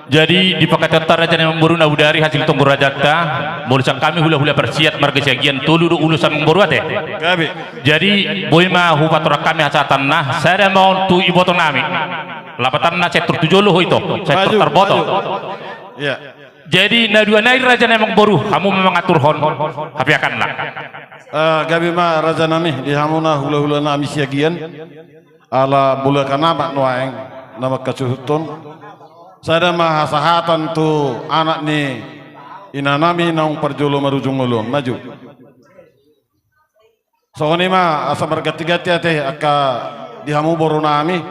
Jadi di pangkataionta raja ni amangboru na bodari, hasil tonggo rajanta, molo sian hami hulahula parsiat marga Siagian, tolu do ulos amangboru ate. Gabe. Jadi boi ma hupatorang hami hasahatanna, sada ma on tu iboto nami. Lapatanna sai tor tu jolo ho ito, sai tor tarboto. Maju, maju. Iya. Jadi na dua nai raja ni amangboru, hamu ma mangaturhon hapeakanna. Eh, gabe ma raja nami, di hamuna hulahula nami Siagian. Ala bolon amak nuaeng na mangkasuhuthon. Sada ma hasahatan tu anak ni inanami naung parjolo marujung ngolu on. Maju. Songon i ma asa margantiganti ate angka di hamu borunami.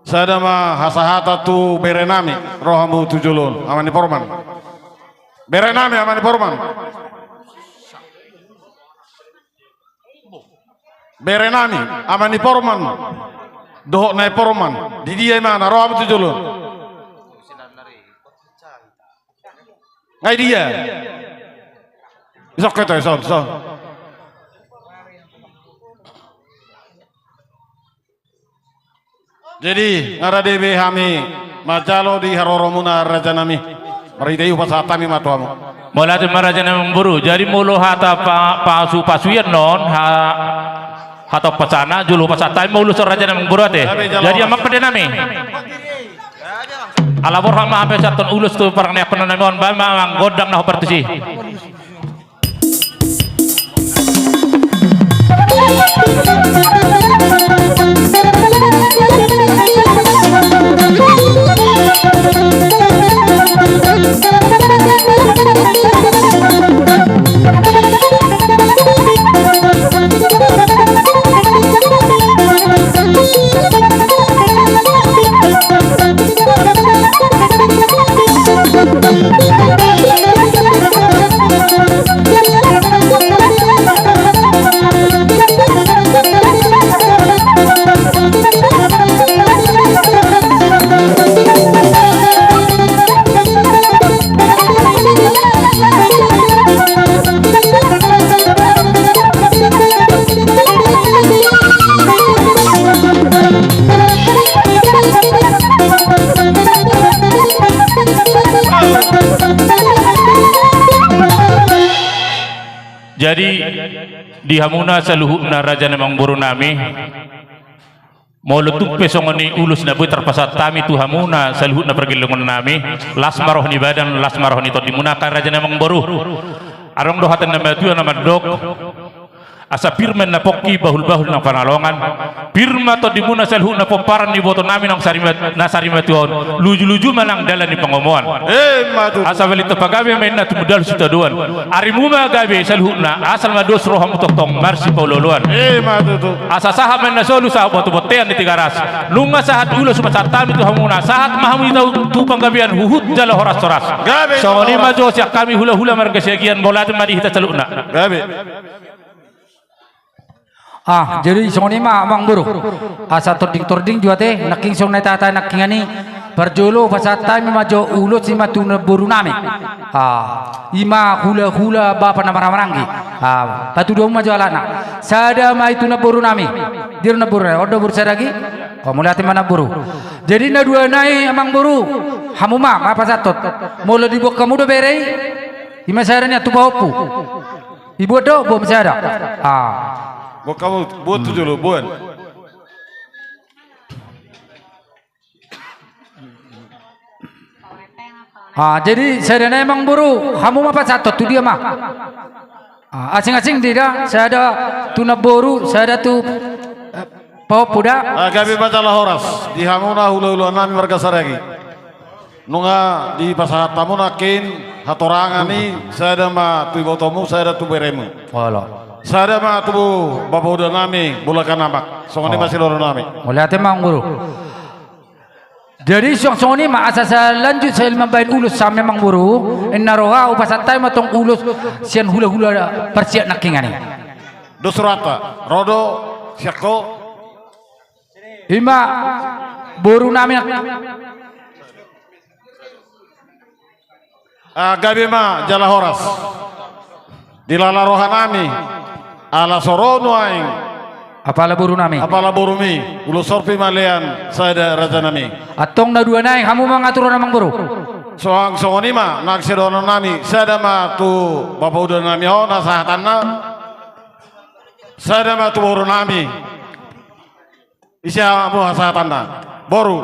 Sada ma hasahatan tu berenami, ro hamu tu jolo on, ama ni Porman. Berenami, ama ni Porman. Berenami, ama ni Porman dohot Nai Porman, di dia imana? Ro hamu tu jolo on. Nga i dia? Isok keto, ison, ison. Jadi nga rade be hami manjalo di haroromuna rajanami. Marhite i hupasahat hami ma tu hamu. Mauliate ma raja ni amangboru. Jadi molo hata pa-, pasupasuion non, ha-, hata umpasana, jolo hupasahat hami ma ulos on raja ni amangboru ate. Jadi amang pandenami, ala borhat ma hape pasahathon ulos tu parangniakhon nami on, baen ma amang gondang na hombar tusi. Jadi Di hamuna saluhutna raja ni amangboru nami. Molo tung pe songon i ulos na boi tarpasahat hami tu hamuna saluhutna pargellengon nami, las ma roha ni badan, las ma roha ni tondimuna angka raja ni amangboru. Adong do hata ni na matua na mandok: Asa pir ma inna pongki, bahulbahul nang panalongan. Pir ma tondimuna saluhutna pomparan ni iboto nami na sari ma-, na sari matua on. Lujuluju ma nang dalan ni pangomoan. Emma tutu. Asa balintang pagabe ma inna tumundalhon sitadoan. Arimu ma gabe saluhutna, asal ma dos rohamu tongtong marsipaolooloan. Emma tutu. Asa sahat ma inna solu sahat bontean ni Tigaras. Nunga sahat ulos hupasahat hami tu hamuna, sahat ma hamu di tau tu panggabean, huhut jala horashorasmu. Gabe. Songon i ma jo sian hami hulahula marga Siagian, mauliate ma di hita saluhutna. Gabe. Ah, jadi songon i ma amangboru. Asa tordingtording jo ate, nangkin songon na tahatahon nangkiningan i. Parjolo pasahat hami ma jo ulos i ma tu namboru nami. Ah, i ma hulahula bapa na marhahamaranggi. Ah, patuduhon ma jo halakna. Sada ma i tu namboru nami. Dia namboru nami, on do boru sada i. Oh, mauliate ma namboru. Jadi na dua nai amangboru, hamu ma, ma pasahathon. Molo diboan hamu do bere i, i ma sada nian tu pahompu. Diboan do, boan sada. Ah. Boan hamu, boan tu jolo, boan. Ah, jadi sada nai amangboru, hamu ma pasahathon tu dia ma. Ah, asing-asing dida, sada tu namboru, sada tu, eh, pahompu da. Ah, gabe ma jala horas di hamuna hulahula nami marga Saragi. Nunga dipasahat hamu nangkin hatorangan i, sada ma tu ibotomu, sada tu beremu. Olo. Sada ma tu bapauda nami Bulakan Amak. Songon i ma sidohonon nami. Mauliate ma amangboru. Jadi songon i ma, asa sai lanjut sai mambahen ulos hami amangboru, inna roha hupasahat hami ma tong ulos sian hulahula parsiat nangkiningan i. Dos rohanta, ro do sian ho. I ma boru nami. Ah, gabe ma jala horas. Dilala roha nami, ala so ro nuaeng apala boru nami, apala borumi, ulos sorpi ma lean sada raja nami. Antong na dua nai, hamu ma mangatur on amangboru. Suang songon i ma nang sidohonon nami, sada ma tu bapauda nami on hasahatanna, sada ma tu boru nami. Ise hamu hasahatanna, boru?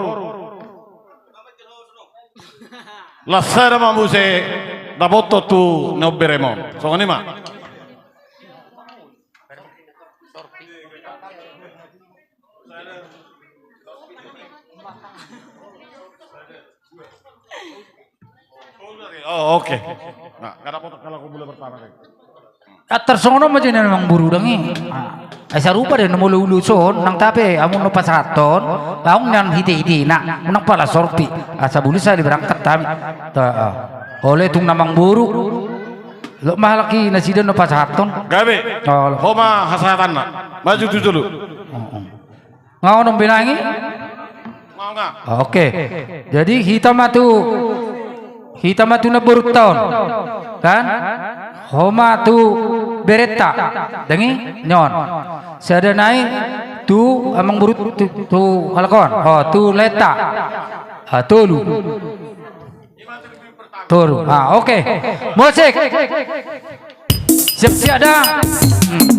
Las sada ma muse dapothon tu na umberem on. Songon i ma. Oh, oke. Nah, kada potong kalau aku mulai pertama kali. Atar songon on ma jo nian amangboru dang i. Ah, ai sarupa do na molo ulos on, nang tape hamu na pasahathon, laos nian hitehitena, unang pala sorpi. Asa bulus sahali berangkat hami. Ta, ah. Olo tung na amangboru. Loas ma halak i nasida na pasahathon. Gabe. Olo. Ho ma hasahatanna. Maju tu jolo. Oh, oh. Nga onom benang i? Nga, nga. Oke. Jadi hita ma tu, hita ma tu namborunta on. Kan? Ho ma tu berenta. Dang i? Nion. Sada nai tu amangboru tu, tu halak on. Ho, tu laenta. Ah, tolu. Tolu. Ah, oke. Musik. Siap-siap da. Hmm.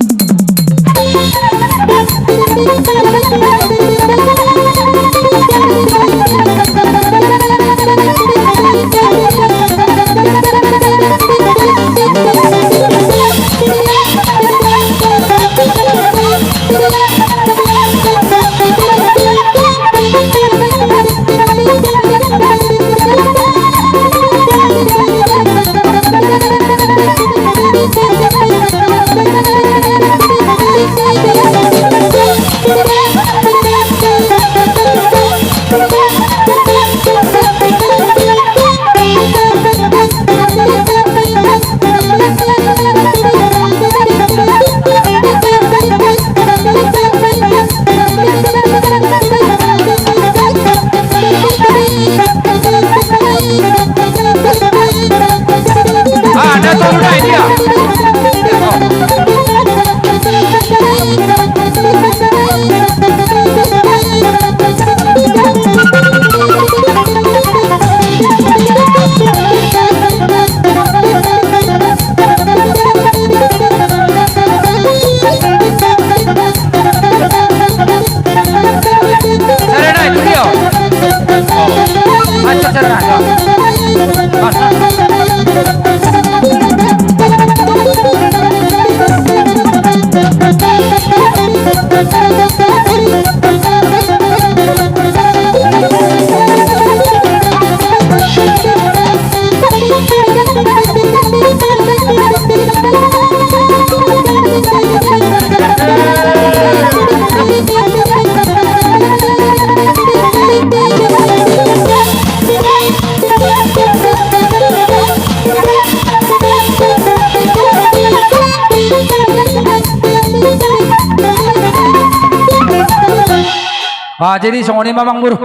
Ah, jadi songon i ma, Amangboru.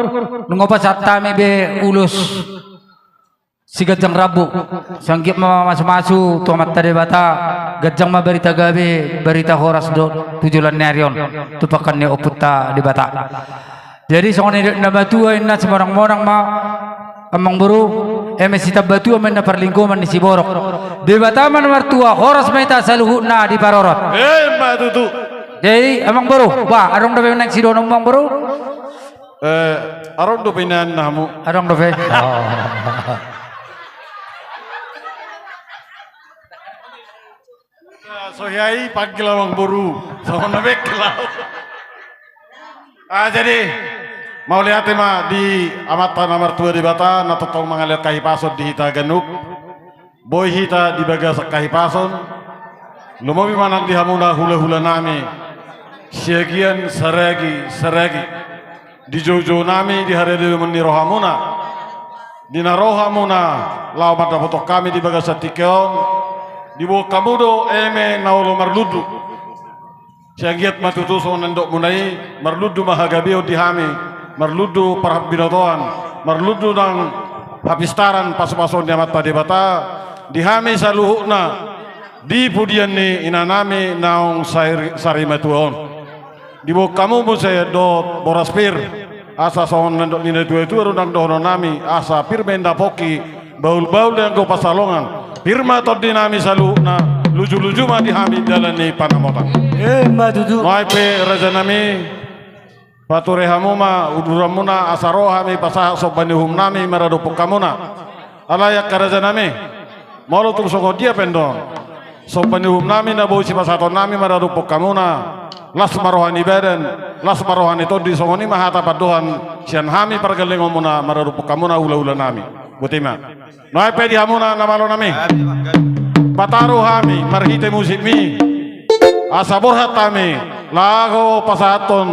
Nunga pasahat hami be ulos siganjang rambu. Sai anggiat ma mamasumasu tu Amanta Debata, ganjang ma barita gabe, barita horas dohot tu joloan ni ari on, tu pangkat ni Ompunta Debata. Jadi songon i didok na matua, inna, simonangmonang ma, Amangboru, eme sitambatua ma inna parlinggoman ni siborok. Debata ma na martua, horas ma hita saluhutna diparorot. Emma tutu. Jadi, Amangboru, bah, adong dope naeng sidohononmu, Amangboru? Eh, adong dope inaan na hamu? Adong dope. Oh. Ya, so hea i panggil Amangboru. Songon na bengkel au. Ah, jadi, mauliate ma di Amanta na martua Debata, na tongtong mangalehon hahipason di hita ganup. Boi hita di bagasan hahipason, lumobi ma nang di hamuna hulahulanami, Siagian Saragi, Saragi, di joujounami di hariadohon ni rohamuna, di na ro hamuna laho mandapothon hami di bagasan tingki on, diboan hamu do eme na olo marlundu. Sai anggiat ma tutu songon na nidokmuna i, marlundu ma hagabeon di hami, marlundu parhambinotoan, marlundu nang hapistaran pasupasuon ni Amanta Debata, di hami saluhutna, di pudian ni inanami naung sari-, sarimatua on. Diboan hamu muse dohot boras pir, asa songon na nidok ni natuatua do nang dohononnami, asa pir ma inna pongki, bahulbahul do anggo pansalongan. Pir ma tondinami saluhutna, lujuluju ma di hami dalan ni panamotan. Emma tutu. Nuaeng pe rajanami, pature hamu ma uduranmuna asa ro hami pasahat somba ni uhumnami maradophon hamuna. Alai angka rajanami, molo tung songon dia pe annon somba ni uhumnami na boi sipasahatonnami maradophon hamuna, las ma roha ni badan, las ma roha ni tondi, songon i ma hata pandohan sian hami pargellengonmuna maradophon hamuna hulahulanami. Boti ma. Nuaeng pe di hamuna na malonami, pataru hami marhite musikmi, asa borhat hami laho pasahathon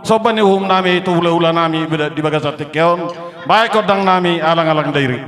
somba ni uhumnami tu hulahulanami di bagasan tingki on, baen gondangnami Alang-alang Dairi.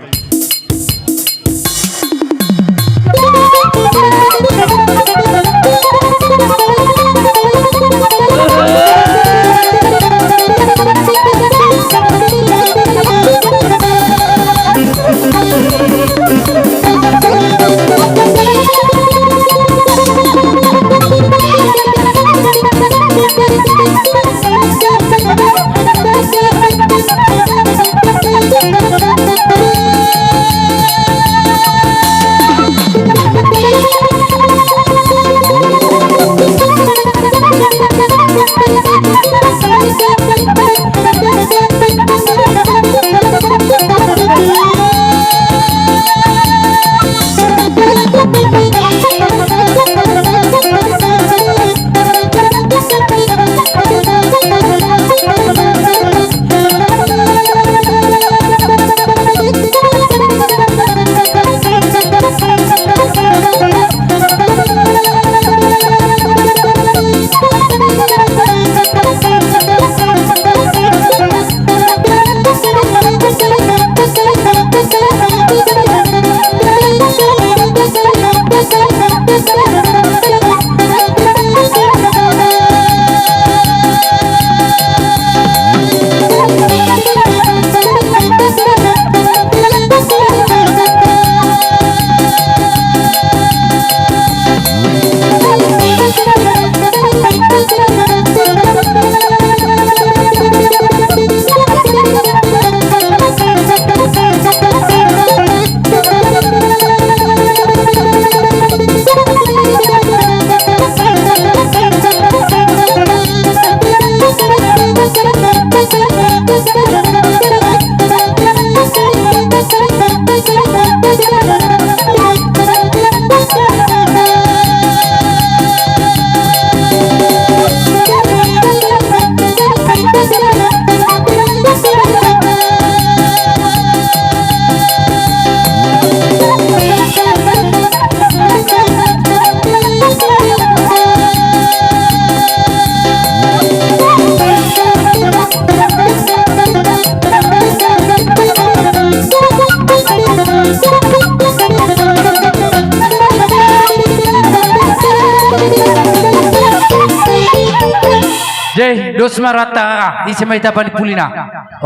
Eh, dos ma rohanta, ise ma hita panimpulina.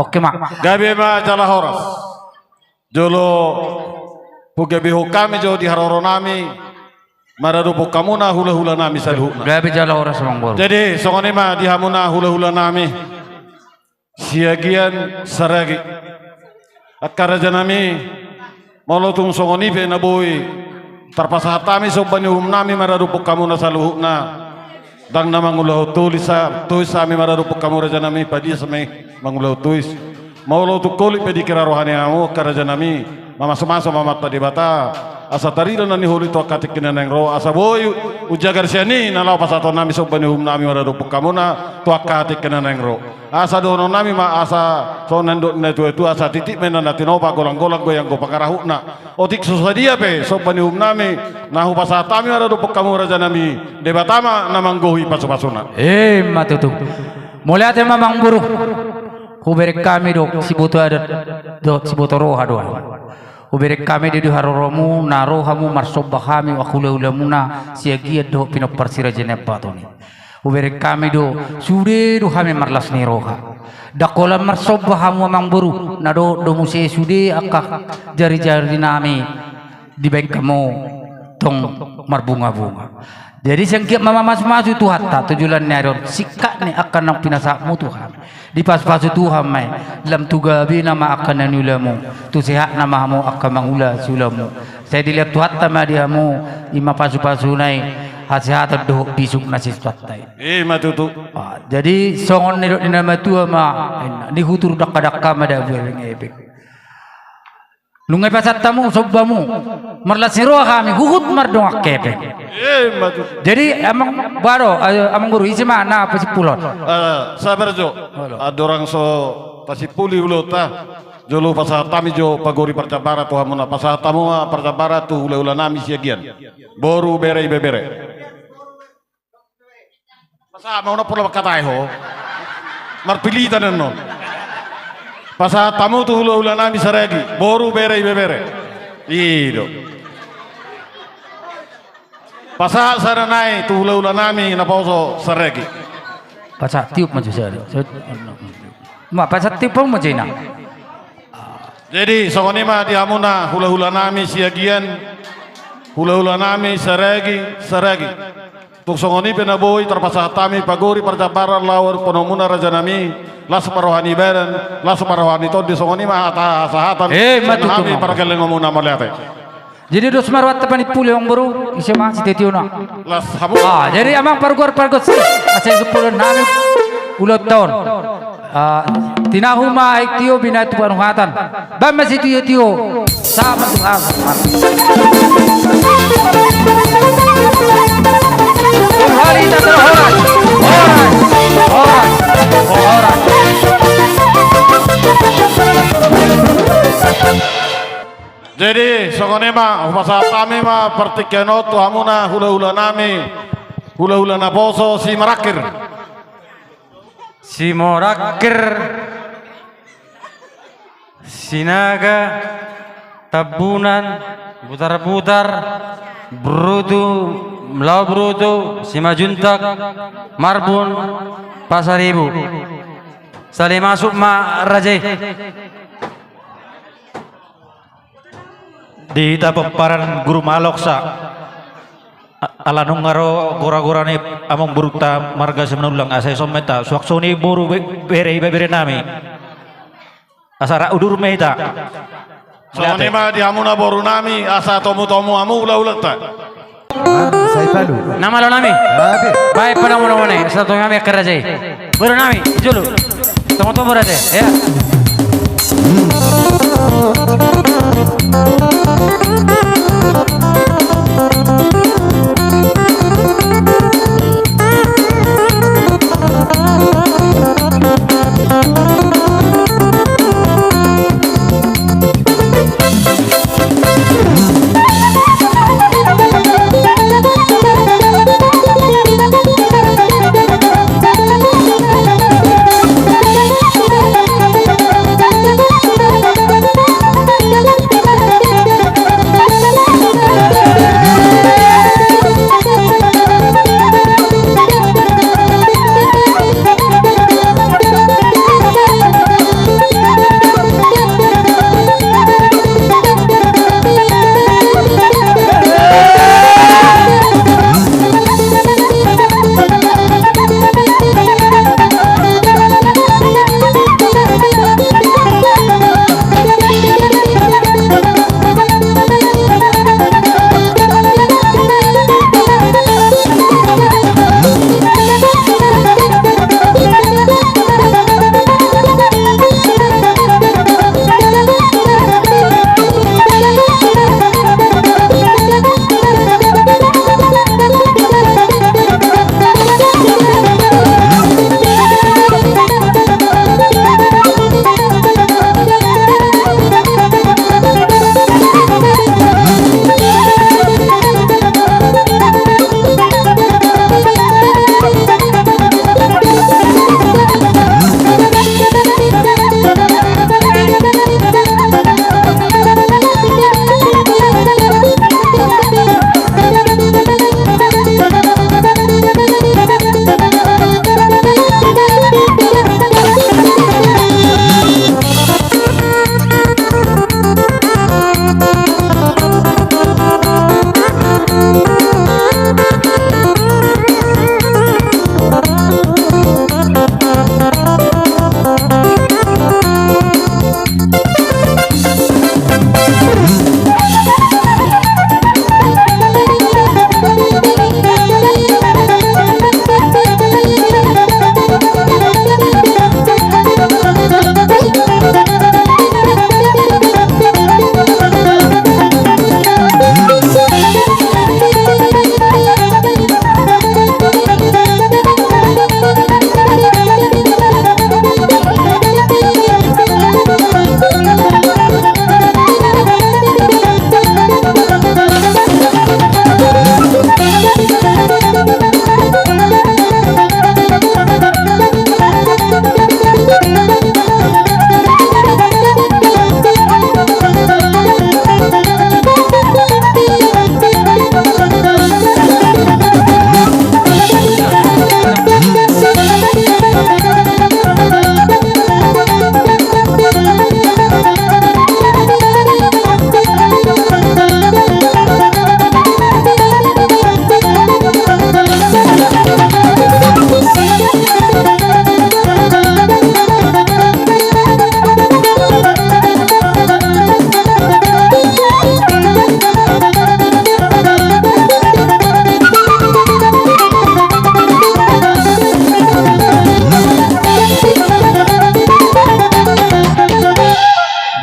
Oke ma. Gabe ma jala horas. Jolo hugabehon hami jo di haroronami maradophon hamuna hulahulanami saluhutna. Gabe jala horas, amang boru. Jadi songon i ma di hamuna hulahulanami Siagian Saragi. Angka rajanami, molo tung songon i pe na boi tarpasahat hami somba ni uhumnami maradophon hamuna saluhutna, ndang na mangulahon tois ha-, tois hami maradophon hamu rajanami, padias ma i mangulahon tois. Molo tung holit pe dikira roha ni hamu angka rajanami, mamasumasu ma Amanta Debata asa tarida na niholit tu angka tingki na naeng ro, asa boi umjagar sian i na laho pasahatonnami somba ni uhumnami maradophon hamuna tu angka tingki na naeng ro. Asa dohononnami ma asa songon na nidok ni natuatua, asa titik ma inna na tinopa, golanggolang do ianggo pangarahutna. Otik so sadia pe somba ni uhumnami na hupasahat hami maradophon hamu rajanami, Debata ma na manggohi pasupasuna. Emma tutu. Mauliate ma, amang boru. Hubereng hami do siboto adat dohot siboto roha do. Hubereng hami do di haroromu na ro hamu marsomba hami angka hulahulamuna Siagian dohot Pinompar Si Raja Nai Ambaton i. Hubereng hami do, sude do hami marlas ni roha. Ndang holan marsomba hamu, amang boru, na dohot do muse sude angka jarijarinami dibaen hamu tong marbungabunga. Jadi sai anggiat ma mamasumasu Tuhanta tu joloan ni ari on singkat ni angka naung pinasahatmu tu hami. Dipasupasu Tuhan ma i, lam tu gabena ma angka na niulamu, tu sehatna ma hamu angka mangula siulamu. Sai dilehon Tuhanta ma di hamu, i ma pasupasuna i, hasehatan dohot bisuk na sian Tuhanta i. Emma tutu. Ah, jadi songon nidok ni na matua ma, nihutur dangkadangka ma dabu ebengebeng. Nunga dipasahat hamu sombamu, marlas ni roha hami huhut mardongan hepeng. Emma tutu. Jadi amang boru, eh, amang boru, ise ma na pasimpulhon? Eh, sabar jo. Andorang so tasimpuli ulaonta, jolo pasahat hami jo pagori parjambaran tu hamuna, pasahat hamu ma parjambaran tu hulahulanami Siagian. Boru, bere, ibebere. Pasahat ma, unang pola mangkatai ho. Marpilitan annon. Pasahat hamu tu hulahulanami Saragi, boru, bere, ibebere. I do. Pasahat sada nai tu hulahulanami naposo Saragi. Pasahat tiup ma jo sada. Ma, pasahat tiup hamu ma jo inna. Jadi songon i ma di hamuna hulahulanami Siagian, hulahulanami Saragi, Saragi. Tung songon i pe na boi tarpasahat hami pagori parjambaran laho adophon hamuna rajanami, las ma roha ni badan, las ma roha ni tondi, songon i ma hata hasahatan. Emma tutu, hami pargelleng hamuna, mauliate. Jadi dos ma rohanta panimpuli, amang boru, ise ma sitiotiona. Las hamu. Ah, jadi amang parguar pargonsi, asa disumpulhon hami ulaonta on. Ah, tinahu ma aek tio, binahen tu panuhatan. Bahen ma sitiotio. Sama tu hami. Horas, horas, horas, horas. Jadi songon i ma hupasahat hami ma partingkian on tu hamuna hulahulanami, hulahula naposo Simarakkir. Simarakkir, Sinaga, Tambunan, Butarbutar, Brutu, Mlaw Brutu, Simanjuntak, Marbun, Pasaribu. Sali masuk ma raja i. Di hita pomparan Guru Maloksa. A-, ala nunga ro goragora ni amangborunta marga Simanullang, asa dison ma hita, suang songon i boru be-, bere, ibebere nami. Asa rap udur ma hita. Songon i ma di hamuna borunami, asa tomutomu hamu ulaulanta. Ah, sai palu. Na malo nami. Oke. Baen panomunomu nai, asa tomutomu nami angka raja i. Borunami, jolo. Tomutomu raja i, ya.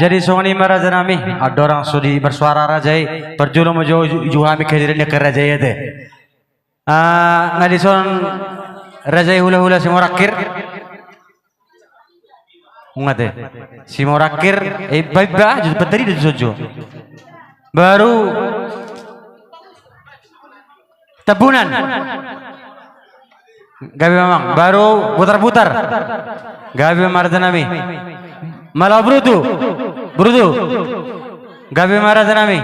Jadi songon i ma raja nami, andorang so dibersuara raja i, parjolo ma jo, jo hami kehadiran ni angka raja i ate. Ah, nga dison raja i hula-hula Simorangkir. Ungat e. Simorangkir, eh, baik bah, jadi peteri di sojo. Baru Tambunan. Gabe mamang, baru putar-putar. Gabe ma raja nami. Malaho Brutu. Brutu. Gabe ma raja nami.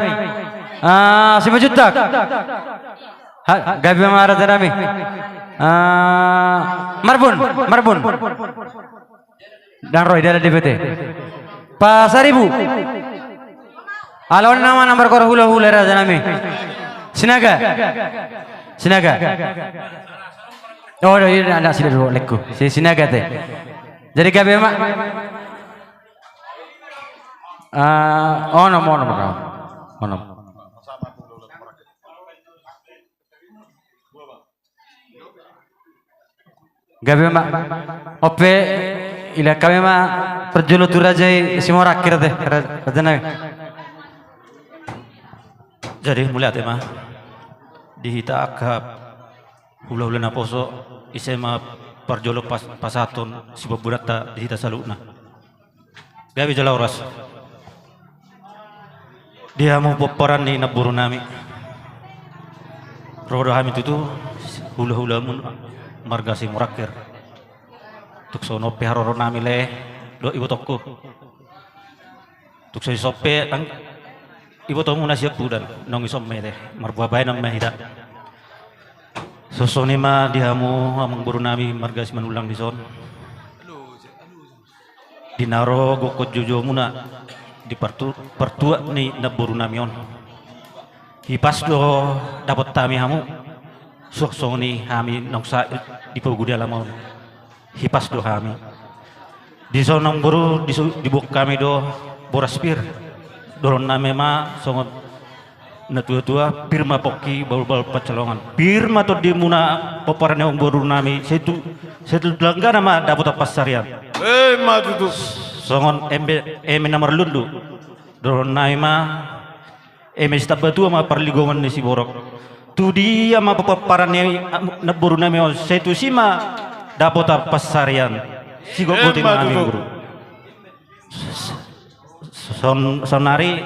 Ah, Simanjuntak. Ha, gabe ma raja nami. Ah, Marbun, Marbun. Ndang ro i dalan D P T. Pasaribu. Ala on nama na margoar hula-hula raja nami. Sinaga. Sinaga. Oh, do, iya, anak sida dulu lekku. Si Sinaga te. Jadi gabe ma. Ah, onom, onom, onom. Onom. Gabe ma. Ope, ila gabe ma parjolo tu raja i Simorangkir te, ra-, raja nami. Jadi mauliate ma di hita angka hula-hula naposo, ise ma parjolo pas-, pasahathon sipamboaanta di hita saluhutna. Gabe jala horas. Di hamu pomparan ni namboru nami. Ro do hami tutu hula-hulamu marga Simorangkir. Tung songon on pe haroro nami lae dohot ibotongku. Tung so dison pe ang-, ibotomu na siampudan, naung dison ma i te, marbuha bahenon ma hita. Songon i ma di hamu amangboru nami marga Simanullang dison. Di na ro gokhon joujou muna di partu-, partuat ni namboru nami on. Hipas do dapot hami hamu, suang songon i hami naung sahat di pogu di alaman on. Hipas do hami. Dison amangboru disu-, diboan hami do boras pir. Dohonon nami ma songon na tua-tua, pir ma pongki bahul-bahul pansalongan. Pir ma tondimuna pomparan ni amangboru nami, sai tu, sai tu dangana ma dapotan pansarian. Emma tutu. Songon eme, eme na marlundu. Dohonon nami ma, eme sitambatua ma parlinggoman ni siborok. Tu dia ma pomparan ni namboru nami on, sai tusi ma dapotan pansarian. Sigotgot i ma hami, amangboru. Emma tutu. Son-, saonari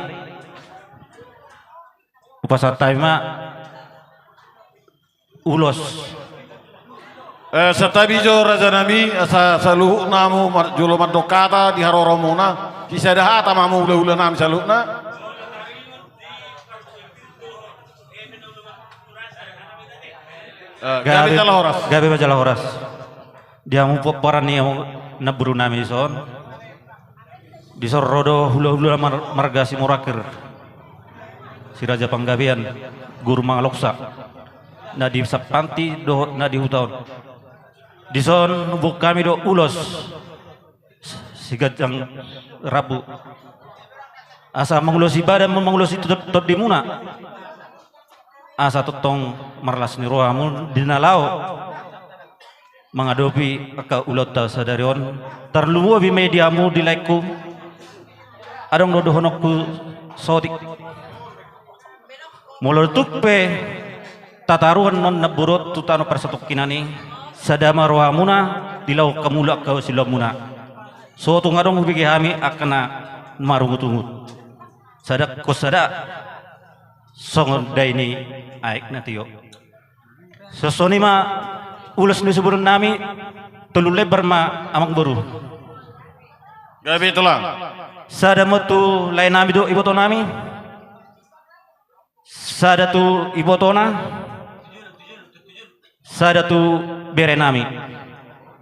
hupasahat hami ma ulos. Eh, santabi jo raja nami, asa saluhutna hamu mar-, jolo mandok hata di haroromuna. Sisada hata ma hamu hula-hula nami saluhutna. Eh, gabe jala horas. Gabe ma jala horas. Di hamu pomparan ni namboru nami dison. Dison ro do hula-hula mar-, marga Simorangkir, Si Raja Panggabean, Guru Mangaloksa, na di Sapanti dohot na di huta on. Dison boan hami do ulos siganjang rambu, asa mangulosi badan, mangulosi to-, tondimuna. Asa tongtong marlas ni roha hamu di na laho mangadopi angka ulaonta sadari on, tarlumobi ma i di hamu di laengku. Adong do dohononku saotik. Molo tung pe tataruhon on namboru on tu tano parsatongkinan i, sada ma rohamuna di laho hamu angka siulaonmuna. So tung adong hubege hami angka na marungut-ungut. Sada ko sada songon dai ni aek na tio. Songon i ma ulos ni sibotoon nami, tolu lembar ma amangboru. Gabe tulang. Sada ma tu lae nami dohot iboto nami. Sada tu ibotona. Sada tu bere nami.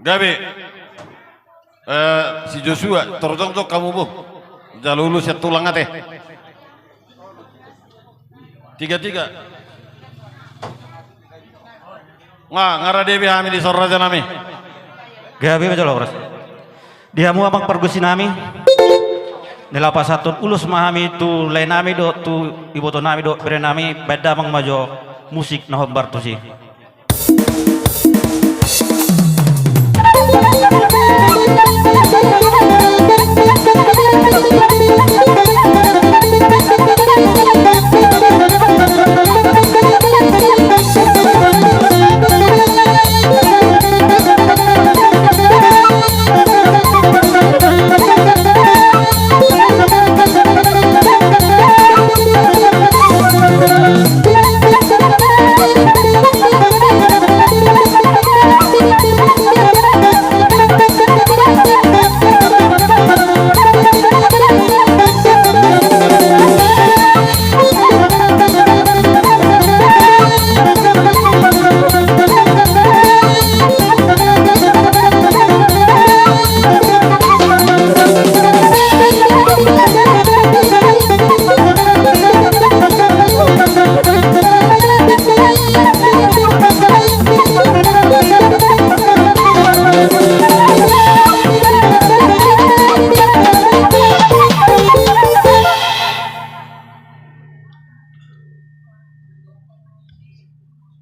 Gabe. Eh, si Joshua, torjongjong hamu bo. Jalo ulos sian tulang ate. Tiga-tiga. Nga, nga rade be hami dison raja nami. Gabe ma jala horas. Di hamu amang pargonsi nami. Di laho pasahathon ulos ma hami tu lae nami dohot tu iboto nami dohot bere nami, baen damang ma jo musik na hombar tusi.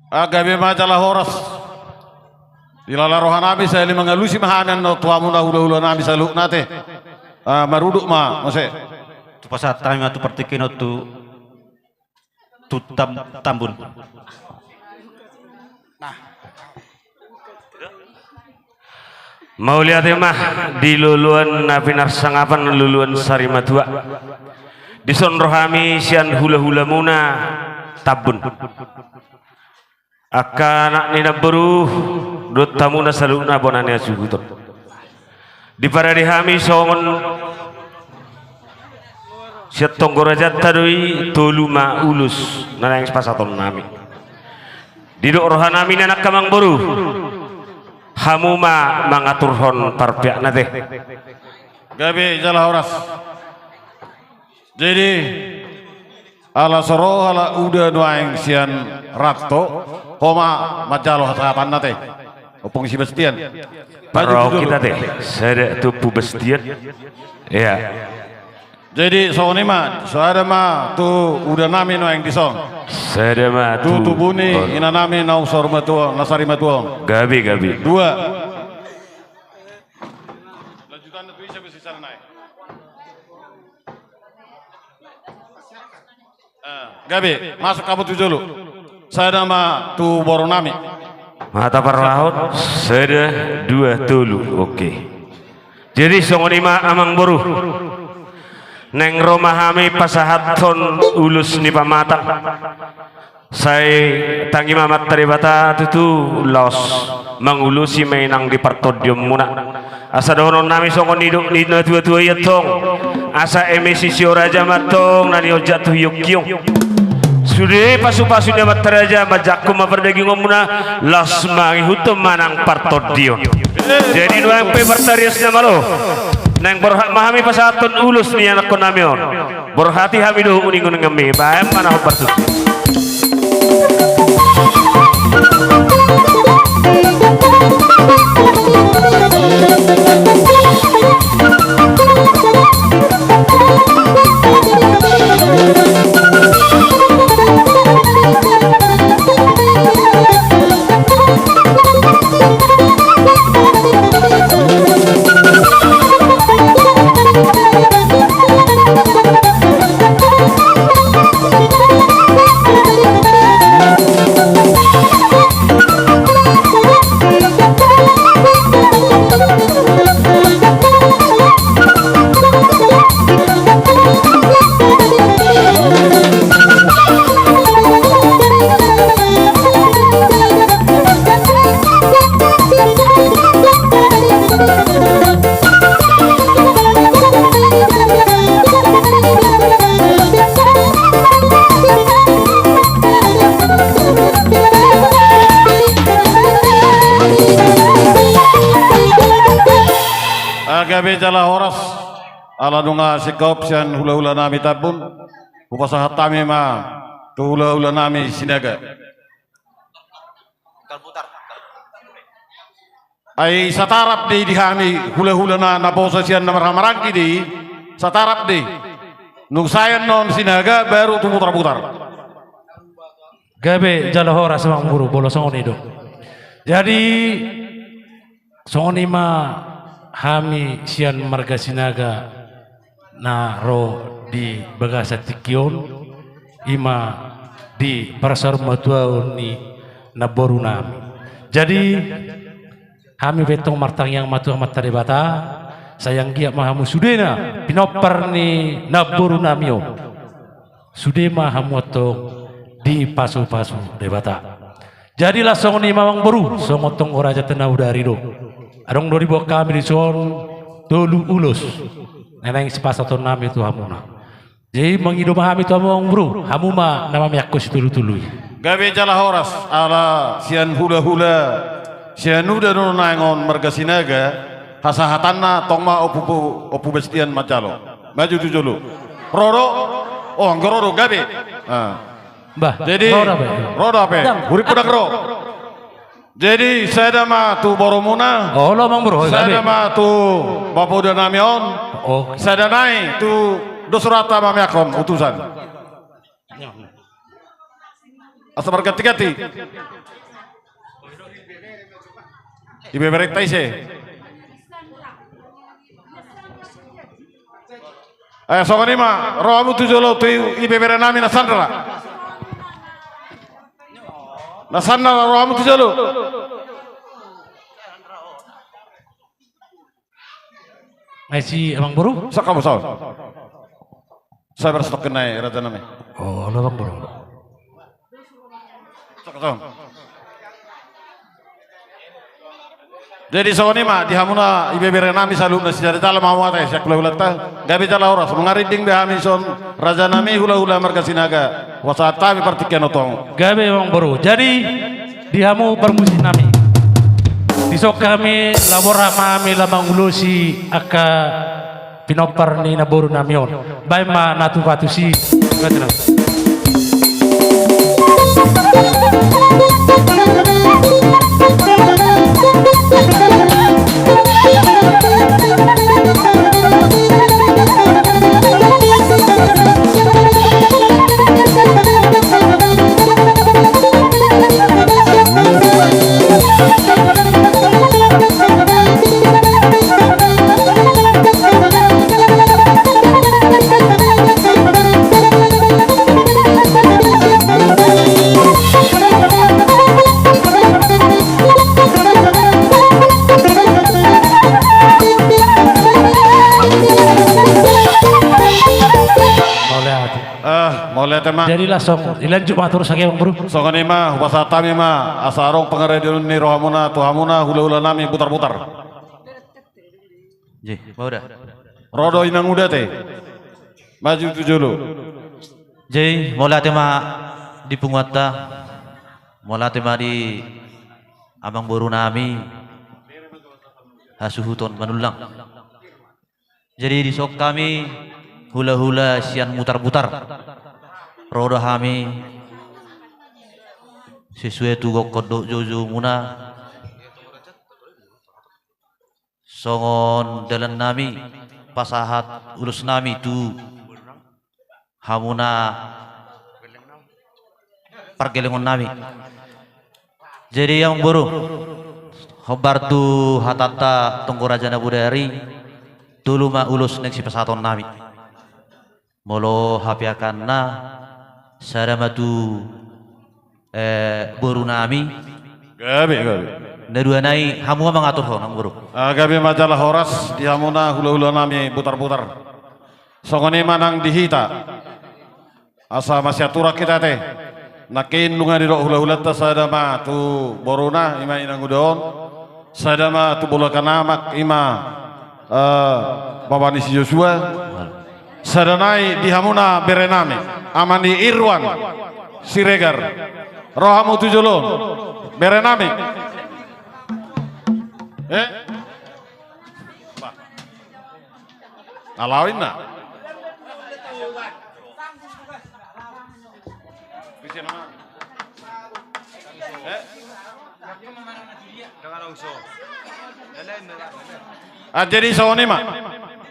Ah, gabe ma jala horas. Dilala roha nami, sai mangalusi ma hami annon tu hamuna hula-hula nami saluhutna ate. Ah, marudut ma muse. Tu pasahat hami ma tu partingkian on tu tu Tam-, Tambun. Mauliate ma di loloan na pinarsangapan, loloan sarimatua. Dison ro hami sian hula-hulamuna Tambun. Angka anak ni namboru dohot hamuna saluhutna bona ni hasuhuton. Diparade hami songon sian tonggo rajanta do i, tolu ma ulos na naeng sipasahaton nami. Didok roha nami nian angka amangboru, hamu ma mangaturhon parpeakna ate. Gabe jala horas. Jadi, ala so ro halak uda nuaeng sian Ranto, ho ma manjalo hasahatanna ate. Ompung si Bastian. Maju tu jolo. Parrohahon hita ate, sada tu Ompu Bastian. Iya. Jadi, songon i ma, sada ma tu uda nami nuaeng dison. Sada ma tu, tu tubu ni inanami na sarimatua, na sarimatua on. Gabe, gabe. Dua. Lanjutanna tu ise besi sana naik. Ah, gabe, masuk hamu tu jolo. Sada ma tu boru nami. Mata parrohahon, sada, dua, tolu. Oke. Jadi songon i ma amangboru. Naeng ro ma hami pasahathon ulos ni pamatang. Sai tangi ma Amanta Debata tutu laos mangulosi ma i nang di partondionmuna. Asa dohonon nami songon nidok ni natua-tua i antong. Asa eme sisio raja ma antong na niojak tu hiong-hiong. Sude pasu-pasu ni amanta raja manjangkon ma pardagingonmuna laos mangihuthon ma nang partondion. Jadi nuaeng pe partariasna malo. Naeng borhat ma hami pasahathon ulos ni anakkon nami on. Borhati hami do uning-uninganmi, baen ma na hombar tutu. Ah, gabe jala horas. Ala nunga singkop sian hula-hula nami Tambun, hupasahat hami ma tu hula-hula nami Sinaga. Ai satarap do i di hami hula-hula na, na poso sian na marhamaranggi do i, satarap do i. Nunga sae annon Sinaga baru tu Butar-butar. Gabe jala horas amangboru, molo songon i do. Jadi songon i ma hami sian marga Sinaga na ro di bagasan tingki on, i ma di parsaurmatuaon ni namboru nami. Jadi hami pe antong martangiang ma tu Amanta Debata, sai anggiat ma hamu sudena pinompar ni namboru nami on. Sude ma hamu antong dipasu-pasu Debata. Jadi laos songon i ma amangboru, songon tonggo raja tu na hudari do. Adong do diboan hami dison tolu ulos na naeng sipasahaton nami tu hamuna. Jadi mangido ma hami tu hamu amangboru, hamu ma na mameakkon situlu-tulu i. Gabe jala horas, ala sian hula-hula, sian uda do naeng on marga Sinaga, hasahatanna tong ma Ompu, Ompu Bastian manjalo. Maju tu jolo. Ro do. Oh, anggo ro do, gabe. Ah. Bah, jadi, ro do hape. Ro do hape. Dang. Hurip podang ro. Jadi sada ma tu borumuna. Olo amangboru, gabe. Sada ma tu bapauda nami on. Oh. Sada nai tu dos rohanta mameakkon utusan. Asa marganti-ganti. Ibeberenta ise? Eh, songon i ma, ro hamu tu jolo tu ibebere nami na sandra. Na sandra, ro hamu tu jolo. Ai si amang boru? Saka bosau. Sabar setokin nai raja nami. Oh, olo amang boru. Saka bosau. Jadi songon i ma di hamuna ibebere nami saluhutna, sijalo-jalo ma hamu ate sian hula-hulanta. Gabe jala horas, nunga rinding be hami dison raja nami hula-hula marga Sinaga. Hupasahat hami partingkian on tu hamu. Gabe amang boru. Jadi di hamu parmusik nami, dison hami laho borat ma hami laho mangulosi angka pinompar ni namboru nami on. Baen ma na tupa tusi. Mauliate. Ah, mauliate ma. Jadi langsung dilanjut ma torus ate amang boru. Songon i ma, hupasahat hami ma asa adong pangaradion ni rohamuna tu hamuna hula-hula nami Butar-butar. Jadi, mau dah. Ro do inanguda ate. Maju tu jolo. Jadi, mauliate ma di punguanta. Mauliate ma di amang boru nami. Hasuhuton Manullang. Jadi dison hami hula-hula sian Butar-butar. Ro do hami sesuai tu gokhon dohot joujou muna. Songon dalan nami pasahat ulos nami tu hamuna pargellengon nami. Jadi amang boru, hombar tu hatanta tonggo raja na bodari, tolu ma ulos naeng sipasahaton nami. Molo hapeakanna sada ma tu eh, boru nami. Gabe, gabe. Na dua nai hamu ma mangaturhon amang boru. Ah, gabe ma jala horas di hamuna hula-hula nami Butar-butar. Songon i ma nang di hita. Asa masiaturan hita ate. Nangkin nunga didok hula-hulanta, sada ma tu boruna, i ma inanguda on. Sada ma tu bolon anak, i ma, eh, bapa ni si Joshua. Sada nai di hamuna bere nami, ama ni Irwan Siregar. Ro hamu tu jolo, bere nami. Eh? Alai na. Ah, jadi songon i ma.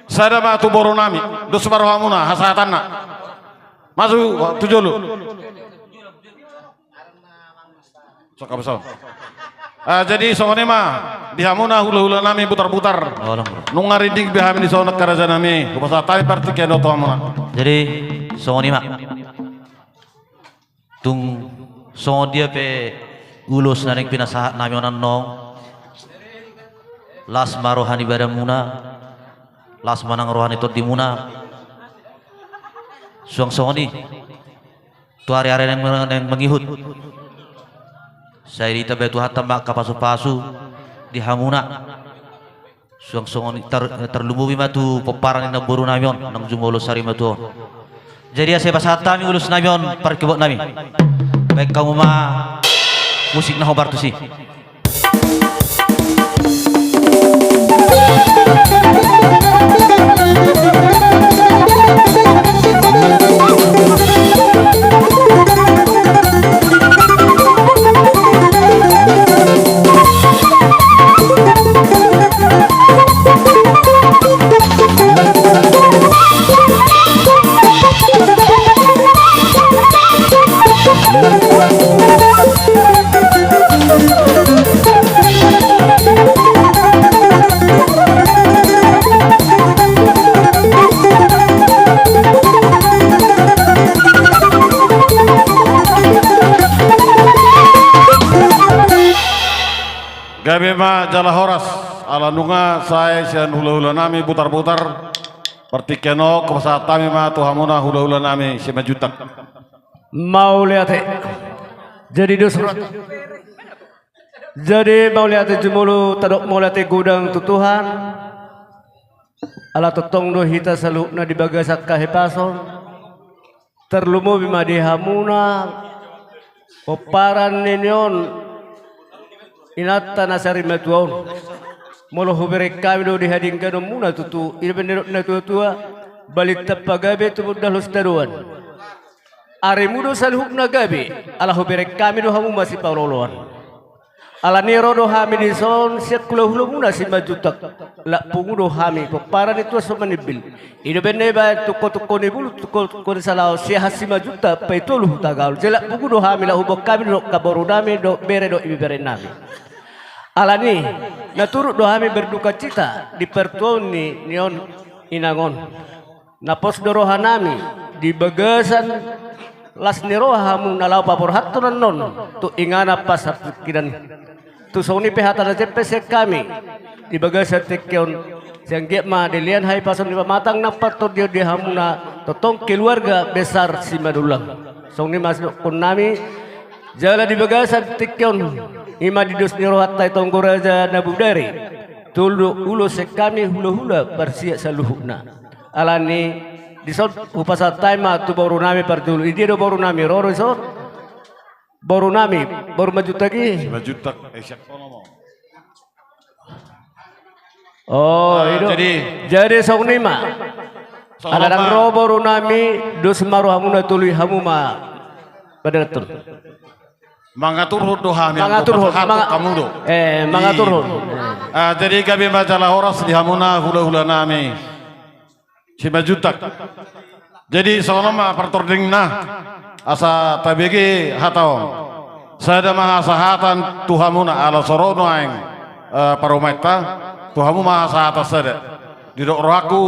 Sada ma tu boru nami, dos ma rohamuna hasahatanna. Maju tu jolo. Sokap so. Ah, jadi songon i ma di hamuna hula-hula nami Butar-butar. Nunga rinding be hami dison angka raja nami. Hupasahat hami partingkian on tu hamuna. Jadi songon i ma. Tung songon dia pe ulos na naeng pinasahat nami on annon, las ma roha ni badanmuna, las ma nang roha ni tondimuna. Suang songon i tu ari-ari naeng, naeng mangihut, sai ditambai Tuhanta ma angka pasu-pasu di hamuna. Suang songon i tar-, tarlumobi ma tu pomparan ni namboru nami on, naung jumolo sari matua on. Jadi asa pasahat hami ulos nami on, parkebot nami. Baen hamu ma musik na hombar tusi. Nunga sae sian hula-hula nami butar-butar. Partingkian on hupasahat hami ma tu hamuna hula-hula nami Simanjuntak. Mauliate. Jadi dos. Jadi mauliate jumolo, tadok mauliate godang tu Tuhan. Ala tongtong do hita saluhutna di bagasan hahipason. Tarlumobi ma di hamuna pomparan ni on, inanta na sarimatua on. Molo hubereng hami do di hadengganonmuna tutu, i do umbahen didok na tua-tua, balintang pagabe tumundalhon sitadoan. Arimu do saluhutna gabe, ala hubereng hami do hamu masipaolo-oloan. Alani ro do hami dison sian hula-hulamuna Simanjuntak. Lak pungu do hami pomparan ni tuan so manimbil. I do umbahen na ibaen tungko-tungko ni bulu, tungko-tungko ni salaon, Siahaan Simanjuntak, Paitolu Hutagaol. Jadi lak pungu do hami, lak huboan hami dohot boru nami, dohot bere dohot ibebere nami. Alani, na turut do hami berdukacita di partuaon ni on, inang on. Na pos do roha nami di bagasan las ni roha hamu na laho paborhathon annon tu inganan parsatongkinan. Tu songon i pe hata na jempek sian hami di bagasan tingki on, sai anggiat ma dilehon hahipason ni pamatang nang partondion di hamuna tongtong keluarga besar Simanullang. Songon i ma sidokkon nami. Jala di bagasan tingki on, i ma di dos ni rohanta i Tonggo Raja Nabudari, tolu do ulos sian hami hula-hula parsiat saluhutna. Alani dison hupasahat hami ma tu boru nami parjolo. Idia do boru nami, ro do dison? Boru nami, boru Simanjuntak i. Simanjuntak, eh, siap. Oh, ah, i do. Jadi, jadi songon i ma. Ala ndang ro boru nami, dos ma rohamuna, toloi hamu ma. Padalanhon. Mangaturhon do hami, mangaturhon, pasahathon manga-, hamu do. Eh, mangaturhon. Ah, jadi gabe ma jala horas di hamuna hula-hula nami Simanjuntak. Jadi songon on ma partordingna, asa tabege hata on. Sada ma hasahatan tu hamuna, ala so ro nuaeng, eh, parumaenta, tu hamu ma hasahatan sada. Didok rohangku,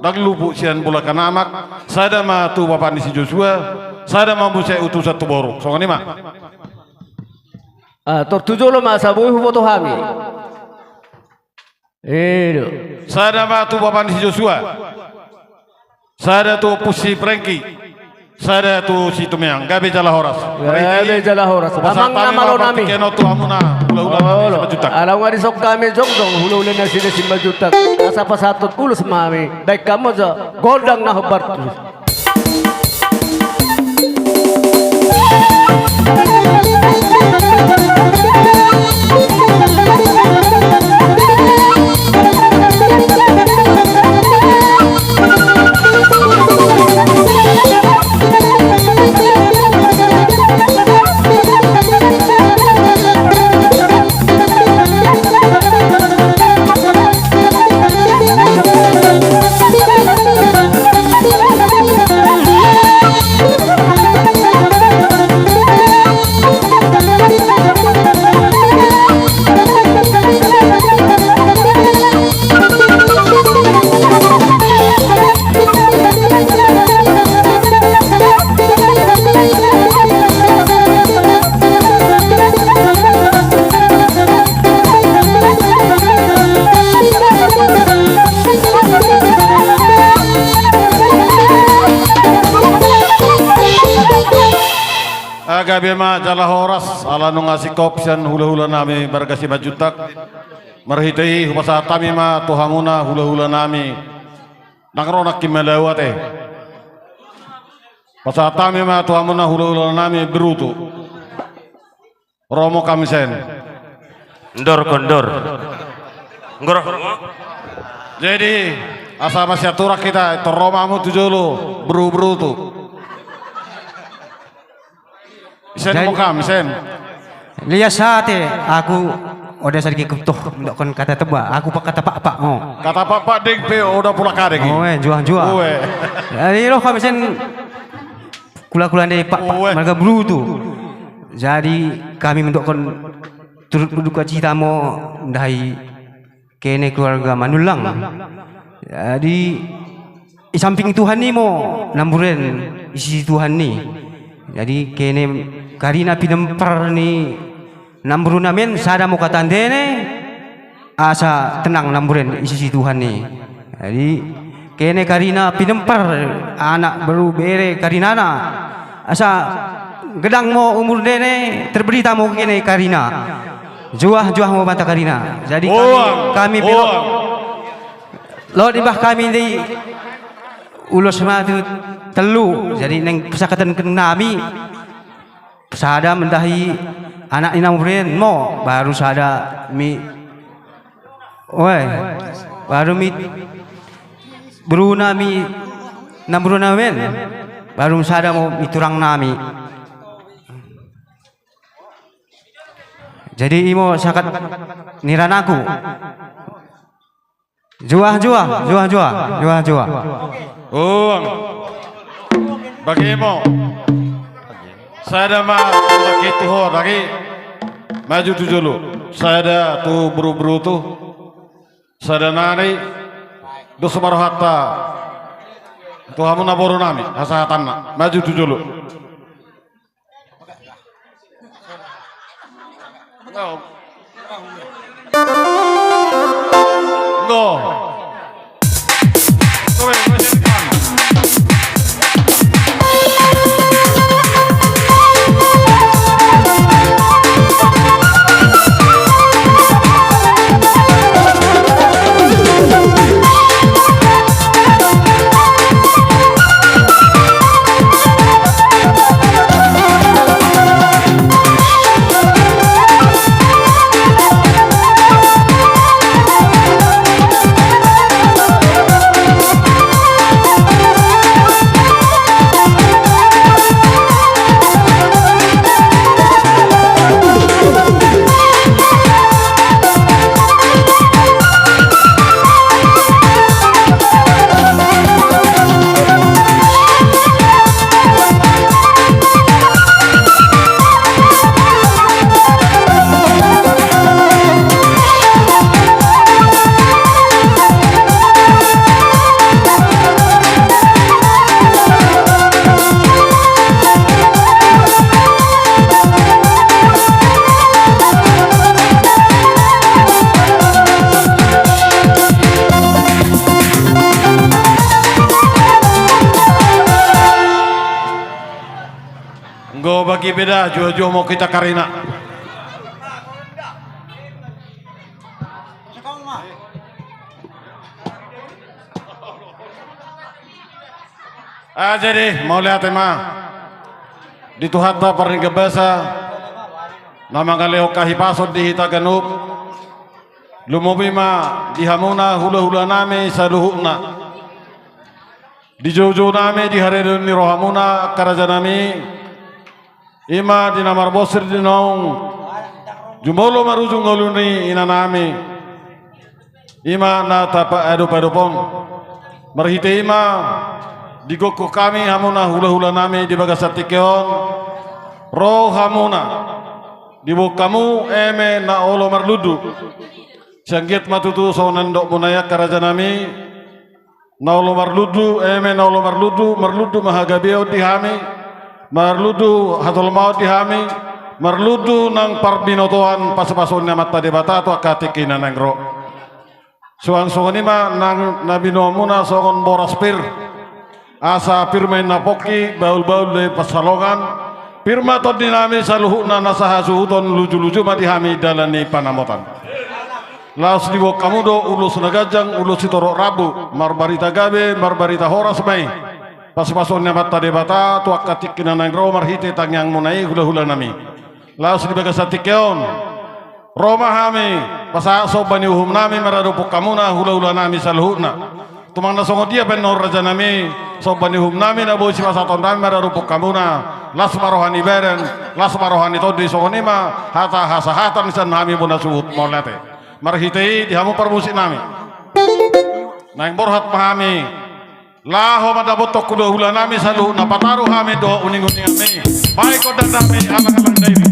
ndang lupa sian bolon hanamak, sada ma tu bapa ni si Josua, sada ma muse utusan tu boru. Songon i ma. Ah, tor tu jolo ma asa boi huboto hami. I do. Sada ma tu bapa ni si Josua. Sada tu ompu si Prengki. Sada tu si Tumeang. Gabe jala horas. Gabe jala horas. Amang na malo nami. Partingkian on tu hamuna hula-hula nami Simanjuntak. Ala nunga dison hami jongjong hula-hula nasida Simanjuntak. Asa pasahathon ulos ma hami. Baen hamu jo gondang na hombar tu. Ah, gabe ma jala horas, ala nunga singkop sian hula-hula nami marga Simanjuntak. Marhite i hupasahat hami ma tu hamuna hula-hula nami. Nang ro nangkin madaoat e. Pasahat hami ma tu hamuna hula-hula nami Berutu. Ro ma hamu isen. Ndor, kondor. Ndor. Jadi, asa masiaturan hita, tor ro ma hamu tu jolo, Beru-, Berutu. Isen. Jadi, ma hamu isen. Lias ate, aku, oda sadiki kutoh, ndokkon kata teba, aku pa-, kata pakpak, oh. Kata pakpak deng pe, oda pola kadeng i. Oh, eh, juang-juang. Oh, eh. Jadi, ro hamu isen, kula-kula ni pakpak, marga Berutu. Jadi, hami mandokkon turut berdukacita ma, ndai kene keluarga Manullang. Jadi, di samping Tuhan i ma namboru i, isi Tuhan i. Jadi, kene karina pinompar ni namboru nami on, sada ma hata ni ende, asa tenang namboru i, isi si Tuhan i. Jadi, kene karina pinempar anak boru bere karinana. Asa gedang ma umur nene, terberita ma kene karina. Juah-juah ma hata karina. Jadi kami, kami pe lot, lot iba kami di ulos ma tu tolu. Jadi naeng pasahaton nami. Sada mandahi anak ni na murena, baru sada mi, oe, baru mi boru nami, na boru nami, baru sada ma mi turang nami. Jadi i ma sahat ni ranaku. Juah, juah, juah, juah, juah, juah. Ung. Bagi mo. Sada ma, bagi tu ho, bagi. Maju tu jolo. Sada tu boru-boru tu. Sada nari. Dos ma rohanta. Tu hamu na boru nami, hasahatanna. Maju tu jolo. Go. Enggo bagi beda, juah-juah ma hita karina. Ah, jadi, mauliate ma di Tuhanta parninga basa, na mangalehon hahipason di hita ganup. Lumobi ma di hamuna hula-hula nami saluhutna. Di joujou nami di haredon ni rohamuna angka raja nami. I ma di na marbosir di naung jumolo marujung ngolu ni ina nami. I ma na tapaadop-adop on. Marhite i ma digokhon hami hamuna hula-hula nami di bagasan tingki on. Ro hamuna diboan hamu eme na olo marlundu. Sai anggiat ma tutu songon na nidokmuna i angka raja nami. Na olo marlundu, eme na olo marlundu, marlundu ma hagabeon di hami, marlundu hatolmaon di hami, marlundu nang parbinotoan pasu-pasuon ni Amanta Debata tu angka tingki na naeng ro. Suang songon i ma nang na binoanmuna songon boras pir. Asa pir ma inna pongki, bahul-bahul do i pansalongan. Pir ma tondi nami saluhutna na sahasuhuton, luju-luju ma di hami dalan ni panamotan. Laos diboan hamu do ulos na ganjang, ulos sitorop rambu, marbarita gabe, marbarita horas ma i. Pasu-pasuon ni Amanta Debata tu angka tingki na naeng ro marhite tangiangmuna i hula-hula nami. Laos di bagasan tingki on ro ma hami pasahat somba ni uhum nami maradophon hamuna hula-hula nami saluhutna. Tumang na songon dia pe annon raja nami, somba ni uhum nami na boi sipasahaton nami maradophon hamuna. Las ma roha ni badan, las ma roha ni tondi, songon i ma hata hasahatan sian hami bona suhut, mauliate. Marhite i di hamu parmusik nami. Naeng borhat ma hami laho mandapothon hula-hula nami saluhutna, pataru hami dohot uning-uningan nami. Baen gondang nami, alang-alang dairi.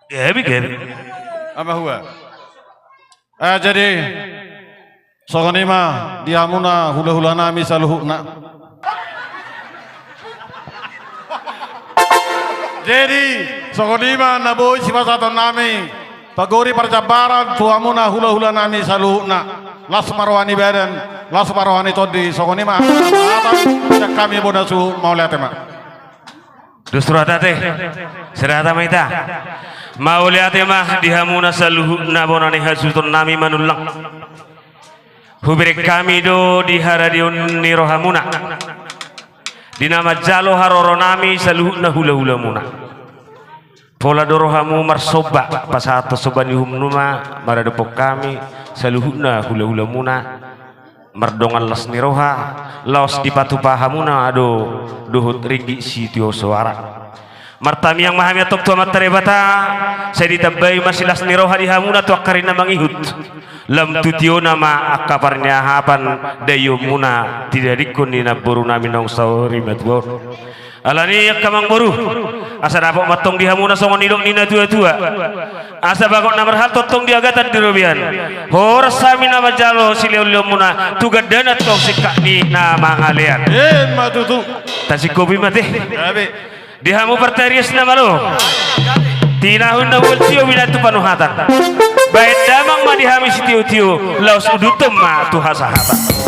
Gabe, gabe. Ama hua. Eh, jadi, songon i ma di hamuna hula-hula nami saluhutna. Jadi, songon i ma na boi sipasahaton nami, pagori parjambaran tu hamuna hula-hula nami saluhutna. Las ma roha ni badan, las ma roha ni tondi, songon i ma. Sian hami bona suhut, mauliate ma. Dos rohata ate, sirahata ma hita. Mauliate ma di hamuna saluhutna bona ni hasuhuton nami Manullang. Hubereng hami do di haradeon ni rohamuna, di na manjalo haroro nami saluhutna hula-hula muna. Pola do rohamu marsomba, pasahathon somba ni uhumuna ma maradophon hami saluhutna hula-hula muna. Mardongan las ni roha, laos dipatupa hamuna do dohot ringgit sitio soara. Martamiang ma hami antong tu Amanta Debata, sai ditambai ma silas ni roha di hamuna tu angka ari na mangihut. Lam tu tiona ma angka parniahapan daion muna, didadingkon ni namboru nami naung saur matua on. Alani i angka amangboru, asa dapot ma antong di hamuna songon nidok ni natua-tua. Asa bagot na marhalto antong di agatan di robean. Horas hami na manjalo silehon-lehon muna tu gandana antong singkat ni na mangalean. Emma tutu. Tasingkopi ma ate. Gabe. Di hamu partarias na malo. Tinahu na huol tio binatu panuhatan. Baen damang ma di hami sitio-tio, laos uduthon ma tu hasahatan.